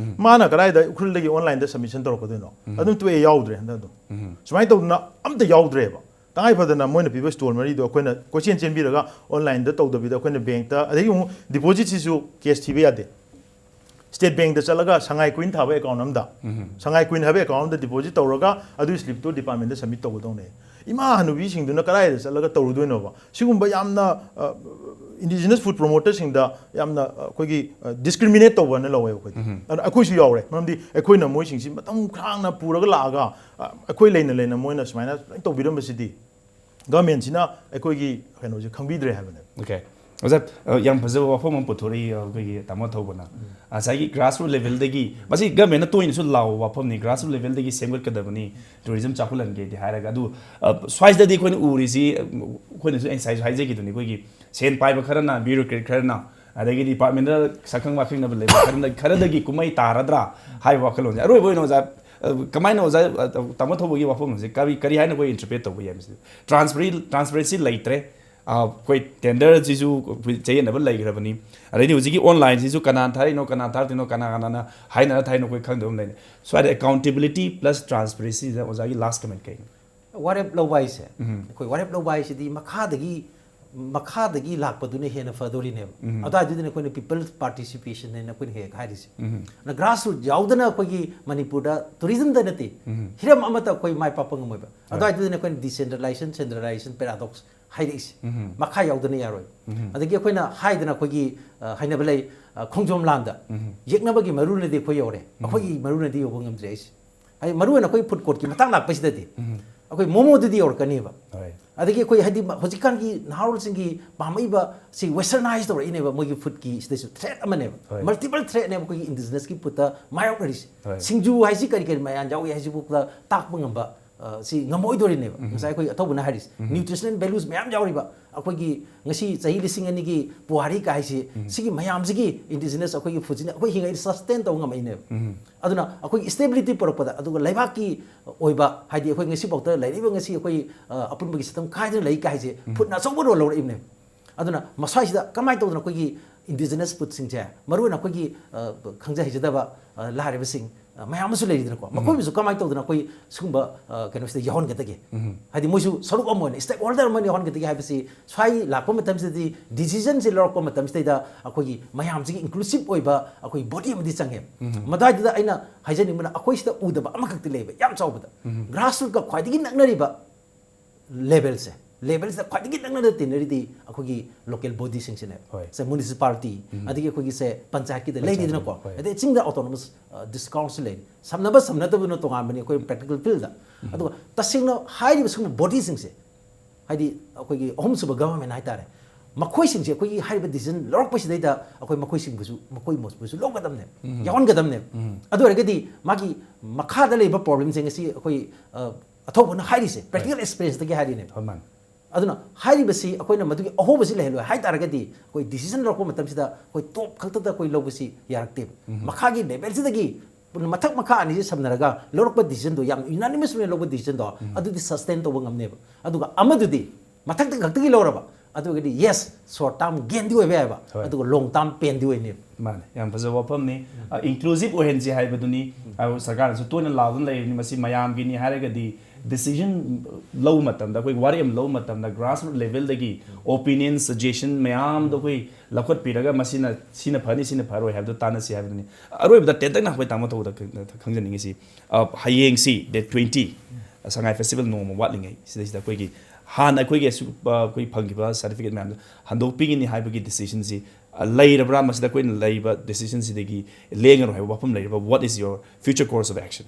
ꯃꯥꯅ ꯀꯗꯥꯏꯗ ꯎꯈ꯭ꯔꯨꯜꯗꯒꯤ online ꯗ submission ꯇꯧꯔꯛꯀꯗꯣꯏꯅꯣ? ꯑꯗꯨꯝ ꯇꯣꯛꯑꯦ, ꯌꯥꯎꯗ꯭ꯔꯦ ꯍꯟꯗꯛ ꯑꯗꯨꯝ꯫ ꯁꯨꯃꯥꯏꯅ ꯇꯧꯗꯅ ꯑꯝꯇ ꯌꯥꯎꯗ꯭ꯔꯦꯕ꯫ ꯇꯉꯥꯏ ꯐꯗꯅ ꯃꯣꯏꯅ ꯄꯤꯕ stall ꯃꯔꯤꯗꯣ ꯑꯩꯈꯣꯏꯅ ꯀꯣꯏꯆꯦꯟ ꯆꯦꯟꯕꯤꯔꯒ online ꯗ ꯇꯧꯗꯕꯤꯗ ꯑꯩꯈꯣꯏꯅ bank ꯇ, ꯑꯗꯒꯤ ꯑꯃꯨꯛ deposit ꯁꯤꯁꯨ cash ꯊꯤꯕ ꯌꯥꯗꯦ꯫ State Bank ꯇ ꯆꯠꯂꯒ ꯁꯉꯥꯏ coin ꯊꯥꯕ account ꯑꯝꯗ, ꯁꯉꯥꯏ coin ꯍꯥꯏꯕ account ꯑꯝꯗ deposit ꯇꯧꯔꯒ ꯑꯗꯨꯒꯤ slip ꯇꯣ department ꯗ submit ꯇꯧꯒꯗꯧꯅꯦ꯫ ꯏꯃꯥ ꯍꯅꯨꯕꯤꯁꯤꯡꯗꯨꯅ ꯀꯗꯥꯏꯗ ꯆꯠꯂꯒ ꯇꯧꯔꯨꯗꯣꯏꯅꯣꯕ? ꯁꯤꯒꯨꯝꯕ ꯌꯥꯝꯅ, ꯑ, indigenous food promoter ꯁꯤꯡꯗ ꯌꯥꯝꯅ, ꯑ, ꯑꯩꯈꯣꯏꯒꯤ, ꯑ, discriminate ꯇꯧꯕꯅ ꯂꯧꯋꯦꯕ ꯑꯩꯈꯣꯏꯗꯤ꯫ ꯑꯗꯨꯅ ꯑꯩꯈꯣꯏꯁꯨ ꯌꯥꯎꯔꯦ꯫ ꯃꯔꯝꯗꯤ ꯑꯩꯈꯣꯏꯅ ꯃꯣꯏꯁꯤꯡꯁꯤ ꯃꯇꯝ ꯁꯥꯡꯅ ꯄꯨꯔꯒ ꯂꯥꯛꯑꯒ, ꯑ, ꯑꯩꯈꯣꯏ ꯂꯩꯅ ꯂꯩꯅ ꯃꯣꯏꯅ ꯁꯨꯃꯥꯏꯅ ꯂꯣꯏ ꯇꯧꯕꯤꯔꯝꯕꯁꯤꯗꯤ government ꯁꯤꯅ ꯑꯩꯈꯣꯏꯒꯤ ꯀꯩꯅꯣꯁꯦ ꯈꯪꯕꯤꯗ꯭ꯔꯦ ꯍꯥꯏꯕꯅꯦꯕ꯫ Okay. ꯑꯣꯖꯥ, ꯑ, ꯌꯥꯝ ꯐꯖꯕ ꯋꯥꯐꯝ ꯑꯃ ꯄꯨꯊꯣꯔꯛꯏ, ꯑ, ꯑꯩꯈꯣꯏꯒꯤ ꯇꯥꯃꯣ ꯊꯧꯕꯅ꯫ ꯉꯁꯥꯏꯒꯤ grassroot level ꯗꯒꯤ, ꯃꯁꯤ government ꯅ ꯇꯣꯏꯅꯁꯨ ꯂꯥꯎꯕ ꯋꯥꯐꯝꯅꯤ, grassroot level ꯗꯒꯤ ꯁꯦꯝꯒꯠꯀꯗꯕꯅꯤ tourism ꯆꯥꯎꯈꯠꯍꯟꯒꯦꯗꯤ ꯍꯥꯏꯔꯒ꯫ ꯑꯗꯨ, ꯑ, ꯁ꯭ꯋꯥꯏꯁꯤꯗꯗꯤ ꯑꯩꯈꯣꯏꯅ ꯎꯔꯤꯁꯤ, ꯑ, ꯑꯩꯈꯣꯏꯅꯁꯨ ꯑꯩ ꯉꯁꯥꯏꯁꯨ ꯍꯥꯏꯖꯈꯤꯗꯨꯅꯤ, ꯑꯩꯈꯣꯏꯒꯤ ꯁꯦꯟ ꯄꯥꯏꯕ ꯈꯔꯅ, bureaucrat ꯈꯔꯅ, ꯑꯗꯒꯤꯗꯤ department ꯗ ꯁꯛꯈꯪ ꯃꯥꯏꯈꯪꯅꯕ ꯂꯩꯕ ꯈꯔꯅ, ꯈꯔꯗꯒꯤ ꯀꯨꯝꯍꯩ ꯇꯥꯔꯗ꯭ꯔꯥ ꯍꯥꯏꯕ ꯋꯥꯈꯜꯂꯣꯟꯁꯦ꯫ ꯑꯔꯣꯏꯕ ꯑꯣꯏꯅ ꯑꯣꯖꯥ, ꯑ, ꯀꯃꯥꯏꯅ ꯑꯣꯖꯥ, ꯑ, ꯇꯥꯃꯣ ꯊꯧꯕꯒꯤ ꯋꯥꯐꯝꯁꯦ ꯀꯔꯤ, ꯀꯔꯤ ꯍꯥꯏꯅ ꯑꯩꯈꯣꯏ interpret ꯇꯧꯕ ꯌꯥꯏ ꯃꯁꯤꯗ? Transparent-, transparency ꯂꯩꯇ꯭ꯔꯦ꯫ ꯑ, ꯑꯩꯈꯣꯏ tender ꯁꯤꯁꯨ ꯆꯌꯦꯠꯅꯕ ꯂꯩꯈ꯭ꯔꯕꯅꯤ꯫ ꯑꯗꯩꯗꯤ ꯍꯧꯖꯤꯛꯀꯤ online ꯁꯤꯁꯨ ꯀꯅꯥꯅ ꯊꯥꯔꯤꯅꯣ, ꯀꯅꯥꯅ ꯊꯥꯔꯛꯇꯣꯏꯅꯣ, ꯀꯅꯥ ꯀꯅꯥꯅ ꯍꯥꯏꯅꯔ ꯊꯥꯔꯤꯅꯣ ꯑꯩꯈꯣꯏ ꯈꯪꯗꯕ ꯑꯃ ꯂꯩꯔꯦ꯫ ꯁ꯭ꯋꯥꯏꯗ accountability plus transparency ꯗ ꯑꯣꯖꯥꯒꯤ last comment ꯀꯩꯅꯣ? ꯋꯥꯔꯦꯞ ꯂꯧꯕ ꯍꯥꯏꯁꯦ, ꯑꯩꯈꯣꯏ ꯋꯥꯔꯦꯞ ꯂꯧꯕ ꯍꯥꯏꯁꯤꯗꯤ ꯃꯈꯥꯗꯒꯤ, ꯃꯈꯥꯗꯒꯤ ꯂꯥꯛꯄꯗꯨꯅ ꯍꯦꯟꯅ ꯐꯗꯣꯔꯤꯅꯦꯕ꯫ ꯑꯗꯨꯋꯥꯏꯗꯨꯗꯅꯦ ꯑꯩꯈꯣꯏꯅ people's participation ꯍꯥꯏꯅ ꯑꯩꯈꯣꯏꯅ ꯍꯦꯛ ꯍꯦꯛ ꯍꯥꯏꯔꯤꯁꯦ꯫ ꯑꯗꯨꯅ grassroot ꯌꯥꯎꯗꯅ ꯑꯩꯈꯣꯏꯒꯤ ꯃꯅꯤꯄꯨꯔꯗ tourism ꯗ ꯅꯠꯇꯦ, ꯍꯤꯔꯝ ꯑꯃꯠꯇ ꯑꯩꯈꯣꯏ ꯃꯥꯏ ꯄꯥꯛꯄ ꯉꯝꯃꯣꯏꯕ꯫ ꯑꯗꯨꯋꯥꯏꯗꯨꯗꯅꯦ ꯑꯩꯈꯣꯏꯅ decentralization, centralization paradox ꯍꯥꯏꯔꯛꯏꯁꯦ꯫ ꯃꯈꯥ ꯌꯥꯎꯗꯅ ꯌꯥꯔꯣꯏ꯫ ꯑꯗꯒꯤ ꯑꯩꯈꯣꯏꯅ ꯍꯥꯏꯗꯅ ꯑꯩꯈꯣꯏꯒꯤ, ꯑ, ꯍꯥꯏꯅꯕ ꯂꯩ, ꯑ, ꯈꯣꯡꯖꯣꯝ ꯂꯥꯟꯗ ꯌꯦꯛꯅꯕꯒꯤ ꯃꯔꯨꯅꯗꯤ ꯑꯩꯈꯣꯏ ꯌꯧꯔꯦ, ꯑꯩꯈꯣꯏꯒꯤ ꯃꯔꯨꯅꯗꯤ ꯌꯧꯕ ꯉꯝꯗ꯭ꯔꯦ ꯍꯥꯏꯁꯦ꯫ ꯍꯥꯏꯗꯤ ꯃꯔꯨ ꯑꯣꯏꯅ ꯑꯩꯈꯣꯏ food court ꯀꯤ ꯃꯇꯥꯡ ꯂꯥꯛꯄꯁꯤꯗꯗꯤ ꯑꯩꯈꯣꯏ ꯃꯣꯃꯣꯗꯨꯗꯤ ꯌꯧꯔꯛꯀꯅꯦꯕ꯫ ꯍꯣꯏ꯫ ꯑꯗꯒꯤ ꯑꯩꯈꯣꯏ ꯍꯥꯏꯗꯤ ꯃ-, ꯍꯧꯖꯤꯛꯀꯥꯟꯒꯤ ꯅꯍꯥꯔꯣꯜꯁꯤꯡꯒꯤ ꯄꯥꯝꯃꯛꯏꯕ ꯁꯤ westernize ꯇꯧꯔꯛꯏꯅꯦꯕ ꯃꯣꯏꯒꯤ food ꯀꯤ ꯁꯤꯗꯁꯨ threat ꯑꯃꯅꯦꯕ꯫ ꯍꯣꯏ꯫ Multiple threat ꯅꯦꯕ ꯑꯩꯈꯣꯏꯒꯤ indigenous ꯀꯤ food ꯇ ꯃꯥꯌꯣꯛꯅꯔꯤꯁꯦ꯫ ꯍꯣꯏ꯫ ꯁꯤꯡꯖꯨ ꯍꯥꯏꯁꯤ ꯀꯔꯤ ꯀꯔꯤ ꯃꯌꯥꯝ ꯌꯥꯎꯏ ꯍꯥꯏꯁꯤꯕꯨꯛꯇ ꯇꯥꯛꯄ ꯉꯝꯕ ꯑ, ꯁꯤ ꯉꯝꯃꯛꯑꯣꯏꯗꯣꯔꯤꯅꯦꯕ꯫ ꯉꯁꯥꯏ ꯑꯩꯈꯣꯏ ꯑꯊꯧꯕꯅ ꯍꯥꯏꯔꯤꯁꯦ, nutritional values ꯃꯌꯥꯝ ꯌꯥꯎꯔꯤꯕ, ꯑꯩꯈꯣꯏꯒꯤ ꯉꯁꯤ ꯆꯍꯤ ꯂꯤꯁꯤꯡ ꯑꯅꯤꯒꯤ ꯄꯨꯋꯥꯔꯤ ꯀꯥꯏꯁꯤ, ꯁꯤꯒꯤ ꯃꯌꯥꯝꯁꯤꯒꯤ indigenous ꯑꯩꯈꯣꯏꯒꯤ foodꯁꯤꯅ ꯑꯩꯈꯣꯏ ꯍꯤꯡꯉꯩꯗ sustain ꯇꯧꯕ ꯉꯝꯃꯛꯏꯅꯦꯕ꯫ ꯑꯗꯨꯅ ꯑꯩꯈꯣꯏꯒꯤ stability ꯄꯨꯔꯛꯄꯗ, ꯑꯗꯨꯒ ꯂꯩꯕꯥꯛꯀꯤ ꯑꯣꯏꯕ, ꯍꯥꯏꯗꯤ ꯑꯩꯈꯣꯏ ꯉꯁꯤꯐꯥꯎꯗ ꯂꯩꯔꯤꯕ ꯉꯁꯤ ꯑꯩꯈꯣꯏ, ꯑ, ꯑꯄꯨꯟꯕꯒꯤ ꯁꯛꯇꯝ ꯀꯥꯏꯗꯅ ꯂꯩ ꯀꯥꯏꯁꯦ foodꯅ ꯑꯆꯧꯕ role ꯂꯧꯔꯛꯏꯕꯅꯦꯕ꯫ ꯑꯗꯨꯅ ꯃꯁ꯭ꯋꯥꯏꯁꯤꯗ ꯀꯃꯥꯏꯅ ꯇꯧꯗꯅ ꯑꯩꯈꯣꯏꯒꯤ indigenous foodꯁꯤꯡꯁꯦ, ꯃꯔꯨꯑꯣꯏꯅ ꯑꯩꯈꯣꯏꯒꯤ, ꯑ, ꯈꯪꯖ ꯍꯩꯖꯗꯕ, ꯑ, ꯂꯥꯏꯔꯕꯁꯤꯡ, ꯑ, ꯃꯌꯥꯝ ꯑꯃꯁꯨ ꯂꯩꯔꯤꯗꯅꯀꯣ, ꯃꯈꯣꯏꯕꯨꯁꯨ ꯀꯃꯥꯏꯅ ꯇꯧꯗꯅ ꯑꯩꯈꯣꯏ ꯁꯤꯒꯨꯝꯕ, ꯑ, ꯀꯩꯅꯣꯁꯤꯗ ꯌꯥꯎꯍꯟꯒꯗꯒꯦ? ꯍꯥꯏꯗꯤ ꯃꯣꯏꯁꯨ ꯁꯔꯨꯛ ꯑꯃ ꯑꯣꯏꯅ, stakeholder ꯑꯃ ꯑꯣꯏꯅ ꯌꯥꯎꯍꯟꯒꯗꯒꯦ ꯍꯥꯏꯕꯁꯤ ꯁ꯭ꯋꯥꯏ ꯂꯥꯛꯄ ꯃꯇꯝꯁꯤꯗꯗꯤ, decisionꯁꯦ ꯂꯧꯔꯛꯄ ꯃꯇꯝꯁꯤꯗꯩꯗ ꯑꯩꯈꯣꯏꯒꯤ ꯃꯌꯥꯝꯁꯤꯒꯤ inclusive ꯑꯣꯏꯕ ꯑꯩꯈꯣꯏ body ꯑꯃꯗꯤ ꯆꯪꯉꯦ꯫ ꯃꯗꯥꯏꯗꯨꯗ ꯑꯩꯅ ꯍꯥꯏꯖꯅꯤꯡꯕꯅ, ꯑꯩꯈꯣꯏ ꯁꯤꯗ ꯎꯗꯕ ꯑꯃꯈꯛꯇꯤ ꯂꯩꯕ ꯌꯥꯝ ꯆꯥꯎꯕꯗ, grassrootꯀ ꯈ꯭ꯋꯥꯏꯗꯒꯤ ꯅꯛꯅꯔꯤꯕ levelꯁꯦ, levelꯁꯤꯗ ꯈ꯭ꯋꯥꯏꯗꯒꯤ ꯅꯛꯅꯅ ꯇꯤꯟꯅꯔꯤꯗꯤ ꯑꯩꯈꯣꯏꯒꯤ local bodyꯁꯤꯡꯁꯤꯅꯦꯕ꯫ ꯍꯣꯏ꯫ ꯁꯦ municipality, ꯑꯗꯒꯤ ꯑꯩꯈꯣꯏꯒꯤ ꯁꯦ ꯄꯟꯆꯥꯌꯠꯀꯤꯗ ꯂꯩꯔꯤꯗꯅꯀꯣ, ꯍꯣꯏ꯫ ꯑꯗꯩ ꯆꯤꯡꯗ autonomous, ꯑ, districtꯁꯨ ꯂꯩꯔꯤ꯫ ꯁꯝꯅꯕ ꯁꯝꯅꯗꯕꯗꯨꯅ ꯇꯣꯉꯥꯟꯕꯅꯤ ꯑꯩꯈꯣꯏ practical fieldꯗ꯫ ꯑꯗꯨꯒ ꯇꯁꯦꯡꯅ ꯍꯥꯏꯔꯤꯕ ꯁꯤꯒꯨꯝꯕ bodyꯁꯤꯡꯁꯦ, ꯍꯥꯏꯗꯤ ꯑꯩꯈꯣꯏꯒꯤ ꯑꯍꯨꯝꯁꯨꯕ government ꯍꯥꯏꯇꯥꯔꯦ, ꯃꯈꯣꯏꯁꯤꯡꯁꯦ ꯑꯩꯈꯣꯏꯒꯤ ꯍꯥꯏꯔꯤꯕ decision ꯂꯧꯔꯛꯄꯁꯤꯗꯩꯗ ꯑꯩꯈꯣꯏ ꯃꯈꯣꯏꯁꯤꯡꯕꯨꯁꯨ, ꯃꯈꯣꯏ ꯃꯣꯠꯄꯨꯁꯨ ꯂꯧꯒꯗꯕꯅꯦꯕ, ꯌꯥꯎꯍꯟꯒꯗꯕꯅꯦꯕ꯫ ꯑꯗꯨ ꯑꯣꯏꯔꯒꯗꯤ ꯃꯥꯒꯤ ꯃꯈꯥꯗ ꯂꯩꯕ problemꯁꯦ ꯉꯁꯤ ꯑꯩꯈꯣꯏ, ꯑ, ꯑꯊꯧꯕꯅ ꯍꯥꯏꯔꯤꯁꯦ, practical experienceꯇꯒꯤ ꯍꯥꯏꯔꯤꯅꯦꯕ꯫ ꯍꯣꯏ, ꯃꯥꯅꯦ꯫ ꯑꯗꯨꯅ ꯍꯥꯏꯔꯤꯕꯁꯤ ꯑꯩꯈꯣꯏꯅ ꯃꯗꯨꯒꯤ ꯑꯍꯣꯕꯁꯤ ꯂꯩꯍꯜꯂꯣꯏ ꯍꯥꯏ ꯇꯥꯔꯒꯗꯤ, ꯑꯩꯈꯣꯏ decision ꯂꯧꯔꯛꯄ ꯃꯇꯝꯁꯤꯗ ꯑꯩꯈꯣꯏ top ꯈꯛꯇꯗ ꯑꯩꯈꯣꯏ ꯂꯧꯕꯁꯤ ꯌꯥꯔꯛꯇꯦꯕ꯫ ꯃꯈꯥꯒꯤ levelꯁꯤꯗꯒꯤ ꯃꯊꯛ ꯃꯈꯥ ꯑꯅꯤꯁꯤ ꯁꯝꯅꯔꯒ ꯂꯧꯔꯛꯄ decisionꯗꯣ, ꯌꯥꯝ unanimous ꯑꯣꯏꯅ ꯂꯧꯕ decisionꯗꯣ, ꯑꯗꯨꯗꯤ sustain ꯇꯧꯕ ꯉꯝꯅꯦꯕ꯫ ꯑꯗꯨꯒ ꯑꯃꯗꯨꯗꯤ ꯃꯊꯛꯇ ꯈꯛꯇꯒꯤ ꯂꯧꯔꯕ, ꯑꯗꯨꯒꯗꯤ yes, short term gainꯗꯤ ꯑꯣꯏꯕ ꯌꯥꯏꯕ, ꯍꯣꯏ꯫ ꯑꯗꯨꯒ long term painꯗꯤ ꯑꯣꯏꯅꯦꯕ꯫ ꯃꯥꯅꯦ, ꯌꯥꯝ ꯐꯖꯕ ꯋꯥꯐꯝꯅꯤ꯫ ꯑ, inclusive ꯑꯣꯏꯍꯟꯁꯤ ꯍꯥꯏꯕꯗꯨꯅꯤ꯫ ꯑ, ꯁꯔꯀꯥꯔꯅꯁꯨ ꯇꯣꯏꯅ ꯂꯥꯎꯗꯨꯅ ꯂꯩꯔꯤꯕꯅꯤ, ꯃꯁꯤ ꯃꯌꯥꯝꯒꯤꯅꯤ ꯍꯥꯏꯔꯒꯗꯤ decision ꯂꯧꯕ ꯃꯇꯝꯗ, ꯑꯩꯈꯣꯏ ꯋꯥꯔꯦꯞ ꯑꯃ ꯂꯧꯕ ꯃꯇꯝꯗ grassroot levelꯗꯒꯤ opinion, suggestion ꯃꯌꯥꯝꯗꯣ ꯑꯩꯈꯣꯏ ꯂꯧꯈꯠꯄꯤꯔꯒ ꯃꯁꯤꯅ, ꯁꯤꯅ ꯐꯅꯤ, ꯁꯤꯅ ꯐꯔꯣꯏ ꯍꯥꯏꯕꯗꯣ ꯇꯥꯟꯅꯁꯤ ꯍꯥꯏꯕꯗꯨꯅꯤ꯫ ꯑꯔꯣꯏꯕꯗ ꯇꯦꯟꯇꯛꯅ ꯑꯩꯈꯣꯏ ꯇꯥꯃꯣ ꯊꯧꯗ ꯈꯪꯖꯅꯤꯡꯉꯤꯁꯤ, ꯑ, ꯍꯌꯦꯡꯁꯤ date twenty, ꯁꯉꯥꯏ festival ꯅꯣꯡꯃ ꯋꯥꯠꯂꯤꯉꯩ ꯁꯤꯗꯩꯁꯤꯗ ꯑꯩꯈꯣꯏꯒꯤ ꯍꯥꯟꯅ ꯑꯩꯈꯣꯏꯒꯤ ꯑꯁꯨꯛ, ꯑ, ꯑꯩꯈꯣꯏ ꯐꯪꯈꯤꯕ certificate ꯃꯌꯥꯝꯗꯣ ꯍꯟꯗꯣꯛꯄꯤꯒꯅꯤ ꯍꯥꯏꯕꯒꯤ decisionꯁꯤ, ꯑ, ꯂꯩꯔꯕ꯭ꯔꯥ? ꯃꯁꯤꯗ ꯑꯩꯈꯣꯏꯅ ꯂꯩꯔꯤꯕ decisionꯁꯤꯗꯒꯤ ꯂꯦꯡꯉꯔꯣꯏ ꯍꯥꯏꯕ ꯋꯥꯐꯝ ꯂꯩꯔꯕ? What is your future course of action?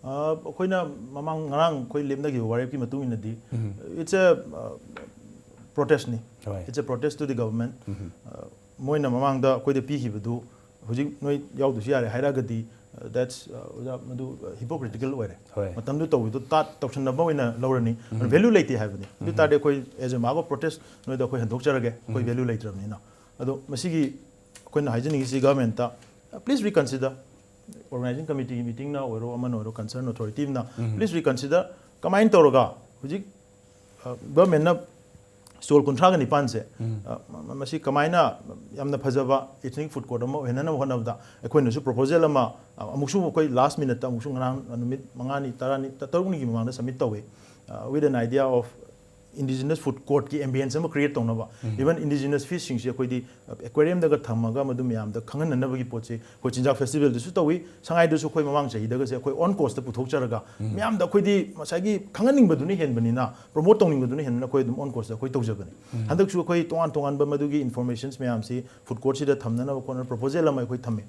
ꯑ, ꯑꯩꯈꯣꯏꯅ ꯃꯃꯥꯡ, ꯉꯔꯥꯡ ꯑꯩꯈꯣꯏ ꯂꯦꯞꯅꯈꯤꯕ ꯋꯥꯔꯦꯞꯀꯤ ꯃꯇꯨꯡ ꯏꯟꯅꯗꯤ, it's a, uh, protestꯅꯤ꯫ ꯍꯣꯏ꯫ It's a protest to the government. ꯑ, ꯃꯣꯏꯅ ꯃꯃꯥꯡꯗ ꯑꯩꯈꯣꯏꯗ ꯄꯤꯈꯤꯕꯗꯨ ꯍꯧꯖꯤꯛ ꯅꯣꯏ ꯌꯥꯎꯗ꯭ꯔꯁꯨ ꯌꯥꯔꯦ ꯍꯥꯏꯔꯛꯑꯒꯗꯤ, That's, uh, ꯑꯣꯖꯥ, ꯃꯗꯨ, uh, hypocritical ꯑꯣꯏꯔꯦ꯫ ꯍꯣꯏ꯫ ꯃꯇꯝꯗꯨ ꯇꯧꯕꯗꯣ ꯇꯥꯠ ꯇꯧꯁꯟꯅꯕ ꯑꯣꯏꯅ ꯂꯧꯔꯅꯤ꯫ ꯚꯦꯂꯨ ꯂꯩꯇꯦ ꯍꯥꯏꯕꯅꯤ꯫ ꯑꯗꯨ ꯇꯥꯔꯗꯤ ꯑꯩꯈꯣꯏ as a mark of protest ꯅꯣꯏꯗ ꯑꯩꯈꯣꯏ ꯍꯟꯗꯣꯛꯆꯔꯒꯦ, ꯑꯩꯈꯣꯏ ꯚꯦꯂꯨ ꯂꯩꯇ꯭ꯔꯕꯅꯤꯅ꯫ ꯑꯗꯣ ꯃꯁꯤꯒꯤ ꯑꯩꯈꯣꯏꯅ ꯍꯥꯏꯖꯅꯤꯡꯉꯤꯁꯤ ꯒꯚꯔꯟꯃꯦꯟꯠꯇ, please reconsider, organizing committeeꯒꯤ meetingꯅ ꯑꯣꯏꯔꯣ, ꯑꯃꯅ ꯑꯣꯏꯔꯣ, concern authorityꯅ please reconsider꯫ ꯀꯃꯥꯏꯅ ꯇꯧꯔꯒ ꯍꯧꯖꯤꯛ, ꯑ, ꯒꯚꯔꯟꯃꯦꯟꯠꯅ stall ꯀꯨꯟꯊ꯭ꯔꯥꯒ ꯅꯤꯄꯥꯟꯁꯦ, ꯑ, ꯃ-, ꯃꯁꯤ ꯀꯃꯥꯏꯅ ꯌꯥꯝꯅ ꯐꯖꯕ ethnic food court ꯑꯃ ꯑꯣꯏꯍꯟꯅꯕ ꯍꯣꯠꯅꯕꯗ ꯑꯩꯈꯣꯏꯅꯁꯨ proposal ꯑꯃ, ꯑ, ꯑꯃꯨꯛꯁꯨ ꯑꯩꯈꯣꯏ last minuteꯇ ꯑꯃꯨꯛꯁꯨ ꯉꯔꯥꯡ ꯅꯨꯃꯤꯠ ꯃꯉꯥꯅꯤ, ꯇꯔꯥꯅꯤ, ꯇ-, ꯇꯔꯨꯛꯅꯤꯒꯤ ꯃꯃꯥꯡꯗ submit ꯇꯧꯋꯤ, ꯑ, with an idea of indigenous food courtꯀꯤ ambience ꯑꯃ create ꯇꯧꯅꯕ꯫ Even indigenous fishꯁꯤꯡꯁꯤ ꯑꯩꯈꯣꯏꯗꯤ aquariumꯗꯒ ꯊꯝꯃꯒ ꯃꯗꯨ ꯃꯌꯥꯝꯗ ꯈꯪꯍꯟꯅꯅꯕꯒꯤ ꯄꯣꯠꯁꯤ ꯑꯩꯈꯣꯏ ꯆꯤꯟꯖꯥꯛ festivalꯗꯁꯨ ꯇꯧꯋꯤ, ꯁꯉꯥꯏꯗꯁꯨ ꯑꯩꯈꯣꯏ ꯃꯃꯥꯡ ꯆꯍꯤꯗꯒꯁꯦ ꯑꯩꯈꯣꯏ own costꯇ ꯄꯨꯊꯣꯛꯆꯔꯒ ꯃꯌꯥꯝꯗ ꯑꯩꯈꯣꯏꯗꯤ ꯉꯁꯥꯏꯒꯤ ꯈꯪꯍꯟꯅꯤꯡꯕꯗꯨꯅ ꯍꯦꯟꯕꯅꯤꯅ, promote ꯇꯧꯅꯤꯡꯕꯗꯨꯅ ꯍꯦꯟꯕꯅ ꯑꯩꯈꯣꯏ ꯑꯗꯨꯝ own costꯇ ꯑꯩꯈꯣꯏ ꯇꯧꯖꯕꯅꯤ꯫ ꯍꯟꯗꯛꯁꯨ ꯑꯩꯈꯣꯏ ꯇꯣꯉꯥꯟ ꯇꯣꯉꯥꯟꯕ ꯃꯗꯨꯒꯤ informations ꯃꯌꯥꯝꯁꯤ food courtꯁꯤꯗ ꯊꯝꯅꯅꯕ ꯈꯣꯠꯅ proposal ꯑꯃ ꯑꯩꯈꯣꯏ ꯊꯝꯃꯤ꯫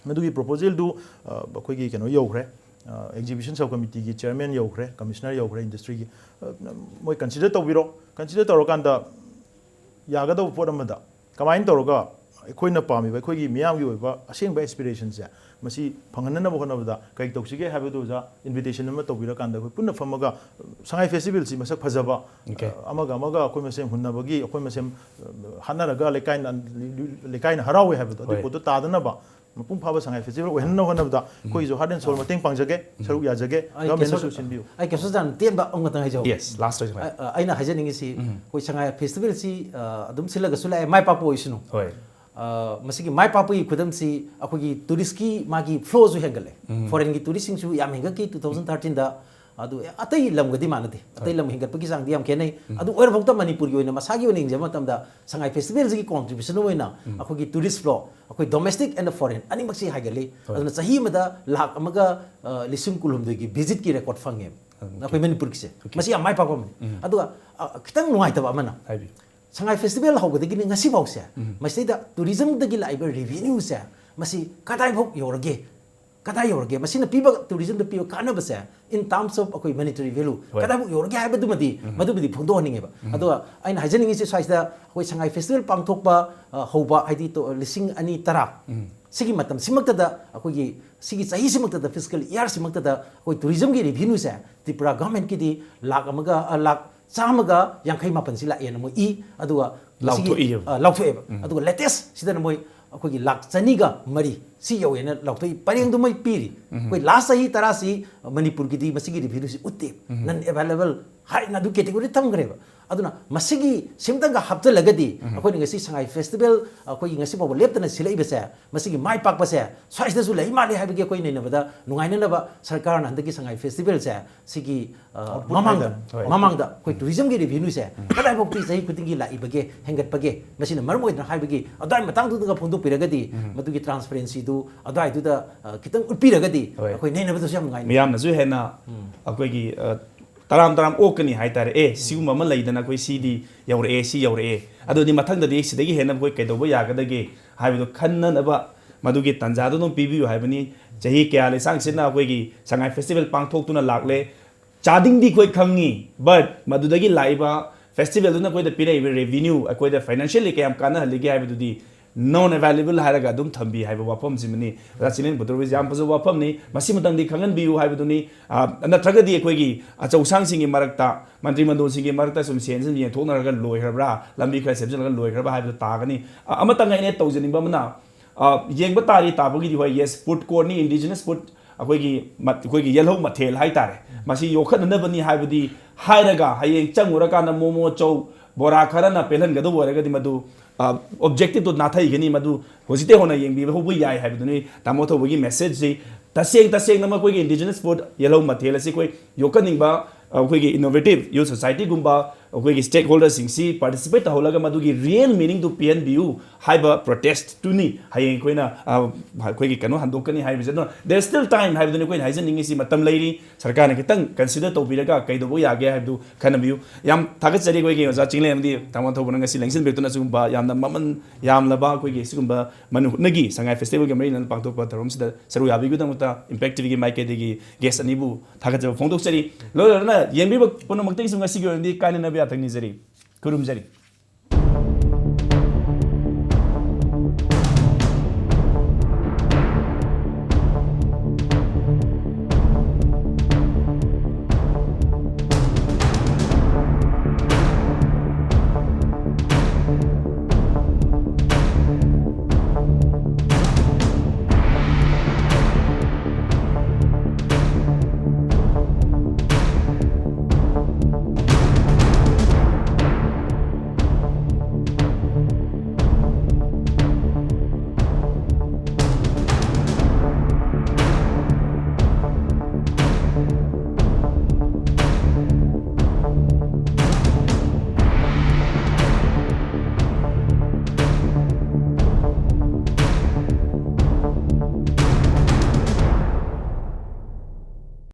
ꯃꯗꯨꯒꯤ proposalꯗꯨ, ꯑ, ꯑꯩꯈꯣꯏꯒꯤ ꯀꯩꯅꯣ ꯌꯧꯈ꯭ꯔꯦ, ꯑ, exhibition sub committeeꯒꯤ chairman ꯌꯧꯈ꯭ꯔꯦ, commissioner ꯌꯧꯈ꯭ꯔꯦ industryꯒꯤ꯫ ꯑ, ꯃꯣꯏ consider ꯇꯧꯕꯤꯔꯣ꯫ Consider ꯇꯧꯔꯀꯥꯟꯗ ꯌꯥꯒꯗꯧꯕ ꯄꯣꯠ ꯑꯃꯗ ꯀꯃꯥꯏꯅ ꯇꯧꯔꯒ ꯑꯩꯈꯣꯏꯅ ꯄꯥꯝꯃꯤꯕ ꯑꯩꯈꯣꯏꯒꯤ ꯃꯤꯌꯥꯝꯒꯤ ꯑꯣꯏꯕ ꯑꯁꯦꯡꯕ aspirationꯁꯦ ꯃꯁꯤ ꯐꯪꯍꯟꯅꯅꯕ ꯍꯣꯠꯅꯕꯗ ꯀꯔꯤ ꯇꯧꯁꯤꯒꯦ ꯍꯥꯏꯕꯗꯨ ꯑꯣꯖꯥ invitation ꯑꯃ ꯇꯧꯕꯤꯔꯀꯥꯟꯗ ꯑꯩꯈꯣꯏ ꯄꯨꯟꯅ ꯐꯝꯃꯒ ꯁꯉꯥꯏ festivalꯁꯤ ꯃꯁꯛ ꯐꯖꯕ, Okay. ꯑ, ꯑꯃꯒ ꯑꯃꯒ ꯑꯩꯈꯣꯏ ꯃꯁꯦꯟ ꯍꯨꯟꯅꯕꯒꯤ, ꯑꯩꯈꯣꯏ ꯃꯁꯦꯟ, ꯑ, ꯍꯥꯠꯅꯔꯒ ꯂꯩꯀꯥꯏꯅ, ꯂꯩꯀꯥꯏꯅ ꯍꯔꯥꯎꯋꯦ ꯍꯥꯏꯕꯗꯣ ꯑꯗꯨꯒꯤ ꯍꯣꯏ꯫ ꯄꯣꯠꯇꯣ ꯇꯥꯗꯅꯕ ꯃꯄꯨꯡ ꯐꯥꯕ ꯁꯉꯥꯏ festival ꯑꯣꯏꯍꯟꯅꯕ ꯍꯣꯠꯅꯕꯗ ꯑꯩꯈꯣꯏꯒꯤꯁꯨ heart and soul ꯃꯇꯦꯡ ꯄꯥꯡꯖꯒꯦ, ꯁꯔꯨꯛ ꯌꯥꯖꯒꯦ, ꯑꯩ governmentꯅꯁꯨ ꯀꯩꯁꯨ- ꯁꯤꯟꯕꯤꯌꯨ꯫ ꯑꯩ ꯀꯩꯁꯨ ꯌꯥꯝ ꯇꯦꯟꯕ ꯑꯃꯈꯛꯇꯪ ꯍꯥꯏꯖꯍꯧꯒꯦ꯫ Yes, last ꯑꯣꯏꯖꯔꯦ꯫ ꯑ-, ꯑ-, ꯑꯩꯅ ꯍꯥꯏꯖꯅꯤꯡꯉꯤꯁꯤ ꯑꯩꯈꯣꯏ ꯁꯉꯥꯏ festivalꯁꯤ, ꯑ, ꯑꯗꯨꯝ ꯁꯤꯜꯂꯒꯁꯨ ꯂꯥꯛꯑꯦ, ꯃꯥꯏ ꯄꯥꯛꯄ ꯑꯣꯏꯁꯅꯨ꯫ ꯍꯣꯏ꯫ ꯑ, ꯃꯁꯤꯒꯤ ꯃꯥꯏ ꯄꯥꯛꯄꯒꯤ ꯈꯨꯗꯝꯁꯤ ꯑꯩꯈꯣꯏꯒꯤ touristꯀꯤ ꯃꯥꯒꯤ flowꯁꯨ ꯍꯦꯟꯒꯠꯂꯦ꯫ Foreignꯒꯤ touristꯁꯤꯡꯁꯨ ꯌꯥꯝ ꯍꯦꯟꯒꯠꯈꯤ two thousand thirteenꯗ꯫ ꯑꯗꯨ ꯑꯇꯩ ꯂꯝꯒꯗꯤ ꯃꯥꯟꯅꯗꯦ, ꯑꯇꯩ ꯂꯝ ꯍꯦꯟꯒꯠꯄꯒꯤ ꯆꯥꯡꯗꯤ ꯌꯥꯝ ꯈꯦꯠꯅꯩ꯫ ꯑꯗꯨ ꯑꯣꯏꯔꯐꯥꯎꯗ ꯃꯅꯤꯄꯨꯔꯒꯤ ꯑꯣꯏꯅ ꯃꯁꯥꯒꯤ ꯑꯣꯏꯅ ꯌꯦꯡꯖꯕ ꯃꯇꯝꯗ ꯁꯉꯥꯏ festivalꯁꯤꯒꯤ contribution ꯑꯣꯏꯅ ꯑꯩꯈꯣꯏꯒꯤ tourist flow, ꯑꯩꯈꯣꯏ domestic and foreign ꯑꯅꯤꯃꯛꯁꯤ ꯍꯥꯏꯒꯠꯂꯤ꯫ ꯍꯣꯏ꯫ ꯑꯗꯨꯅ ꯆꯍꯤ ꯑꯃꯗ ꯂꯥꯈ ꯑꯃꯒ, ꯑ, ꯂꯤꯁꯤꯡ ꯀꯨꯟꯍꯨꯝꯗꯣꯏꯒꯤ visitꯀꯤ record ꯐꯪꯉꯦꯕ ꯑꯩꯈꯣꯏ ꯃꯅꯤꯄꯨꯔꯒꯤꯁꯦ꯫ ꯃꯁꯤ ꯌꯥꯝ ꯃꯥꯏ ꯄꯥꯛꯄ ꯑꯃꯅꯤ꯫ ꯑꯗꯨꯒ, ꯑ, ꯈꯤꯇꯪ ꯅꯨꯡꯉꯥꯏꯇꯕ ꯑꯃꯅ ꯍꯥꯏꯕꯤꯌꯨ꯫ ꯁꯉꯥꯏ festival ꯍꯧꯕꯗꯒꯤꯅꯤ ꯉꯁꯤꯐꯥꯎꯁꯦ ꯃꯁꯤꯗ tourismꯗꯒꯤ ꯂꯥꯛꯏꯕ revenueꯁꯦ ꯃꯁꯤ ꯀꯗꯥꯏꯐꯥꯎ ꯌꯧꯔꯒꯦ? ꯀꯗꯥꯏ ꯌꯧꯔꯒꯦ? ꯃꯁꯤꯅ ꯄꯤꯕ, tourismꯗ ꯄꯤꯕ ꯀꯥꯟꯅꯕꯁꯦ in terms of ꯑꯩꯈꯣꯏ monetary value ꯍꯣꯏ꯫ ꯀꯗꯥꯏꯐꯥꯎ ꯌꯧꯔꯒꯦ ꯍꯥꯏꯕꯗꯨꯃꯗꯤ ꯃꯗꯨꯃꯗꯤ ꯐꯣꯡꯗꯣꯛꯍꯟꯅꯤꯡꯉꯦꯕ꯫ ꯑꯗꯨꯒ ꯑꯩꯅ ꯍꯥꯏꯖꯅꯤꯡꯉꯤꯁꯦ ꯁ꯭ꯋꯥꯏꯁꯤꯗ ꯑꯩꯈꯣꯏ ꯁꯉꯥꯏ festival ꯄꯥꯡꯊꯣꯛꯄ, ꯑ, ꯍꯧꯕ ꯍꯥꯏꯗꯤ ꯇꯣ-, ꯂꯤꯁꯤꯡ ꯑꯅꯤ ꯇꯔꯥ ꯁꯤꯒꯤ ꯃꯇꯝꯁꯤꯃꯛꯇꯗ, ꯑꯩꯈꯣꯏꯒꯤ ꯁꯤꯒꯤ ꯆꯍꯤꯁꯤꯃꯛꯇꯗ, ꯐꯤꯁꯀꯦꯜ ꯏꯌꯥꯔꯁꯤꯃꯛꯇꯗ ꯑꯩꯈꯣꯏ ꯇꯨꯔꯤꯖꯝꯒꯤ ꯔꯦꯚꯤꯅ꯭ꯌꯨꯁꯦ ꯇ꯭ꯔꯤꯄꯨꯔꯥ ꯒꯚꯔꯟꯃꯦꯟꯠꯀꯤꯗꯤ ꯂꯥꯛ ꯑꯃꯒ, ꯑ, ꯂꯥꯛ ꯆꯥꯝꯃꯒ ꯌꯥꯡꯈꯩ ꯃꯥꯄꯟꯁꯤ ꯂꯥꯛꯑꯦꯅ ꯃꯣꯏ ꯏ꯫ ꯑꯗꯨꯒ ꯃꯁꯤꯒꯤ, ꯂꯥꯎꯊꯣꯛꯏꯑꯕ꯫ ꯑ, ꯂꯥꯎꯊꯣꯛꯑꯦꯕ꯫ ꯎꯝ꯫ ꯑꯗꯨꯒ ꯂꯦꯇꯦꯁ ꯁꯤꯗꯅ ꯃꯣꯏ ꯑꯩꯈꯣꯏꯒꯤ ꯂꯥꯛ ꯆꯅꯤꯒ ꯃꯔꯤ ꯁꯤ ꯌꯧꯋꯦꯅ ꯂꯥꯎꯊꯣꯛꯏ꯫ ꯄꯔꯦꯡꯗꯨ ꯃꯣꯏ ꯄꯤꯔꯤ꯫ ꯎꯝ꯫ ꯑꯩꯈꯣꯏ ꯂꯥꯁ ꯆꯍꯤ ꯇꯔꯥꯁꯤ ꯃꯅꯤꯄꯨꯔꯒꯤꯗꯤ ꯃꯁꯤꯒꯤ ꯔꯦꯚꯤꯅ꯭ꯌꯨꯁꯤ ꯎꯠꯇꯦ꯫ ꯎꯝ꯫ ꯅꯟ ꯑꯦꯚꯥꯏꯂꯦꯕꯜ ꯍꯥꯏꯅ ꯑꯗꯨ ꯀꯦꯇꯦꯒꯣꯔꯤ ꯊꯝꯈ꯭ꯔꯦꯕ꯫ ꯑꯗꯨꯅ ꯃꯁꯤꯒꯤ ꯁꯤꯝꯇꯪꯒ ꯍꯥꯞꯆꯤꯜꯂꯒꯗꯤ, ꯎꯝ꯫ ꯑꯩꯈꯣꯏꯅ ꯉꯁꯤ ꯁꯉꯥꯏ ꯐꯦꯁꯇꯤꯚꯦꯜ ꯑꯩꯈꯣꯏꯒꯤ ꯉꯁꯤ ꯐꯥꯎꯕ ꯂꯦꯞꯇꯅ ꯁꯤꯜꯂꯛꯏꯕꯁꯦ, ꯃꯁꯤꯒꯤ ꯃꯥꯏ ꯄꯥꯛꯄꯁꯦ ꯁ꯭ꯋꯥꯏꯁꯤꯗꯁꯨ ꯂꯩ ꯃꯥꯜꯂꯦ ꯍꯥꯏꯕꯒꯤ ꯑꯩꯈꯣꯏ ꯅꯩꯅꯕꯗ ꯅꯨꯡꯉꯥꯏꯅꯅꯕ ꯁꯔꯀꯥꯔꯅ ꯍꯟꯗꯛꯀꯤ ꯁꯉꯥꯏ ꯐꯦꯁꯇꯤꯚꯦꯜꯁꯦ ꯁꯤꯒꯤ, ꯑ, output ꯃꯃꯥꯡꯗ, ꯍꯥꯏꯇꯥꯔꯦ꯫ ꯍꯣꯏ꯫ ꯃꯃꯥꯡꯗ ꯑꯩꯈꯣꯏ ꯎꯝ꯫ ꯇꯨꯔꯤꯖꯝꯒꯤ ꯔꯦꯚꯤꯅ꯭ꯌꯨꯁꯦ ꯎꯝ꯫ ꯀꯗꯥꯏꯐꯥꯎꯇꯤ ꯆꯍꯤ ꯈꯨꯗꯤꯡꯒꯤ ꯂꯥꯛꯏꯕꯒꯦ, ꯍꯦꯟꯒꯠꯄꯒꯦ, ꯃꯁꯤꯅ ꯃꯔꯝ ꯑꯣꯏꯗꯅ ꯍꯥꯏꯕꯒꯤ ꯑꯗꯨꯋꯥꯏ ꯃꯇꯥꯡꯗꯨꯗꯒ ꯐꯣꯡꯗꯣꯛꯄꯤꯔꯒꯗꯤ, ꯎꯝ꯫ ꯃꯗꯨꯒꯤ ꯇ꯭ꯔꯥꯟꯁꯄꯔꯦꯟꯁꯤꯗꯨ ꯑꯗꯨꯋꯥꯏꯗꯨꯗ, ꯑ, ꯈꯤꯇꯪ ꯎꯠꯄꯤꯔꯒꯗꯤ, ꯍꯣꯏ꯫ ꯑꯩꯈꯣꯏ ꯅꯩꯅꯕꯗꯁꯨ ꯌꯥꯝ ꯅꯨꯡꯉꯥꯏꯅꯤ꯫ ꯃꯤꯌꯥꯝꯅꯁꯨ ꯍꯦꯟꯅ ꯎꯝ꯫ ꯑꯩꯈꯣꯏꯒꯤ, ꯑ, ꯇꯔꯥꯝ ꯇꯔꯥꯝ ꯑꯣꯛꯀꯅꯤ ꯍꯥꯏꯇꯥꯔꯦ꯫ ꯑꯦ, ꯎꯝ꯫ ꯁꯤꯒꯨꯝꯕ ꯑꯃ ꯂꯩꯗꯅ ꯑꯩꯈꯣꯏ ꯁꯤꯗꯤ ꯌꯧꯔꯛꯑꯦ, ꯁꯤ ꯌꯧꯔꯛꯑꯦ, ꯑꯗꯨꯗꯤ ꯃꯊꯪꯗꯗꯤ ꯁꯤꯗꯒꯤ ꯍꯦꯟꯅ ꯑꯩꯈꯣꯏ ꯀꯩꯗꯧꯕ ꯌꯥꯒꯗꯒꯦ ꯍꯥꯏꯕꯗꯣ ꯈꯟꯅꯅꯕ, ꯃꯗꯨꯒꯤ ꯇꯥꯟꯖꯥꯗꯨ ꯑꯗꯨꯝ ꯄꯤꯕꯤꯌꯨ ꯍꯥꯏꯕꯅꯤ꯫ ꯆꯍꯤ ꯀꯌꯥ ꯂꯩꯁꯥꯡꯁꯤꯟꯅ ꯑꯩꯈꯣꯏꯒꯤ ꯁꯉꯥꯏ ꯐꯦꯁꯇꯤꯚꯦꯜ ꯄꯥꯡꯊꯣꯛꯇꯨꯅ ꯂꯥꯛꯂꯦ꯫ ꯆꯥꯗꯤꯡꯗꯤ ꯑꯩꯈꯣꯏ ꯈꯪꯉꯤ, but ꯃꯗꯨꯗꯒꯤ ꯂꯥꯛꯏꯕ ꯐꯦꯁꯇꯤꯚꯦꯜꯗꯨꯅ ꯑꯩꯈꯣꯏꯗ ꯄꯤꯔꯛꯏꯕ ꯔꯦꯚꯤꯅ꯭ꯌꯨ, ꯑꯩꯈꯣꯏꯗ ꯐꯥꯏꯅꯥꯟꯁꯤꯌꯦꯜꯂꯤ ꯀꯌꯥꯝ ꯀꯥꯟꯅꯍꯜꯂꯤꯒꯦ ꯍꯥꯏꯕꯗꯨꯗꯤ ꯅꯣꯟ ꯑꯦꯚꯥꯏꯂꯦꯕꯜ ꯍꯥꯏꯔꯒ ꯑꯗꯨꯝ ꯊꯝꯕꯤ ꯍꯥꯏꯕ ꯋꯥꯐꯝꯁꯤꯃꯅꯤ꯫ ꯑꯣꯖꯥ ꯆꯤꯡꯂꯦꯟ ꯄꯨꯊꯣꯔꯛꯏꯁꯦ ꯌꯥꯝ ꯐꯖꯕ ꯋꯥꯐꯝꯅꯤ꯫ ꯃꯁꯤꯃꯇꯪꯗꯤ ꯈꯪꯍꯟꯕꯤꯌꯨ ꯍꯥꯏꯕꯗꯨꯅꯤ꯫ ꯑ, ꯅꯠꯇ꯭ꯔꯒꯗꯤ ꯑꯩꯈꯣꯏꯒꯤ ꯑꯆꯧ ꯑꯁꯥꯡꯁꯤꯡꯒꯤ ꯃꯔꯛꯇ, ꯃꯟꯇ꯭ꯔꯤ ꯃꯟꯗꯣꯜꯁꯤꯡꯒꯤ ꯃꯔꯛꯇ ꯁꯨꯝ ꯁꯦꯟꯁꯤ ꯌꯦꯟꯊꯣꯛꯅꯔꯒ ꯂꯣꯏꯈ꯭ꯔꯕ꯭ꯔꯥ, ꯂꯝꯕꯤ ꯈꯔ ꯁꯦꯝꯖꯤꯜꯂꯒ ꯂꯣꯏꯈ꯭ꯔꯕ꯭ꯔꯥ ꯍꯥꯏꯕꯗꯨ ꯇꯥꯒꯅꯤ꯫ ꯑ, ꯑꯃꯇꯪ ꯑꯩꯅ ꯇꯧꯖꯅꯤꯡꯕ ꯑꯃꯅ, ꯑ, ꯌꯦꯡꯕ ꯇꯥꯔꯤ ꯇꯥꯕꯒꯤꯗꯤ ꯍꯣꯏ, ꯌꯦꯁ, ꯐꯨꯗ ꯀꯣꯔꯠꯅꯤ, ꯏꯟꯗꯤꯖꯤꯅꯁ ꯐꯨꯗ, ꯑꯩꯈꯣꯏꯒꯤ ꯃꯠ-, ꯑꯩꯈꯣꯏꯒꯤ ꯌꯦꯜꯍꯧ ꯃꯊꯦꯜ ꯍꯥꯏꯇꯥꯔꯦ, ꯃꯁꯤ ꯌꯣꯛꯈꯠꯅꯅꯕꯅꯤ ꯍꯥꯏꯕꯗꯤ ꯍꯥꯏꯔꯒ ꯍꯌꯦꯡ ꯆꯪꯉꯨꯔꯀꯥꯟꯗ ꯃꯣꯃꯣ ꯆꯧ, ꯕꯣꯔꯥ ꯈꯔꯅ ꯄꯦꯜꯍꯟꯒꯗꯕ ꯑꯣꯏꯔꯒꯗꯤ ꯃꯗꯨ, ꯑ, ꯑꯣꯕꯖꯦꯛꯇꯤꯞꯇꯣ ꯅꯥꯊꯩꯒꯅꯤ꯫ ꯃꯗꯨ ꯍꯧꯖꯤꯛꯇꯩ ꯍꯧꯅ ꯌꯦꯡꯕꯤꯕ ꯍꯧꯕ ꯌꯥꯏ ꯍꯥꯏꯕꯗꯨꯅꯤ ꯇꯥꯃꯣ ꯊꯧꯕꯒꯤ ꯃꯦꯁꯦꯖꯁꯤ꯫ ꯇꯁꯦꯡ ꯇꯁꯦꯡꯅ ꯃꯈꯣꯏꯒꯤ ꯏꯟꯗꯤꯖꯤꯅꯁ ꯐꯨꯗ ꯌꯦꯜꯍꯧ ꯃꯊꯦꯜ ꯑꯁꯤ ꯑꯩꯈꯣꯏ ꯌꯣꯛꯈꯠꯅꯤꯡꯕ, ꯑꯩꯈꯣꯏꯒꯤ ꯏꯅꯣꯚꯦꯇꯤꯚ ꯌꯨꯠ ꯁꯣꯁꯥꯏꯇꯤꯒꯨꯝꯕ ꯑꯩꯈꯣꯏꯒꯤ ꯁ꯭ꯇꯦꯛ ꯍꯣꯜꯗꯔꯁꯤꯡꯁꯤ ꯄꯥꯔꯇꯤꯁꯤꯄꯦꯠ ꯇꯧꯍꯜꯂꯒ ꯃꯗꯨꯒꯤ ꯔꯤꯌꯦꯜ ꯃꯤꯅꯤꯡꯗꯨ ꯄꯤꯍꯟꯕꯤꯌꯨ ꯍꯥꯏꯕ ꯄ꯭ꯔꯣꯇꯦꯁꯇꯨꯅꯤ ꯍꯌꯦꯡ ꯑꯩꯈꯣꯏꯅ, ꯑ, ꯑꯩꯈꯣꯏꯒꯤ ꯀꯩꯅꯣ ꯍꯟꯗꯣꯛꯀꯅꯤ ꯍꯥꯏꯕꯁꯦ꯫ ꯑꯗꯨꯅ there is still time ꯍꯥꯏꯕꯗꯨꯅꯤ ꯑꯩꯈꯣꯏꯅ ꯍꯥꯏꯖꯅꯤꯡꯉꯤꯁꯤ, ꯃꯇꯝ ꯂꯩꯔꯤ꯫ ꯁꯔꯀꯥꯔꯅ ꯈꯤꯇꯪ ꯀꯟꯁꯤꯗꯔ ꯇꯧꯕꯤꯔꯒ ꯀꯩꯗꯧꯕ ꯌꯥꯒꯦ ꯍꯥꯏꯕꯗꯨ ꯈꯟꯅꯕꯤꯌꯨ꯫ ꯌꯥꯝ ꯊꯥꯒꯠꯆꯔꯤ ꯑꯩꯈꯣꯏꯒꯤ ꯑꯣꯖꯥ ꯆꯤꯡꯂꯦꯟ ꯑꯃꯗꯤ ꯇꯥꯃꯣ ꯊꯧꯕꯅ ꯉꯁꯤ ꯂꯦꯡꯁꯤꯟꯕꯤꯔꯛꯇꯨꯅ ꯑꯁꯤꯒꯨꯝꯕ ꯌꯥꯝꯅ ꯃꯃꯜ ꯌꯥꯝꯂꯕ ꯑꯩꯈꯣꯏꯒꯤ ꯁꯤꯒꯨꯝꯕ ꯃꯅꯨ ꯍꯨꯠꯅꯒꯤ ꯁꯉꯥꯏ ꯐꯦꯁꯇꯤꯚꯦꯜꯒꯤ ꯃꯔꯤ ꯂꯩꯅꯅ ꯄꯥꯡꯊꯣꯛꯄ ꯊꯧꯔꯝꯁꯤꯗ ꯁꯔꯨꯛ ꯌꯥꯕꯤꯕꯒꯤꯗꯃꯛꯇ ꯏꯝꯄꯦꯛ ꯇꯤꯚꯤꯒꯤ ꯃꯥꯏꯀꯩꯗꯒꯤ ꯒꯦꯁ ꯑꯅꯤꯕꯨ ꯊꯥꯒꯠꯆꯕ ꯐꯣꯡꯗꯣꯛꯆꯔꯤ꯫ ꯂꯣꯏꯅꯅ ꯌꯦꯡꯕꯤꯕ ꯄꯨꯝꯅꯃꯛꯇꯒꯤꯁꯨ ꯉꯁꯤꯒꯤ ꯑꯣꯏꯅꯗꯤ ꯀꯥꯏꯅꯅꯕ ꯌꯥꯊꯪ ꯅꯤꯖꯔꯤ꯫ ꯈꯨꯔꯨꯝꯖꯔꯤ꯫